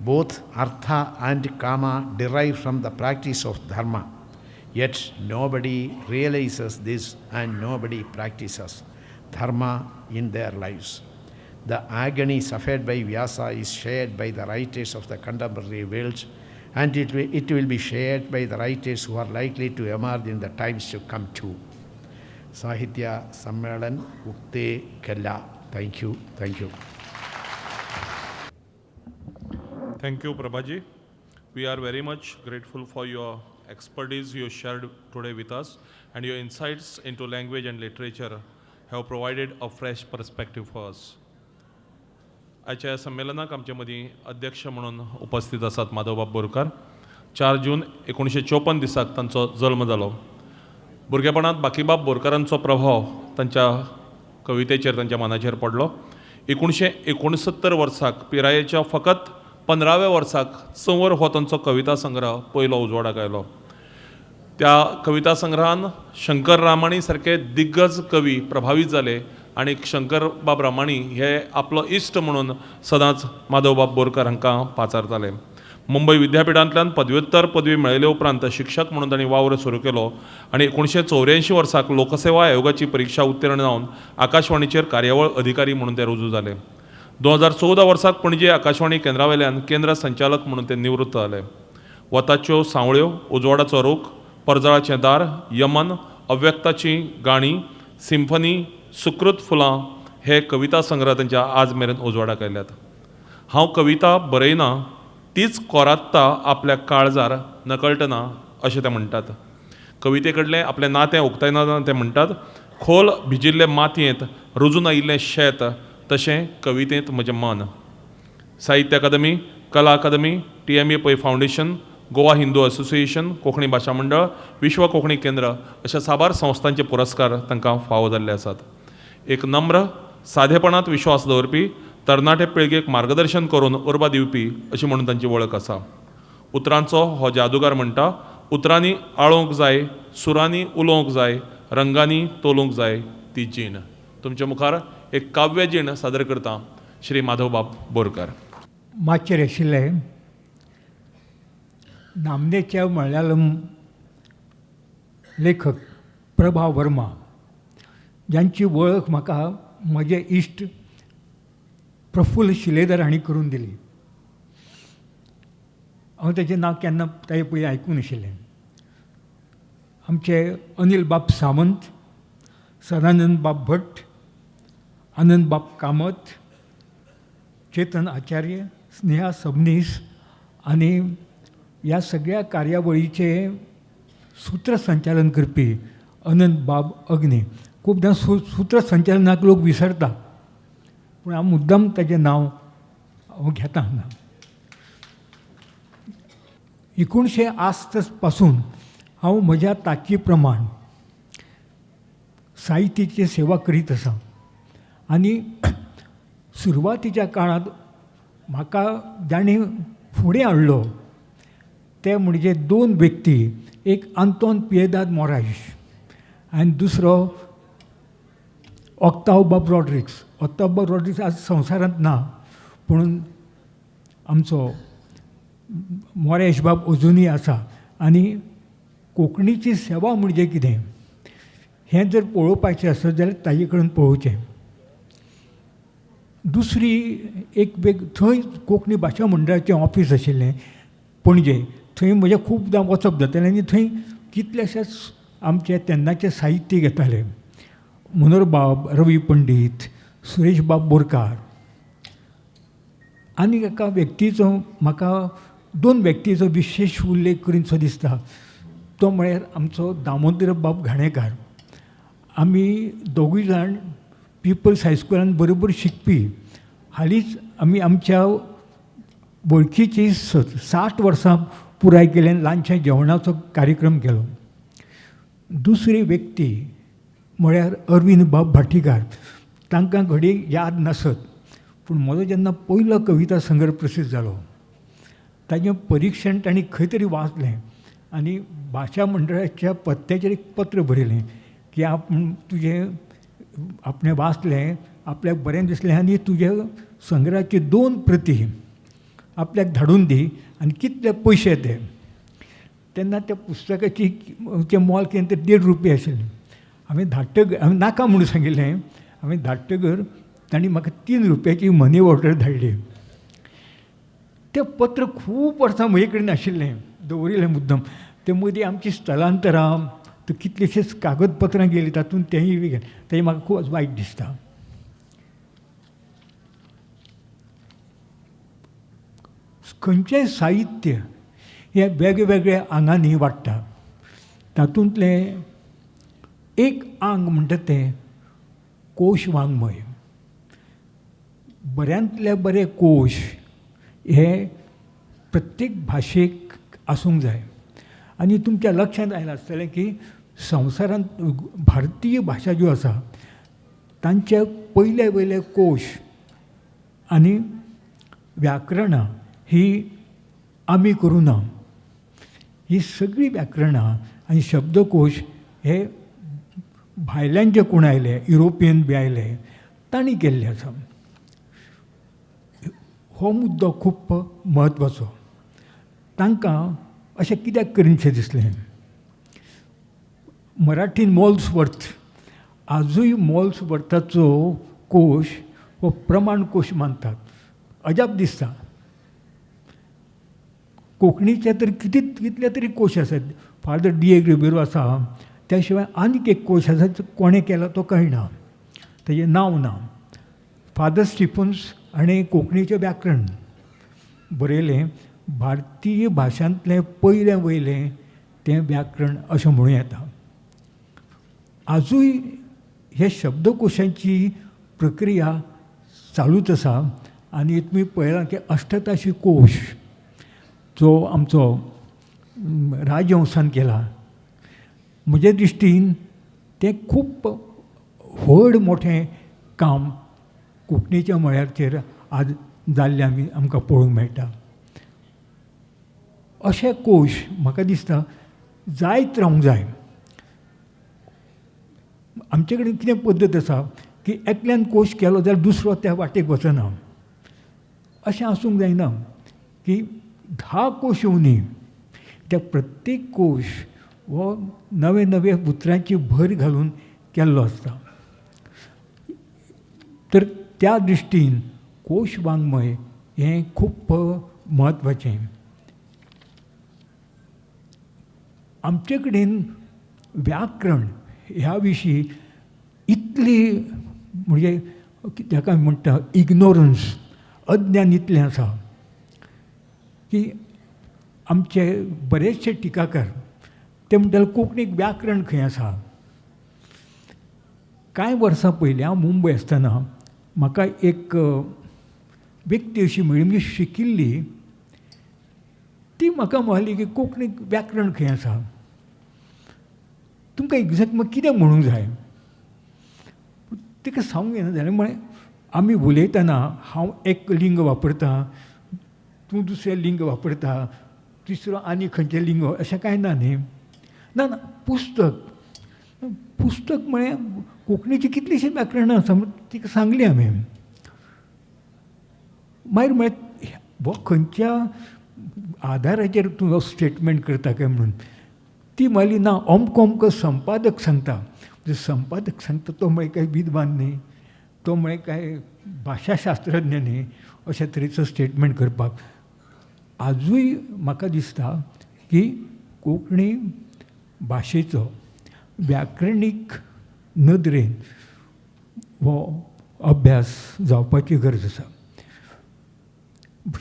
Both artha and kama derive from the practice of dharma. Yet nobody realizes this and nobody practices dharma in their lives. The agony suffered by Vyasa is shared by the writers of the contemporary world, and it will be shared by the writers who are likely to emerge in the times to come too. Sahitya Sammelan Ukte Kella. Thank you. Thank you. Thank you, Prabhaji. We are very much grateful for your expertise you shared today with us, and your insights into language and literature have provided a fresh perspective for us. आयच्या संमेलनाक आमचे मदीं अध्यक्ष म्हणून उपस्थित आसात माधवबाब बोरकार. 4 जून 1954 दिसाक तांचो जल्म जालो. भुरगेपणांत बाकीबाब बोरकारांचो प्रभाव तांच्या कवितेचेर, तांच्या मनाचेर पडलो. 1969 वर्साक पिरायेच्या फकत 15व्या वर्साक चंवर हो तांचो कविता संग्रह पयलो उजवाडाक आयलो. त्या कविता संग्रहान शंकर रामाणी सारके दिग्गज कवी प्रभावीत जाले आनी शंकरबाब रामाणी हे आपलो इश्ट म्हणून सदांच माधवबाब बोरकर हांकां पाचारताले. मुंबय विद्यापिठांतल्यान पदव्युत्तर पदवी मेळयले उपरांत शिक्षक म्हणून तांणी वावर सुरू केलो आनी 1984 वर्साक लोकसेवा आयोगाची परिक्षा उत्तीर्ण जावन आकाशवाणीचेर कार्यावळ अधिकारी म्हणून ते रुजू जाले. 2014 वर्साक पणजे आकाशवाणी केंद्रावेल्यान केंद्र संचालक म्हणून ते निवृत्त जाले. वताच्यो सांवळ्यो, उजवाडाचो रूख, परजळाचें दार, यमन, अव्यक्ताची गाणी, सिम्फनी, सुकृत फुलां हे कविता संग्रह तांच्या आज मेरेन उजवाडाक आयल्यात. हांव कविता बरयना, तीच कोरात्ता आपल्या काळजार नकळटना अशें ते म्हणटात. कविते कडलें आपलें नातें उक्तायना ते म्हणटात, खोल भिजिल्ले मातयेंत रुजून आयिल्लें शेत तशें कवितेंत म्हजें मन. Sahitya Akademi, Kala Akademi, TMA Pai foundation, Goa Hindu association, Konkani Bhasha Mandal, Vishwa Konkani Kendra अशा साबार संस्थांचे पुरस्कार तांकां फावो जाल्ले आसात. एक नम्र, सादेपणांत विश्वास दवरपी, तरणाटे पिळगेक मार्गदर्शन करून उर्बा दिवपी अशी म्हणून तांची वळख आसा. उतरांचो हो जादूगार म्हणटा, उतरांनी आळोवंक जाय, सुरांनी उलोवंक जाय, रंगांनी तोलूंक जाय ती जीण. तुमचे मुखार एक काव्य जीण सादर करता श्री माधवबाब बोरकर. माचयेर आशिल्ले नामनेचे मळयालम लेखक प्रभा वर्मा, ज्यांची वळख म्हाका म्हजे इश्ट प्रफुल्ल शिलेदार हांणी करून दिली. हांव ताचें नांव केन्ना ताजे पयलीं आयकूंक नाशिल्लें. आमचे अनिल बाब सावंत, सदानंद बाब भट, आनंद बाब कामत, चेतन आचार्य, स्नेहा सबनीस आनी ह्या सगळ्या कार्यावळीचें सूत्रसंचालन करपी अनंत बाब अग्नी. खुबदां सूत्रसंचालनाक लोक विसरता, पूण हांव मुद्दम ताजें नांव हांव घेता हांगा. 1980 पासून हांव म्हज्या तांकी प्रमाण साहित्याची सेवा करीत आसा आनी सुरवातीच्या काळांत म्हाका जाणें फुडें हाडलो ते म्हणजे दोन व्यक्ती, एक आंतोन पियेदाद मोरायश आनी दुसरो ऑक्ताव बाब रॉड्रिक्स. ऑक्ताव बाब रॉड्रिक्स आज संवसारांत ना, पूण आमचो मोरायश बाब अजुनूय आसा. आनी कोंकणीची सेवा म्हणजे कितें हें जर पळोवपाचें आसत जाल्यार ताजे कडेन पळोवचें. दुसरी एक थंय कोंकणी भाशा मंडळाचें ऑफीस आशिल्लें पणजे, थंय म्हजें खुबदां वचप जातालें आनी थंय कितलेशेच आमचे तेन्नाचे साहित्य घेताले. मनोहर बाब, रवी पंडीत, सुरेश बाब बोरकार आनी एका व्यक्तीचो म्हाका दोन व्यक्तीचो विशेश उल्लेख करीनसो दिसता, तो म्हळ्यार आमचो दामोदर बाब घाणेकार. आमी दोगूय जाण पिपल्स हायस्कुलान बरोबर शिकपी. हालींच आमी आमच्या वळखीची 60 वर्सां पुराय केल्यान ल्हानशा जेवणाचो कार्यक्रम केलो. दुसरी व्यक्ती म्हळ्यार अरविंद बाब भाटीकार. तांकां घडये याद नासत, पूण म्हजो जेन्ना पयलो कविता संग्रह प्रसिद्ध जालो ताजें परिक्षण तांणी खंय तरी वाचलें आनी भाशा मंडळाच्या पत्त्याचेर एक पत्र बरयलें की आपूण तुजें आपणें वाचलें, आपल्याक बरें दिसलें आनी तुज्या संग्रहाची 2 प्रती आपल्याक धाडून दी आनी कितले पयशे ते. तेन्ना त्या पुस्तकाची तें मोल कितें तें 1.5 रुपया आशिल्लें. हांवें धाडटकर, हांवें नाका म्हणून सांगिल्लें, हांवें धाडटकर तांणी म्हाका 3 रुपयाची मनी ऑर्डर धाडली. तें पत्र खूब वर्सां म्हजे कडेन आशिल्लें, दवरिल्लें मुद्दम. ते मदीं आमचीं स्थलांतरां, तर कितलींशींच कागदपत्रां गेलीं तातूंत तेंय बी गेलें. तें म्हाका खूब वायट दिसता. खंयचेंय साहित्य हें वेगवेगळ्या आंगांनी वाडटा. तातूंतलें एक आंग म्हणटा तें कोश वाङ्मय. बऱ्यांतले बरे कोश हे प्रत्येक भाशेक आसूंक जाय. आनी तुमच्या लक्षांत आयलां आसतलें की संवसारांत भारतीय भाशा ज्यो आसा तांचे पयले वयले कोश आनी व्याकरणां ही आमी करूं ना. ही सगळीं व्याकरणां आनी शब्दकोश हे भायल्यान जे कोण आयले, युरोपियन बी आयले, तांणी केल्ले आसा. हो मुद्दो खूब म्हत्वाचो. तांकां अशें कित्याक करीनशें दिसलें? मराठीन मोल्सवर्थ, आजूय मोल्सवर्थाचो कोश हो प्रमाण कोश मानतात. अजाप दिसता. कोंकणीचे तर कितले तरी कोश आसात. Father DA. रिबेरो आसा, त्या शिवाय आनीक एक कोश आसा, कोणें केला तो कळना, तेजें नांव ना. फादर स्टिफन्स हाणें कोंकणीचें व्याकरण बरयलें. भारतीय भाशांतलें पयलें वयलें तें व्याकरण अशें म्हणूं येता. आजूय हे शब्दकोशांची प्रक्रिया चालूच आसा आनी तुमी पळयलां की अष्टताशी कोश जो आमचो राजहंसान केला, म्हजे दृश्टीन तें खूब व्हड मोठें काम कोंकणीच्या मळाचेर आज जाल्लें आमकां पळोवंक मेळटा. अशे कोश म्हाका दिसता जायत रावंक जाय. आमचे कडेन कितें पद्दत आसा की एकल्यान कोश केलो जाल्यार दुसरो त्या वाटेक वचना. अशें आसूंक जायना की 10 कोश येवनी, त्या प्रत्येक कोश हो नवे नवे उतरांची भर घालून केल्लो आसता. तर त्या दृश्टीन कोश वाङ्मय हें खूब म्हत्वाचें. आमचे कडेन व्याकरण ह्या विशीं इतली म्हणजे ताका म्हणटा इग्नोरन्स, अज्ञान इतलें आसा की आमचे बरेचशे टिकाकार ते म्हणटाले कोंकणीक व्याकरण खंय आसा. कांय वर्सां पयलीं हांव मुंबय आसतना म्हाका एक व्यक्ती अशी मेळ्ळी, म्हणजे शिकिल्ली, ती म्हाका म्हणली की कोंकणीक व्याकरण खंय आसा, तुमकां एग्जॅक्ट मग कितें म्हणूंक जाय. तिका सांगूंक येना जालें. म्हळें आमी उलयतना हांव एक लिंग वापरता, तूं दुसरें लिंग वापरता, तिसरो आनी खंयचें लिंग, अशें कांय ना न्ही. ना ना, पुस्तक पुस्तक म्हळें कोंकणीचीं कितलींशीं व्याकरणां आसा म्हूण तिका सांगली हांवें. मागीर म्हळें हो खंयच्या आदाराचेर तूं हो स्टेटमेंट करता काय म्हणून. ती म्हणली ना, अमको अमको संपादक सांगता. म्हणजे संपादक सांगता तो म्हळें काय विद्वान न्ही, तो म्हळें काय भाशाशास्त्रज्ञ न्ही, अशे तरेचो स्टेटमेंट करपाक. आजूय म्हाका दिसता की कोंकणी भाशेचो व्याकरणीक नदरेन हो अभ्यास जावपाची गरज आसा.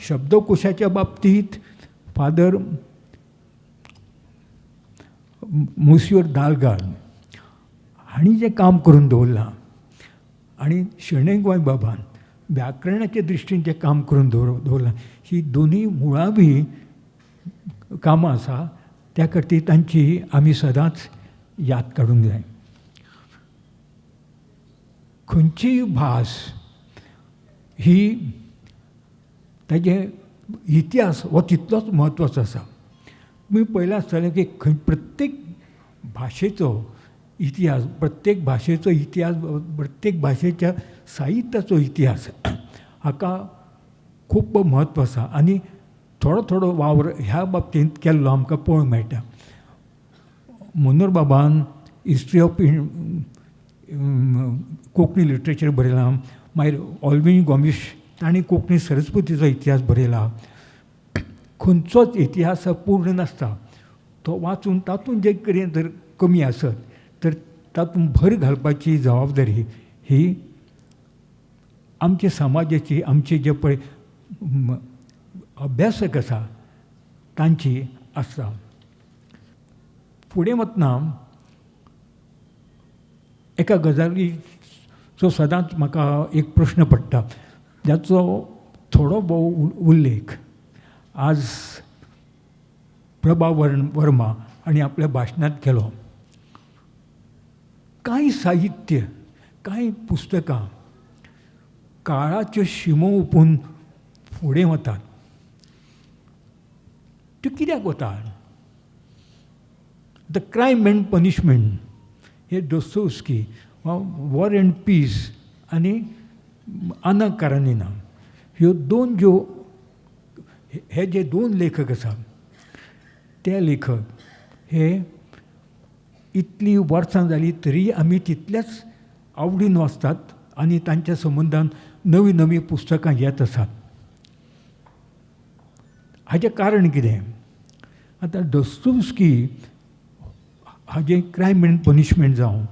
शब्दकोशाच्या बाबतींत फादर मोसियोर दालगाद हांणी जें काम करून दवरलां आनी शणै गोंयबाबान व्याकरणाचे दृश्टीन जें काम करून दवरलां, ही दोनूय मुळावी कामां आसा. त्या खातीर तांची आमी सदांच याद काडूंक जाय. खंयचीय भास ही ताजे इतिहास हो तितलोच म्हत्वाचो आसा. तुमी पळयलां आसतलें की खंय प्रत्येक भाशेचो इतिहास, प्रत्येक भाशेचो इतिहास, प्रत्येक भाशेच्या साहित्याचो इतिहास हाका खूब म्हत्व आसा आनी थोडो थोडो वावर ह्या बाबतींत केल्लो आमकां पळोवंक मेळटा. मनोहर बाबान हिस्ट्री ऑफ कोंकणी लिटरेचर बरयलां, मागीर ऑल्विन गॉमिश तांणी कोंकणी सरस्पतीचो इतिहास बरयला. खंयचोच इतिहास पूर्ण नासता, तो वाचून तातूंत जें कितें जर कमी आसत तर तातूंत भर घालपाची जबाबदारी ही आमच्या समाजाची, आमचे जे पळय अभ्यासक आसा तांची आसता. फुडें वतना एका गजालीचो सदांच म्हाका एक प्रश्न पडटा, जाचो थोडो भोव उल्लेख आज प्रभा वर्मा हांणी आपल्या भाशणांत केलो. कांय साहित्य, कांय पुस्तकां काळाच्यो शिमो हुपून फुडें वतात. त्यो कित्याक वतात? The crime and punishment हे दोस्तोव्स्की, वॉर एंड पीस आनी आना कारानिना ह्यो दोन ज्यो हे जे दोन लेखक आसात ते लेखक हे इतलीं वर्सां जालीं तरी आमी तितलेच आवडीन वाचतात आनी तांच्या संबंदान नवीं नवीं पुस्तकां येत आसात. हाचें कारण कितें? आतां दोस्तोव्स्की हाजें क्रायम एंड पनिशमेंट जावं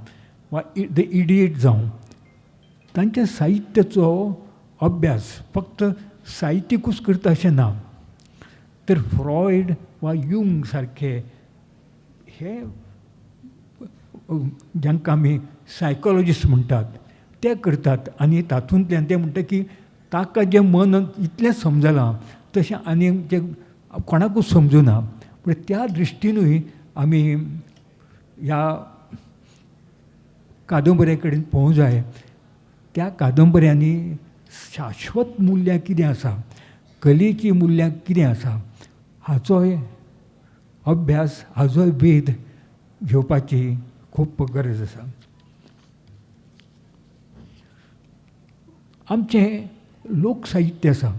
वा the idiot जावं, तांच्या साहित्याचो अभ्यास फक्त साहित्यिकूच करता अशें ना, तर फ्रॉयड वा युंग सारखे हे जांकां आमी सायकोलॉजिस्ट म्हणटात ते करतात. आनी तातूंतल्यान ते म्हणटा की ताका जें मन इतलें समजलां तशें आनी जें कोणाकूच समजुना. पूण त्या दृश्टीनूय आमी ह्या कादंबरे कडेन पळोवंक जाय. त्या कादंबऱ्यांनी शाश्वत मुल्यां कितें आसा, कलेचीं मुल्यां कितें आसा, हाचोय अभ्यास, हाचोय वेध घेवपाची खूब गरज आसा. आमचें लोकसाहित्य आसा,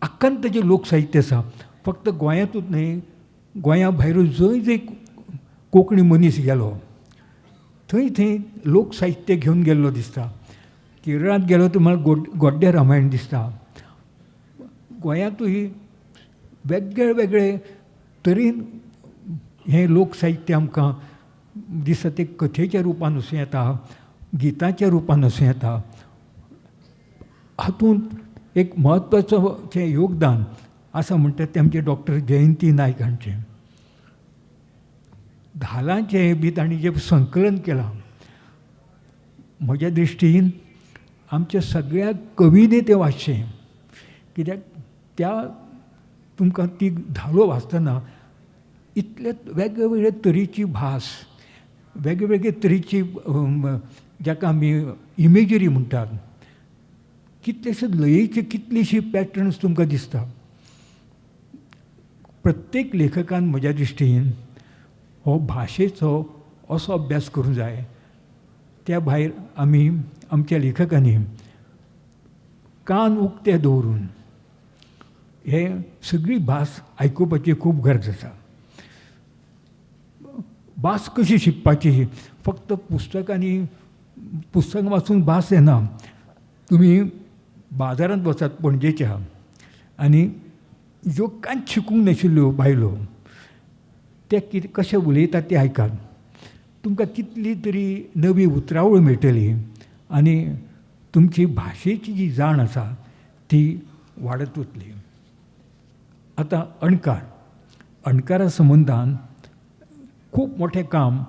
आकांत जें लोकसाहित्य आसा, फक्त गोंयांतूच न्हय, गोंया भायरूय जंय जंय कोंकणी मनीस गेलो थंय थंय लोकसाहित्य घेवन गेल्लो दिसता. केरळांत गेलो तर म्हाका गोड्डे रामायण दिसता. गोंयांतूय वेगळे वेगळे तरेन हें लोकसाहित्य आमकां दिसता. तें कथेच्या रुपान आसूं येता, गिताच्या रुपान आसूं येता. हातूंत एक म्हत्वाचो जें योगदान आसा म्हणटा तें आमचें डॉक्टर जयंती नायक हांचें. धालांचें बी तांणी जें संकलन केलां, म्हज्या दृश्टीन आमच्या सगळ्या कवींनी तें वाचचें. कित्याक त्या तुमकां ती धालो वाचतना इतले वेगळे वेगळे तरेची भास, वेगळे वेगळे तरेची जाका आमी इमेजरी म्हणटात, कितलेशे लयेचे कितलेशे पॅटर्न्स तुमकां दिसता. प्रत्येक लेखकान म्हज्या दृश्टीन हो भाशेचो असो अभ्यास करूंक जाय. त्या भायर आमी आमच्या लेखकांनी कान उक्ते दवरून हे सगळी भास आयकुपाची खूब गरज आसा. भास कशी शिकपाची? फक्त पुस्तकांनी, पुस्तकां वाचून भास येना. तुमी बाजारांत वचात पणजेच्या आनी ज्यो कांयच शिकूंक नाशिल्ल्यो बायलो ते कितें कशें उलयतात तें आयकात. तुमकां कितली तरी नवी उतरावळ मेळटली आनी तुमची भाशेची जी जाण आसा ती वाडत वतली. आतां अणकार, अणकारा संबंदान खूब मोठें काम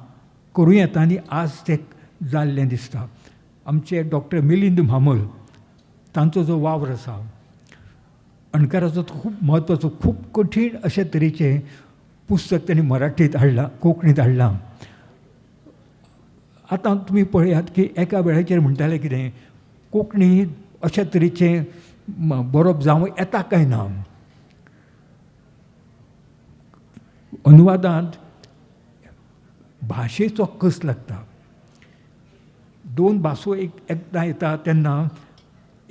करूं येता आनी आज तें जाल्लें दिसता. आमचे डॉक्टर मिलिंद म्हामल तांचो जो वावर आसा अणकाराचो खूब म्हत्वाचो, खूब कठीण अशे तरेचें पुस्तक तांणी मराठींत हाडलां, कोंकणींत हाडलां. आतां तुमी पळयात की एका वेळाचेर म्हणटाले कितें, कोंकणी अशा तरेचें बरोवप जावं येता काय ना. अनुवादांत भाशेचो कस लागता. दोन भासो एकदां येता तेन्ना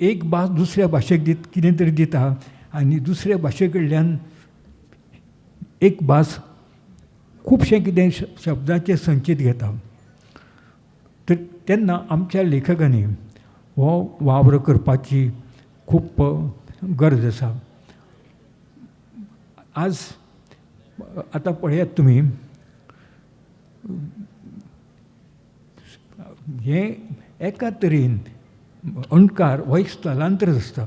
एक भास दुसऱ्या भाशेक कितें तरी दिता आनी दुसऱ्या भाशे कडल्यान एक भास खुबशें कितें शब्दाचें संचीत घेता. तर तेन्ना आमच्या लेखकांनी हो वावर करपाची खूब गरज आसा. आज आतां पळयात तुमी, हें एका तरेन अणकार हो एक स्थलांतर आसता,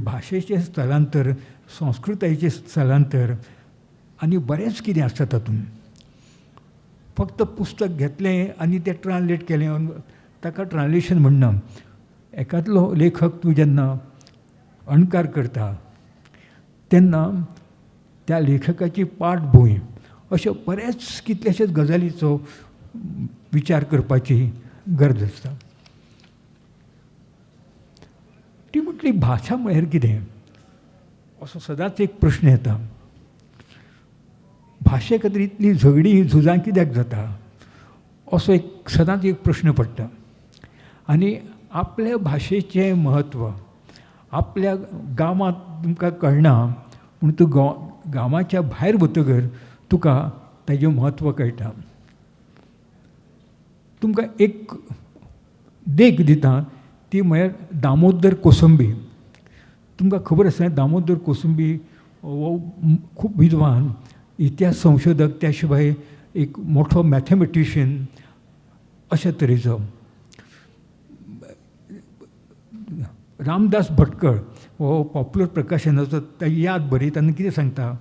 भाशेचें स्थलांतर, संस्कृतायेचें स्थलांतर आनी बरेंच कितें आसता तातूंत. फक्त पुस्तक घेतलें आनी तें ट्रान्सलेट केलें ताका ट्रान्सलेशन म्हणना. एकादलो लेखक तूं जेन्ना अणकार करता तेन्ना त्या लेखकाची पाठभूंय अश्यो बऱ्याच कितल्याश्याच गजालीचो विचार करपाची गरज आसता. ती म्हटली भाशा म्हळ्यार कितें असो सदांच एक प्रश्न येता. भाशे खातीर इतली झगडीं झुजां कित्याक जाता असो एक सदांच एक प्रश्न पडटा. आनी आपल्या भाशेचें म्हत्व आपल्या गांवांत तुमकां कळना, पूण तूं गांवाच्या भायर वतगर तुका ताजें म्हत्व कळटा. तुमकां एक देख दिता ती म्हळ्यार दामोदर कोसंबी. तुमकां खबर आसा दामोदर कोसंबी हो खूब विद्वान इतिहास संशोधक, त्या शिवाय एक मोठो मॅथमॅटिशियन अशा तरेचो. रामदास भटकळ हो पॉप्युलर प्रकाशनाचो ताजी याद बरयता आनी कितें सांगता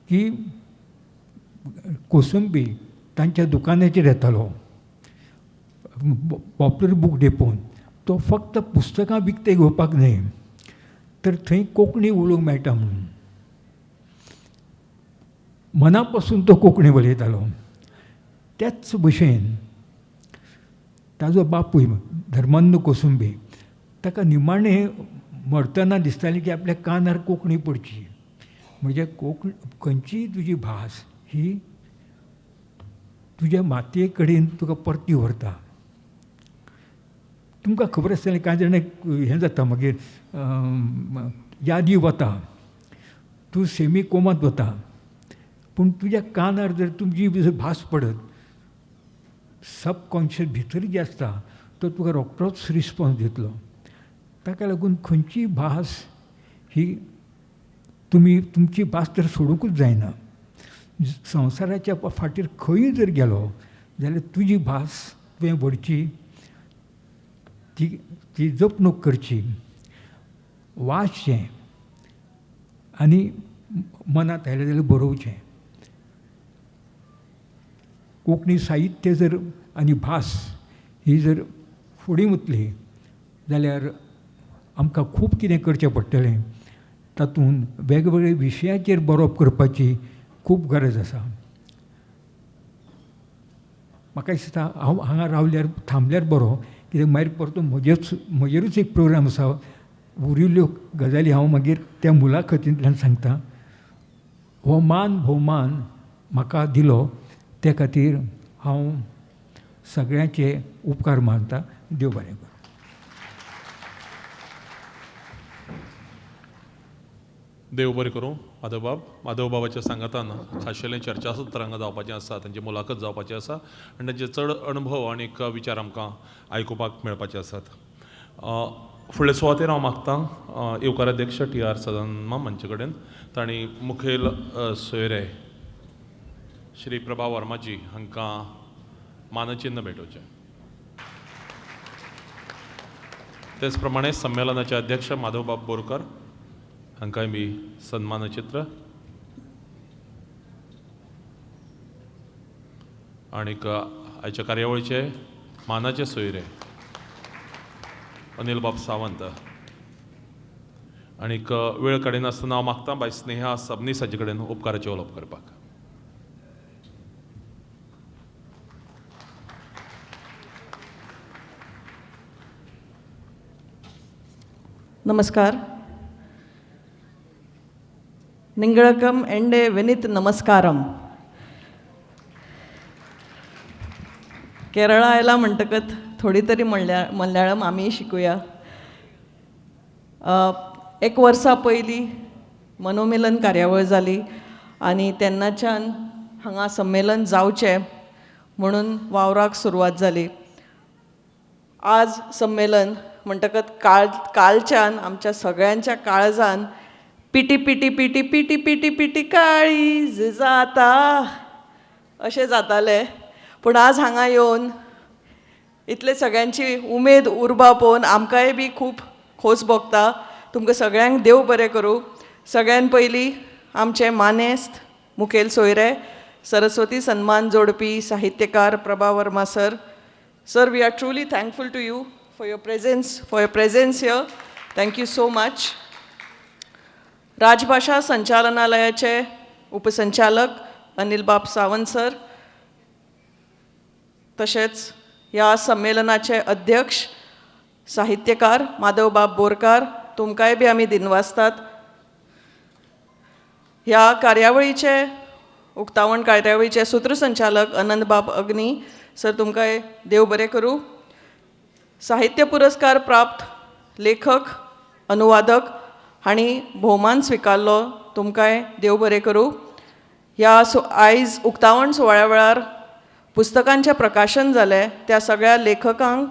की कोसंबी तांच्या दुकानाचेर येतालो पॉप्युलर बूक डेपोन. तो फक्त पुस्तकां विकतें घेवपाक न्हय तर थंय कोंकणी उलोवंक मेळटा म्हणून मना पासून तो कोंकणी उलयतालो. त्याच भशेन ताजो बापूय धर्मानंद कोसंबी ताका निमाणें मरतना दिसतालें की आपल्या कानार कोंकणी पडची. म्हणजे कोंकणी खंयचीय तुजी भास ही तुज्या मातये कडेन तुका परती व्हरता. तुमकां खबर आसतलें कांय जाणांक हें जाता मागीर यादी वता, तूं सेमी कोमांत वता, पूण तुज्या कानार जर तुजी भास पडत सबकॉन्शियस भितर जे आसता तो तुका रोखडोच रिस्पोन्स दितलो. ताका लागून खंयचीय भास ही तुमी तुमची भास तर सोडुंकूच जायना. संवसाराच्या फाटीर खंयूय जर गेलो जाल्यार तुजी भास तुवें व्हरची, ती ती जपणूक करची, वाचचें आनी मनांत आयलें जाल्यार बरोवचें. कोंकणी साहित्य जर आनी भास ही जर फुडें वतली जाल्यार आमकां खूब कितें करचें पडटलें. तातूंत वेगवेगळे विशयाचेर बरोवप करपाची खूब गरज आसा. म्हाका दिसता हांव हांगा रावल्यार थांबल्यार बरो, कित्याक मागीर परतो म्हजेरूच एक प्रोग्राम आसा. उरिल्ल्यो गजाली हांव मागीर त्या मुलाखतींतल्यान सांगता. हो मान भोवमान म्हाका दिलो त्या खातीर हांव सगळ्यांचे उपकार मानता. देव बरें करूं. देव बरें करूं माधवबाब. माधवबाबाच्या सांगातान खाशेलें चर्चासत्र हांगा जावपाचें आसा, तांची मुलाखत जावपाची आसा आनी तांचे चड अणभव आनी विचार आमकां आयकुपाक मेळपाचे आसात. फुडले सुवातेर हांव मागतां येवकार अध्यक्ष टी.आर. सदानंद हांचे कडेन तांणी मुखेल सोयरे श्री प्रभा वर्माजी हांकां मानचिन्न भेटोवचें. तेच प्रमाणे संमेलनाचे अध्यक्ष माधवबाब बोरकर हांकांय बी सन्मानचित्र आनीक आयच्या कार्यावळीचे मानाचे सोयरे अनिलबाब सावंत. आनीक वेळ काडिनासतना हांव मागतां बाय स्नेहा सबनीस हाचे कडेन उपकाराचें उलोवप करपाक. नमस्कार. निंगळकम एंडे विनीत नमस्कारम. केरळा आयला म्हणटकच थोडी तरी मल्याळम आमी शिकूया. एक वर्सा पयलीं मनोमिलन कार्यावळ जाली आनी तेन्नाच्यान हांगा संमेलन जावचें म्हणून वावराक सुरवात जाली. आज संमेलन म्हणटकच कालच्यान आमच्या सगळ्यांच्या काळजान पिटी पिटी पिटी पिटी पिटी पिटी काळीज जाता अशें जातालें. पूण आज हांगा येवन इतले सगळ्यांची उमेद उर्बा पळोवन आमकांय बी खूब खोस भोगता. तुमकां सगळ्यांक देव बरें करूं. सगळ्यान पयलीं आमचे मानेस्त मुखेल सोयरे सरस्वती सन्मान जोडपी साहित्यकार Prabha Varma sir. Sir, we are truly thankful to you for your presence here. Thank you so much. राजभाशा संचालनालयाचे उपसंचालक अनिलबाब सावंत सर, तशेंच ह्या संमेलनाचे अध्यक्ष साहित्यकार माधवबाब बोरकार, तुमकांय बी आमी दिनवासतात. ह्या कार्यावळीचे उक्तावण कार्यावळीचे सूत्रसंचालक अनंतबाब अग्नी सर, तुमकांय देव बरें करूं. साहित्य पुरस्कार प्राप्त लेखक अनुवादक हांणी भोवमान स्विकारलो तुमकांय देव बरें करूं. ह्या आयज उक्तावण सुवाळ्या वेळार पुस्तकांचें प्रकाशन जालें त्या सगळ्या लेखकांक,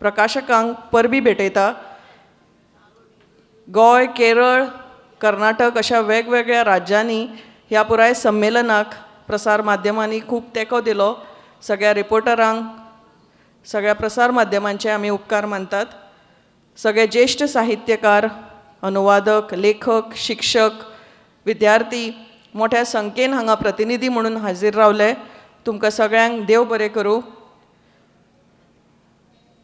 प्रकाशकांक परबी भेटयता. गोंय, केरळ, कर्नाटक अशा वेगवेगळ्या राज्यांनी ह्या पुराय संमेलनाक प्रसार माध्यमांनी खूब तेंको दिलो. सगळ्या रिपोर्टरांक, सगळ्या प्रसार माध्यमांचे आमी उपकार मानतात. सगळे ज्येश्ठ साहित्यकार, अनुवादक, लेखक, शिक्षक, विद्यार्थी मोठ्या संख्येन हांगा प्रतिनिधी म्हणून हाजीर रावले. तुमकां सगळ्यांक देव बरें करूं.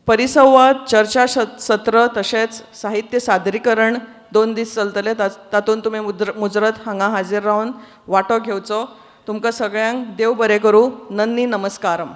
परिसंवाद, चर्चा सत्र तशेंच साहित्य सादरीकरण 2 दीस चलतले. तातूंत तुमी मुजरत हांगा हाजीर रावन वांटो घेवचो. तुमकां सगळ्यांक देव बरें करूं. नंदी नमस्कारम.